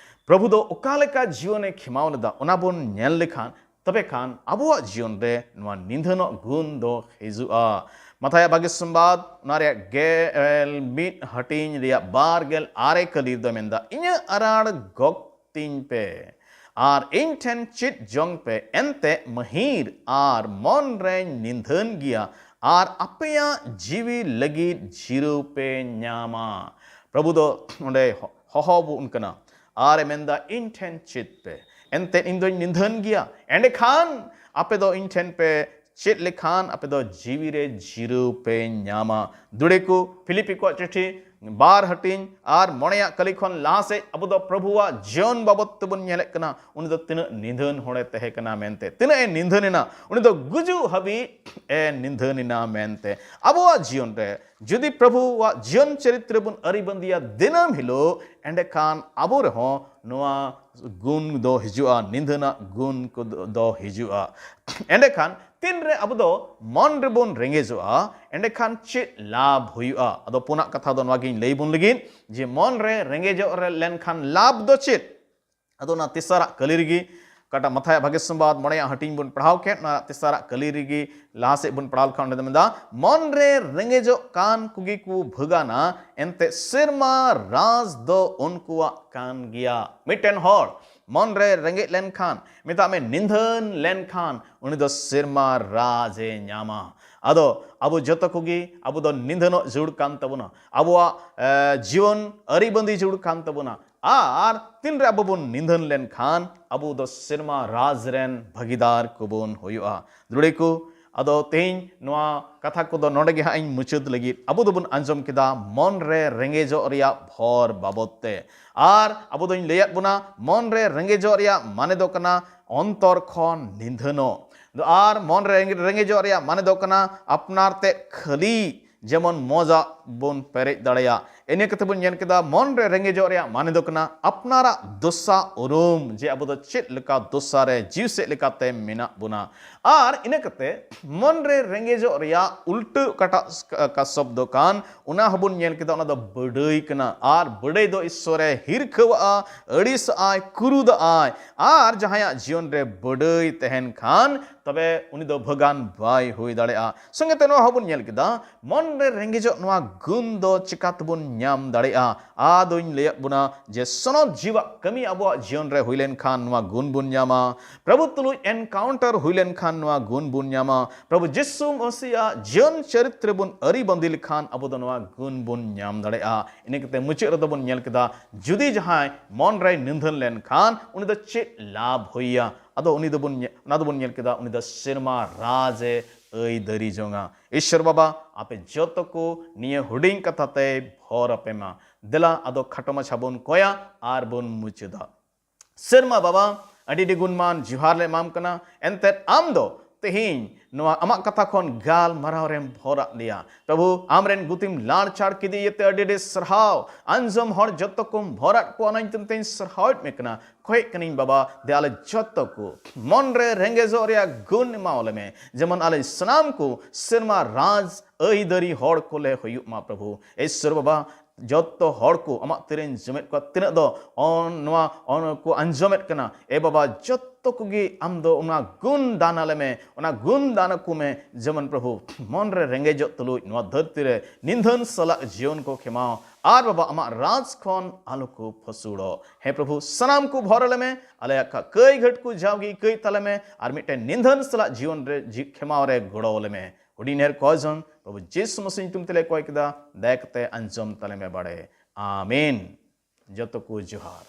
ᱯᱨᱚᱵᱷᱩ ᱫᱚ ᱚᱠᱟ ᱞᱮᱠᱟ ᱡᱤᱭᱚᱱᱮ ᱠᱷᱮᱢᱟᱣ ᱞᱮᱫᱟ, ᱚᱱᱟ ᱵᱚᱱ ᱧᱮᱞ ᱞᱮᱠᱷᱟᱱ, ᱛᱚᱵᱮ ᱠᱷᱟᱱ ᱟᱵᱚᱣᱟᱜ ᱡᱤᱭᱚᱱ ᱨᱮ ᱱᱚᱣᱟ ᱱᱤᱫᱷᱟᱹᱱᱚᱜ ᱜᱩᱱ ᱫᱚ ᱦᱤᱡᱩᱜᱼᱟ᱾ ᱢᱟᱛᱷᱟᱭᱟᱜ ᱵᱷᱟᱜᱮ ᱥᱚᱢᱵᱟᱫ, ᱚᱱᱟ ᱨᱮᱭᱟᱜ ᱜᱮᱞ ᱢᱤᱫ ᱦᱟᱹᱴᱤᱧ ᱨᱮᱭᱟᱜ ᱵᱟᱨ ᱜᱮᱞ ᱟᱨᱮ ᱠᱟᱹᱞᱤ ᱨᱮᱫᱚ ᱢᱮᱱᱫᱟ, "ᱤᱧᱟᱹᱜ ᱟᱨᱟᱲ ᱜᱚᱜ ᱛᱤᱧ ᱯᱮ ᱟᱨ ᱤᱧ ᱴᱷᱮᱱ ᱪᱮᱫ ᱡᱚᱝ ᱯᱮ, ᱮᱱᱛᱮ ᱢᱟᱹᱦᱤᱨ ᱟᱨ ᱢᱚᱱ ᱨᱮᱧ ᱱᱤᱫᱷᱟᱹᱱ ᱜᱮᱭᱟ, ᱟᱨ ᱟᱯᱮᱭᱟᱜ ᱡᱤᱣᱤ ᱞᱟᱹᱜᱤᱫ ᱡᱤᱨᱟᱹᱣ ᱯᱮ ᱧᱟᱢᱟ᱾" ᱯᱨᱚᱵᱷᱩ ᱫᱚ ᱚᱸᱰᱮ ᱦᱚ-, ᱦᱚᱦᱚ ᱵᱚᱱ ᱠᱟᱱᱟ, ᱟᱨᱮ ᱢᱮᱱᱫᱟ, "ᱤᱧ ᱴᱷᱮᱱ ᱪᱮᱫ ᱯᱮ, ᱮᱱᱛᱮ ᱤᱧ ᱫᱚᱧ ᱱᱤᱫᱷᱟᱹᱱ ᱜᱮᱭᱟ, ᱮᱸᱰᱮᱠᱷᱟᱱ ᱟᱯᱮ ᱫᱚ ᱤᱧ ᱴᱷᱮᱱ ᱯᱮ ᱪᱮᱫ ᱞᱮᱠᱷᱟᱱ ᱟᱯᱮ ᱫᱚ ᱡᱤᱣᱤ ᱨᱮ ᱡᱤᱨᱟᱹᱣ ᱯᱮ ᱧᱟᱢᱟ᱾" ᱫᱩᱲᱮ ᱠᱚ, ᱯᱷᱤᱞᱤᱯᱤ ᱠᱚᱣᱟᱜ ᱪᱤᱴᱷᱤ ᱵᱟᱨ ᱦᱟᱹᱴᱤᱧ ᱟᱨ ᱢᱚᱬᱮᱭᱟᱜ ᱠᱟᱹᱞᱤ ᱠᱷᱚᱱ ᱞᱟᱦᱟ ᱥᱮᱫ ᱟᱵᱚ ᱫᱚ ᱯᱨᱚᱵᱷᱩᱣᱟᱜ ᱡᱤᱭᱚᱱ ᱵᱟᱵᱚᱫ ᱛᱮᱵᱚᱱ ᱧᱮᱞᱮᱫ ᱠᱟᱱᱟ᱾ ᱩᱱᱤ ᱫᱚ ᱛᱤᱱᱟᱹᱜ ᱱᱤᱫᱷᱟᱹᱱ ᱦᱚᱲᱮ ᱛᱟᱦᱮᱸ ᱠᱟᱱᱟ ᱢᱮᱱᱛᱮ, ᱛᱤᱱᱟᱹᱜ ᱮ ᱱᱤᱫᱷᱟᱹᱱ ᱮᱱᱟ, ᱩᱱᱤ ᱫᱚ ᱜᱩᱡᱩᱜ ᱦᱟᱹᱵᱤᱡ ᱮ ᱱᱤᱫᱷᱟᱹᱱ ᱮᱱᱟ ᱢᱮᱱᱛᱮ᱾ ᱟᱵᱚᱣᱟᱜ ᱡᱤᱭᱚᱱ ᱨᱮ ᱡᱩᱫᱤ ᱯᱨᱚᱵᱷᱩᱣᱟᱜ ᱡᱤᱭᱚᱱ ᱪᱚᱨᱤᱛᱨᱚ ᱵᱚᱱ ᱟᱹᱨᱤᱵᱟᱸᱫᱤᱭᱟ ᱫᱤᱱᱟᱹᱢ ᱦᱤᱞᱳᱜ, ᱮᱸᱰᱮᱠᱷᱟᱱ ᱟᱵᱚ ᱨᱮᱦᱚᱸ ᱱᱚᱣᱟ ᱜᱩᱱ ᱫᱚ ᱦᱤᱡᱩᱜᱼᱟ, ᱱᱤᱫᱷᱟᱹᱱᱟᱜ ᱜᱩᱱ ᱠᱚ ᱫᱚ ᱦᱤᱡᱩᱜᱼᱟ᱾ ᱮᱸᱰᱮᱠᱷᱟᱱ ᱛᱤᱱᱨᱮ ᱟᱵᱚ ᱫᱚ ᱢᱚᱱ ᱨᱮᱵᱚᱱ ᱨᱮᱸᱜᱮᱡᱚᱜᱼᱟ, ᱮᱸᱰᱮᱠᱷᱟᱱ ᱪᱮᱫ ᱞᱟᱵᱷ ᱦᱩᱭᱩᱜᱼᱟ? ᱟᱫᱚ ᱯᱩᱱᱟᱜ ᱠᱟᱛᱷᱟ ᱫᱚ ᱱᱚᱣᱟ ᱜᱤᱧ ᱞᱟᱹᱭ ᱵᱚᱱ ᱞᱟᱹᱜᱤᱫ ᱡᱮ ᱢᱚᱱ ᱨᱮ ᱨᱮᱸᱜᱮᱡᱚᱜ ᱨᱮ ᱞᱮᱱᱠᱷᱟᱱ ᱞᱟᱵᱷ ᱫᱚ ᱪᱮᱫ? ᱟᱫᱚ ᱚᱱᱟ ᱛᱮᱥᱟᱨᱟᱜ ᱠᱟᱹᱞᱤ ᱨᱮᱜᱮ, ᱚᱠᱟᱴᱟᱜ ᱢᱟᱛᱷᱟᱭᱟᱜ ᱵᱷᱟᱜᱮ ᱥᱚᱢᱵᱟᱫ ᱢᱚᱬᱮᱭᱟᱜ ᱦᱟᱹᱴᱤᱧ ᱵᱚᱱ ᱯᱟᱲᱦᱟᱣ ᱠᱮᱫ, ᱚᱱᱟ ᱛᱮᱥᱟᱨᱟᱜ ᱠᱟᱹᱞᱤ ᱨᱮᱜᱮ ᱞᱟᱦᱟ ᱥᱮᱫ ᱵᱚᱱ ᱯᱟᱲᱦᱟᱣ ᱞᱮᱠᱷᱟᱱ ᱚᱸᱰᱮ ᱫᱚ ᱢᱮᱱᱫᱟ, "ᱢᱚᱱ ᱨᱮ ᱨᱮᱸᱜᱮᱡᱚᱜ ᱠᱟᱱ ᱠᱚᱜᱮ ᱠᱚ ᱵᱷᱟᱹᱜᱟᱱᱟ, ᱮᱱᱛᱮ ᱥᱮᱨᱢᱟ ᱨᱟᱡᱽ ᱫᱚ ᱩᱱᱠᱩᱣᱟᱜ ᱠᱟᱱ ᱜᱮᱭᱟ᱾" ᱢᱤᱫᱴᱮᱱ ᱦᱚᱲ ᱢᱚᱱ ᱨᱮ ᱨᱮᱸᱜᱮᱡ ᱞᱮᱱᱠᱷᱟᱱ, ᱢᱮᱛᱟᱜ ᱢᱮ ᱱᱤᱫᱷᱟᱹᱱ ᱞᱮᱱᱠᱷᱟᱱ, ᱩᱱᱤ ᱫᱚ ᱥᱮᱨᱢᱟ ᱨᱟᱡᱽ ᱮ ᱧᱟᱢᱟ᱾ ᱟᱫᱚ ᱟᱵᱚ ᱡᱚᱛᱚ ᱠᱚᱜᱮ, ᱟᱵᱚ ᱫᱚ ᱱᱤᱫᱷᱟᱹᱱᱚᱜ ᱡᱟᱹᱨᱩᱲ ᱠᱟᱱ ᱛᱟᱵᱚᱱᱟ, ᱟᱵᱚᱣᱟᱜ, ᱮ, ᱡᱤᱭᱚᱱ ᱟᱹᱨᱤᱵᱟᱸᱫᱤ ᱡᱟᱹᱨᱩᱲ ᱠᱟᱱ ᱛᱟᱵᱚᱱᱟ᱾ ᱟᱨ ᱛᱤᱱᱨᱮ ᱟᱵᱚ ᱵᱚᱱ ᱱᱤᱫᱷᱟᱹᱱ ᱞᱮᱱᱠᱷᱟᱱ, ᱟᱵᱚ ᱫᱚ ᱥᱮᱨᱢᱟ ᱨᱟᱡᱽ ᱨᱮᱱ ᱵᱷᱟᱹᱜᱤᱫᱟᱨ ᱠᱚᱵᱚᱱ ᱦᱩᱭᱩᱜᱼᱟ᱾ ᱫᱩᱲᱮ ᱠᱚ, ᱟᱫᱚ ᱛᱮᱦᱮᱧ ᱱᱚᱣᱟ ᱠᱟᱛᱷᱟ ᱠᱚᱫᱚ ᱱᱚᱰᱮ ᱜᱮ ᱦᱟᱸᱜ ᱤᱧ ᱢᱩᱪᱟᱹᱫ ᱞᱟᱹᱜᱤᱫ᱾ ᱟᱵᱚ ᱫᱚᱵᱚᱱ ᱟᱸᱡᱚᱢ ᱠᱮᱫᱟ ᱢᱚᱱ ᱨᱮ ᱨᱮᱸᱜᱮᱡᱚᱜ ᱨᱮᱭᱟᱜ ᱵᱷᱚᱨ ᱵᱟᱵᱚᱫ ᱛᱮ, ᱟᱨ ᱟᱵᱚ ᱫᱚᱧ ᱞᱟᱹᱭᱟᱫ ᱵᱚᱱᱟ, ᱢᱚᱱ ᱨᱮ ᱨᱮᱸᱜᱮᱡᱚᱜ ᱨᱮᱭᱟᱜ ᱢᱟᱱᱮ ᱫᱚ ᱠᱟᱱᱟ ᱚᱱᱛᱚᱨ ᱠᱷᱚᱱ ᱱᱤᱫᱷᱟᱹᱱᱚᱜ᱾ ᱟᱨ ᱢᱚᱱ ᱨᱮ ᱨᱮᱸᱜᱮᱡᱚᱜ ᱨᱮᱭᱟᱜ ᱢᱟᱱᱮ ᱫᱚ ᱠᱟᱱᱟ ᱟᱯᱱᱟᱨ ᱛᱮ ᱠᱷᱟᱹᱞᱤ, ᱡᱮᱢᱚᱱ ᱢᱚᱡᱟᱜ ᱵᱚᱱ ᱯᱮᱨᱮᱡ ᱫᱟᱲᱮᱭᱟᱜ᱾ ᱤᱱᱟᱹ ᱠᱟᱛᱮ ᱵᱚᱱ ᱧᱮᱞ ᱠᱮᱫᱟ, ᱢᱚᱱ ᱨᱮ ᱨᱮᱸᱜᱮᱡᱚᱜ ᱨᱮᱭᱟᱜ ᱢᱟᱱᱮ ᱫᱚ ᱠᱟᱱᱟ ᱟᱯᱱᱟᱨᱟᱜ ᱫᱚᱥᱟ ᱩᱨᱩᱢ, ᱡᱮ ᱟᱵᱚ ᱫᱚ ᱪᱮᱫ ᱞᱮᱠᱟ ᱫᱚᱥᱟ ᱨᱮ ᱡᱤᱣᱤ ᱥᱮᱫ ᱞᱮᱠᱟᱛᱮ ᱢᱮᱱᱟᱜ ᱵᱚᱱᱟ᱾ ᱟᱨ ᱤᱱᱟᱹ ᱠᱟᱛᱮ ᱢᱚᱱ ᱨᱮ ᱨᱮᱸᱜᱮᱡᱚᱜ ᱨᱮᱭᱟᱜ ᱩᱞᱴᱟᱹ ᱚᱠᱟᱴᱟᱜ ᱥᱚᱵᱫᱚ ᱠᱟᱱ, ᱚᱱᱟ ᱦᱚᱸᱵᱚᱱ ᱧᱮᱞ ᱠᱮᱫᱟ, ᱚᱱᱟ ᱫᱚ ᱵᱟᱹᱰᱟᱹᱭ ᱠᱟᱱᱟ᱾ ᱟᱨ ᱵᱟᱹᱰᱟᱹᱭ ᱫᱚ ᱤᱥᱥᱚᱨᱮ ᱦᱤᱨᱠᱷᱟᱹᱣᱟᱜᱼᱟ, ᱟᱹᱲᱤᱥᱟᱜᱼᱟᱭ, ᱠᱩᱨᱩᱫᱟᱜᱼᱟᱭ᱾ ᱟᱨ ᱡᱟᱦᱟᱸᱭᱟᱜ ᱡᱤᱭᱚᱱ ᱨᱮ ᱵᱟᱹᱰᱟᱹᱭ ᱛᱟᱦᱮᱱ ᱠᱷᱟᱱ, ᱛᱚᱵᱮ ᱩᱱᱤ ᱫᱚ ᱵᱷᱟᱹᱜᱟᱱ ᱵᱟᱭ ᱦᱩᱭ ᱫᱟᱲᱮᱭᱟᱜᱼᱟ᱾ ᱥᱚᱸᱜᱮ ᱛᱮ ᱱᱚᱣᱟ ᱦᱚᱸᱵᱚᱱ ᱧᱮᱞ ᱠᱮᱫᱟ, ᱢᱚᱱ ᱨᱮ ᱨᱮᱸᱜᱮᱡᱚᱜ ᱱᱚᱣᱟ ᱜᱩᱱ ᱫᱚ ᱪᱤᱠᱟ ᱛᱮᱵᱚᱱ ᱧᱟᱢ ᱫᱟᱲᱮᱭᱟᱜᱼᱟ? ᱟᱫᱚᱧ ᱞᱟᱹᱭᱟᱫ ᱵᱚᱱᱟ ᱡᱮ ᱥᱚᱱᱚᱛ ᱡᱤᱣᱟᱜ ᱠᱟᱹᱢᱤ ᱟᱵᱚᱣᱟᱜ ᱡᱤᱭᱚᱱ ᱨᱮ ᱦᱩᱭ ᱞᱮᱱᱠᱷᱟᱱ ᱱᱚᱣᱟ ᱜᱩᱱ ᱵᱚᱱ ᱧᱟᱢᱟ᱾ ᱯᱨᱚᱵᱷᱩ ᱛᱩᱞᱩᱡ ᱮᱱᱠᱟᱣᱩᱱᱴᱟᱨ ᱦᱩᱭ ᱞᱮᱱᱠᱷᱟᱱ ᱱᱚᱣᱟ ᱜᱩᱱ ᱵᱚᱱ ᱧᱟᱢᱟ᱾ ᱯᱨᱚᱵᱷᱩ ᱡᱤᱥᱩ ᱢᱚᱥᱤᱭᱟᱜ ᱡᱤᱭᱚᱱ ᱪᱚᱨᱤᱛᱨᱚ ᱵᱚᱱ ᱟᱹᱨᱤ ᱵᱟᱸᱫᱤ ᱞᱮᱠᱷᱟᱱ ᱟᱵᱚ ᱫᱚ ᱱᱚᱣᱟ ᱜᱩᱱ ᱵᱚᱱ ᱧᱟᱢ ᱫᱟᱲᱮᱭᱟᱜᱼᱟ᱾ ᱤᱱᱟᱹ ᱠᱟᱛᱮ ᱢᱩᱪᱟᱹᱫ ᱨᱮᱫᱚ ᱵᱚᱱ ᱧᱮᱞ ᱠᱮᱫᱟ, ᱡᱩᱫᱤ ᱡᱟᱦᱟᱸᱭ ᱢᱚᱱ ᱨᱮᱭ ᱱᱤᱫᱷᱟᱹᱱ ᱞᱮᱱᱠᱷᱟᱱ ᱩᱱᱤ ᱫᱚ ᱪᱮᱫ ᱞᱟᱵᱷ ᱦᱩᱭᱟ? ᱟᱫᱚ ᱩᱱᱤ ᱫᱚᱵᱚᱱ ᱧᱮ-, ᱚᱱᱟ ᱫᱚᱵᱚᱱ ᱧᱮᱞ ᱠᱮᱫᱟ, ᱩᱱᱤ ᱫᱚ ᱥᱮᱨᱢᱟ ᱨᱟᱡᱽ ᱮ ᱟᱹᱭᱫᱟᱹᱨᱤ ᱡᱚᱝᱟ᱾ ᱤᱥᱥᱚᱨ ᱵᱟᱵᱟ, ᱟᱯᱮ ᱡᱚᱛᱚ ᱠᱚ ᱱᱤᱭᱟᱹ ᱦᱩᱰᱤᱧ ᱠᱟᱛᱷᱟ ᱛᱮᱭ ᱵᱷᱚᱨ ᱟᱯᱮ ᱢᱟ᱾ ᱫᱮᱞᱟ ᱟᱫᱚ ᱠᱷᱟᱴᱚ ᱢᱟᱪᱷᱟ ᱵᱚᱱ ᱠᱚᱭᱟ ᱟᱨ ᱵᱚᱱ ᱢᱩᱪᱟᱹᱫᱟ᱾ ᱥᱮᱨᱢᱟ ᱵᱟᱵᱟ, ᱟᱹᱰᱤ ᱟᱹᱰᱤ ᱜᱩᱱᱢᱟᱱ ᱡᱚᱦᱟᱨ ᱞᱮ ᱮᱢᱟᱢ ᱠᱟᱱᱟ᱾ ᱮᱱᱛᱮᱫ ᱟᱢ ᱫᱚ ᱛᱮᱦᱮᱧ ᱱᱚᱣᱟ ᱟᱢᱟᱜ ᱠᱟᱛᱷᱟ ᱠᱷᱚᱱ ᱜᱟᱞᱢᱟᱨᱟᱣ ᱨᱮᱢ ᱵᱷᱚᱨᱟᱫ ᱞᱮᱭᱟ᱾ ᱯᱨᱚᱵᱷᱩ, ᱟᱢᱨᱮᱱ ᱜᱩᱛᱤᱢ ᱞᱟᱲ ᱪᱟᱲ ᱠᱮᱫᱮ ᱤᱭᱟᱹᱛᱮ ᱟᱹᱰᱤ ᱟᱹᱰᱤ ᱥᱟᱨᱦᱟᱣ᱾ ᱟᱸᱡᱚᱢ ᱦᱚᱲ ᱡᱚᱛᱚ ᱠᱚᱢ ᱵᱷᱚᱨᱟᱫ ᱠᱚᱣᱟ, ᱚᱱᱟ ᱧᱩᱛᱩᱢ ᱛᱮᱧ ᱥᱟᱨᱦᱟᱣᱮᱫ ᱢᱮ ᱠᱟᱱᱟ᱾ ᱠᱷᱚᱭᱮᱜ ᱠᱟᱹᱱᱟᱹᱧ ᱵᱟᱵᱟ, ᱫᱮ ᱟᱞᱮ ᱡᱚᱛᱚ ᱠᱚ ᱢᱚᱱ ᱨᱮ ᱨᱮᱸᱜᱮᱡᱚᱜ ᱨᱮᱭᱟᱜ ᱜᱩᱱ ᱮᱢᱟᱣᱟᱞᱮ ᱢᱮ, ᱡᱮᱢᱚᱱ ᱟᱞᱮ ᱥᱟᱱᱟᱢ ᱠᱚ ᱥᱮᱨᱢᱟ ᱨᱟᱡᱽ ᱟᱹᱭᱫᱟᱹᱨᱤ ᱦᱚᱲ ᱠᱚᱞᱮ ᱦᱩᱭᱩᱜ ᱢᱟ᱾ ᱯᱨᱚᱵᱷᱩ ᱤᱥᱥᱚᱨ ᱵᱟᱵᱟ, ᱡᱚᱛᱚ ᱦᱚᱲ ᱠᱚ ᱟᱢᱟᱜ ᱛᱤᱨᱮᱧ ᱡᱚᱢᱮᱫ ᱠᱚᱣᱟ, ᱛᱤᱱᱟᱹᱜ ᱫᱚ ᱚᱱ-, ᱱᱚᱣᱟ ᱚᱱ-, ᱠᱚ ᱟᱸᱡᱚᱢᱮᱫ ᱠᱟᱱᱟ, ᱮ ᱵᱟᱵᱟ, ᱡᱚᱛᱚ ᱠᱚᱜᱮ ᱟᱢ ᱫᱚ ᱚᱱᱟ ᱜᱩᱱ ᱫᱟᱱ ᱟᱞᱮ ᱢᱮ, ᱚᱱᱟ ᱜᱩᱱ ᱫᱟᱱ ᱟᱠᱚ ᱢᱮ, ᱡᱮᱢᱚᱱ ᱯᱨᱚᱵᱷᱩ ᱢᱚᱱ ᱨᱮ ᱨᱮᱸᱜᱮᱡᱚᱜ ᱛᱩᱞᱩᱡ ᱱᱚᱣᱟ ᱫᱷᱟᱹᱨᱛᱤ ᱨᱮ ᱱᱤᱫᱷᱟᱹᱱ ᱥᱟᱞᱟᱜ ᱡᱤᱭᱚᱱ ᱠᱚ ᱠᱷᱮᱢᱟᱣ ᱟᱨ ᱵᱟᱵᱟ ᱟᱢᱟᱜ ᱨᱟᱡᱽ ᱠᱷᱚᱱ ᱟᱞᱚ ᱠᱚ ᱯᱷᱟᱹᱥᱩᱲᱚᱜ᱾ ᱦᱮᱸ ᱯᱨᱚᱵᱷᱩ, ᱥᱟᱱᱟᱢ ᱠᱚ ᱵᱷᱚᱨ ᱟᱞᱮ ᱢᱮ, ᱟᱞᱮᱭᱟᱜ ᱠᱟ-, ᱠᱟᱹᱭ ᱜᱷᱟᱹᱴ ᱠᱚ ᱡᱟᱣᱜᱮ ᱤᱠᱟᱹᱭ ᱛᱟᱞᱮ ᱢᱮ, ᱟᱨ ᱢᱤᱫᱴᱮᱱ ᱱᱤᱫᱷᱟᱹᱱ ᱥᱟᱞᱟᱜ ᱡᱤᱭᱚᱱ ᱨᱮ ᱡᱤ-, ᱠᱷᱮᱢᱟᱣ ᱨᱮ ᱜᱚᱲᱚ ᱟᱞᱮ ᱢᱮ᱾ ᱦᱩᱰᱤᱧ ᱮᱨ ᱠᱚ ᱡᱚᱝ ᱯᱨᱚᱵᱷᱩ ᱡᱤᱥᱩ ᱢᱟᱥᱤ ᱧᱩᱛᱩᱢ ᱛᱮᱞᱮ ᱠᱚᱭ ᱠᱮᱫᱟ, ᱫᱟᱭᱟ ᱠᱟᱛᱮ ᱟᱸᱡᱚᱢ ᱛᱟᱞᱮ ᱢᱮ ᱵᱟᱲᱮ᱾ ᱟᱢᱮᱱ᱾ ᱡᱚᱛᱚ ᱠᱚ ᱡᱚᱦᱟᱨ᱾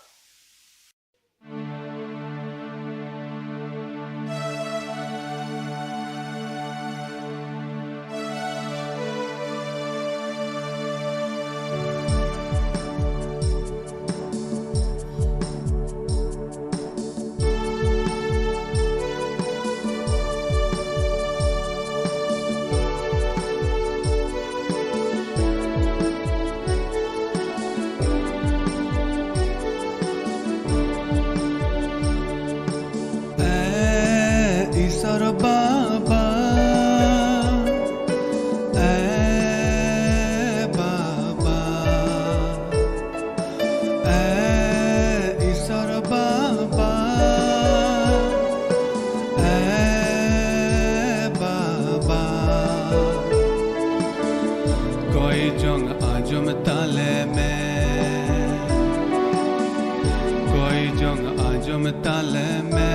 ᱛᱟᱞᱮ ᱢᱮ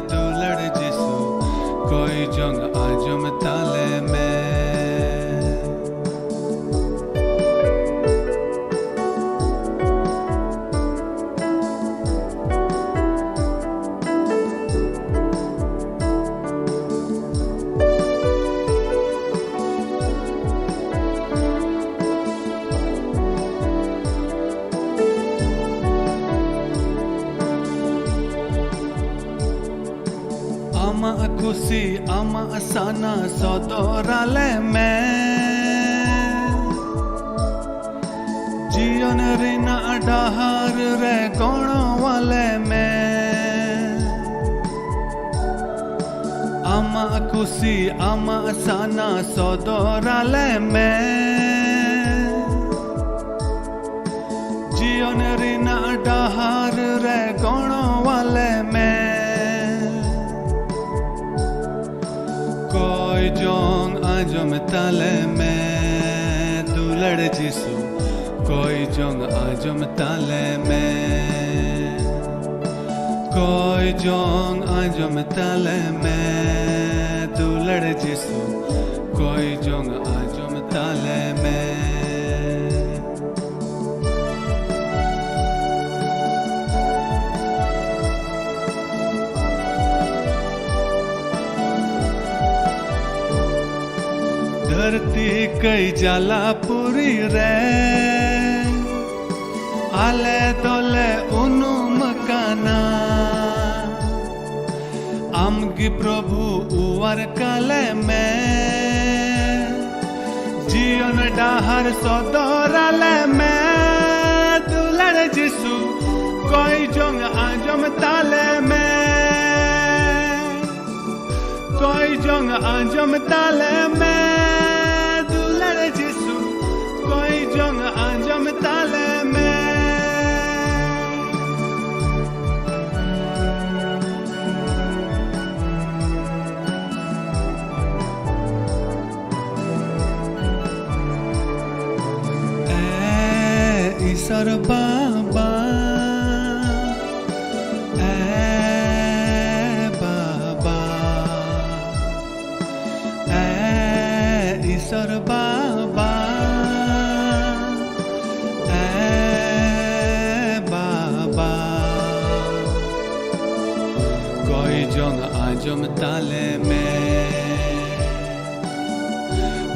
ᱫᱩᱞᱟᱹᱲ ᱡᱤᱥᱩ, ᱠᱚᱭ ᱡᱚᱝ ᱟᱸᱡᱚᱢ ᱛᱟᱞᱮ ᱢᱮ᱾ ᱟᱢᱟᱜ ᱠᱩᱥᱤ ᱟᱢᱟᱜ ᱥᱟᱱᱟ ᱥᱚᱫᱚᱨ ᱟᱞᱮ ᱢᱮ᱾ ᱡᱤᱭᱚᱱ ᱨᱮᱱᱟᱜ ᱰᱟᱦᱟᱨ ᱨᱮ ᱜᱚᱲᱚ ᱟᱞᱮ ᱢᱮ᱾ ᱟᱢᱟᱜ ᱠᱩᱥᱤ ᱟᱢᱟᱜ ᱥᱟᱱᱟ ᱥᱚᱫᱚᱨ ᱟᱞᱮ ᱢᱮ᱾ ᱡᱤᱭᱚᱱ ᱨᱮᱱᱟᱜ ᱰᱟᱦᱟᱨ ᱨᱮ ᱜᱚᱲᱚ ᱟᱞᱮ ᱢᱮ᱾ ᱠᱚᱭ ᱡᱚᱝ ᱟᱸᱡᱚᱢ ᱛᱟᱞᱮ ᱢᱮ ᱫᱩᱞᱟᱹᱲ ᱡᱤᱥᱩ, ᱠᱚᱭ ᱡᱚᱝ ᱟᱸᱡᱚᱢ ᱛᱟᱞᱮ ᱢᱮ᱾ ᱠᱚᱭ ᱡᱚᱝ ᱟᱸᱡᱚᱢ ᱛᱟᱞᱮ ᱢᱮ ᱫᱩᱞᱟᱹᱲ ᱡᱤᱥᱩ, ᱠᱚᱭ ᱡᱚᱝ ᱟᱸᱡᱚᱢ ᱛᱟᱞᱮ ᱢᱮ᱾ ᱫᱷᱟᱹᱨᱛᱤ ᱠᱟᱹᱭ ᱡᱟᱞᱟᱯᱩᱨᱤ ᱨᱮ ᱟᱞᱮ ᱫᱚᱞᱮ ᱩᱱᱩᱢ ᱟᱠᱟᱱᱟ᱾ ᱟᱢ ᱜᱮ ᱯᱨᱚᱵᱷᱩ ᱚᱣᱟᱨ ᱠᱟᱞᱮ ᱢᱮ᱾ ᱡᱤᱭᱚᱱ ᱰᱟᱦᱟᱨ ᱥᱚᱫᱚᱨ ᱟᱞᱮ ᱢᱮ᱾ ᱫᱩᱞᱟᱹᱲ ᱡᱤᱥᱩ ᱠᱚᱭ ᱡᱚᱝ ᱟᱸᱡᱚᱢ ᱛᱟᱞᱮ ᱢᱮ᱾ ᱠᱚᱭ ᱡᱚᱝ ᱟᱸᱡᱚᱢ ᱛᱟᱞᱮ ᱢᱮ᱾ ᱫᱩᱞᱟᱹᱲ ᱡᱤᱥᱩ ᱠᱚᱭ ᱡᱚᱝ ᱟᱸᱡᱚᱢ ᱛᱟᱞᱮ ᱢᱮ᱾ ᱮ ᱤᱥᱚᱨ ᱵᱟᱵᱟ, ᱟᱸᱡᱚᱢ ᱛᱟᱞᱮ ᱢᱮ,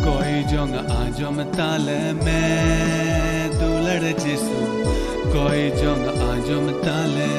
ᱠᱚᱭ ᱡᱚᱝ ᱟᱸᱡᱚᱢ ᱛᱟᱞᱮ ᱢᱮ, ᱫᱩᱞᱟᱹᱲ ᱡᱤᱥᱩ, ᱠᱚᱭ ᱡᱚᱝ ᱟᱸᱡᱚᱢ ᱛᱟᱞᱮ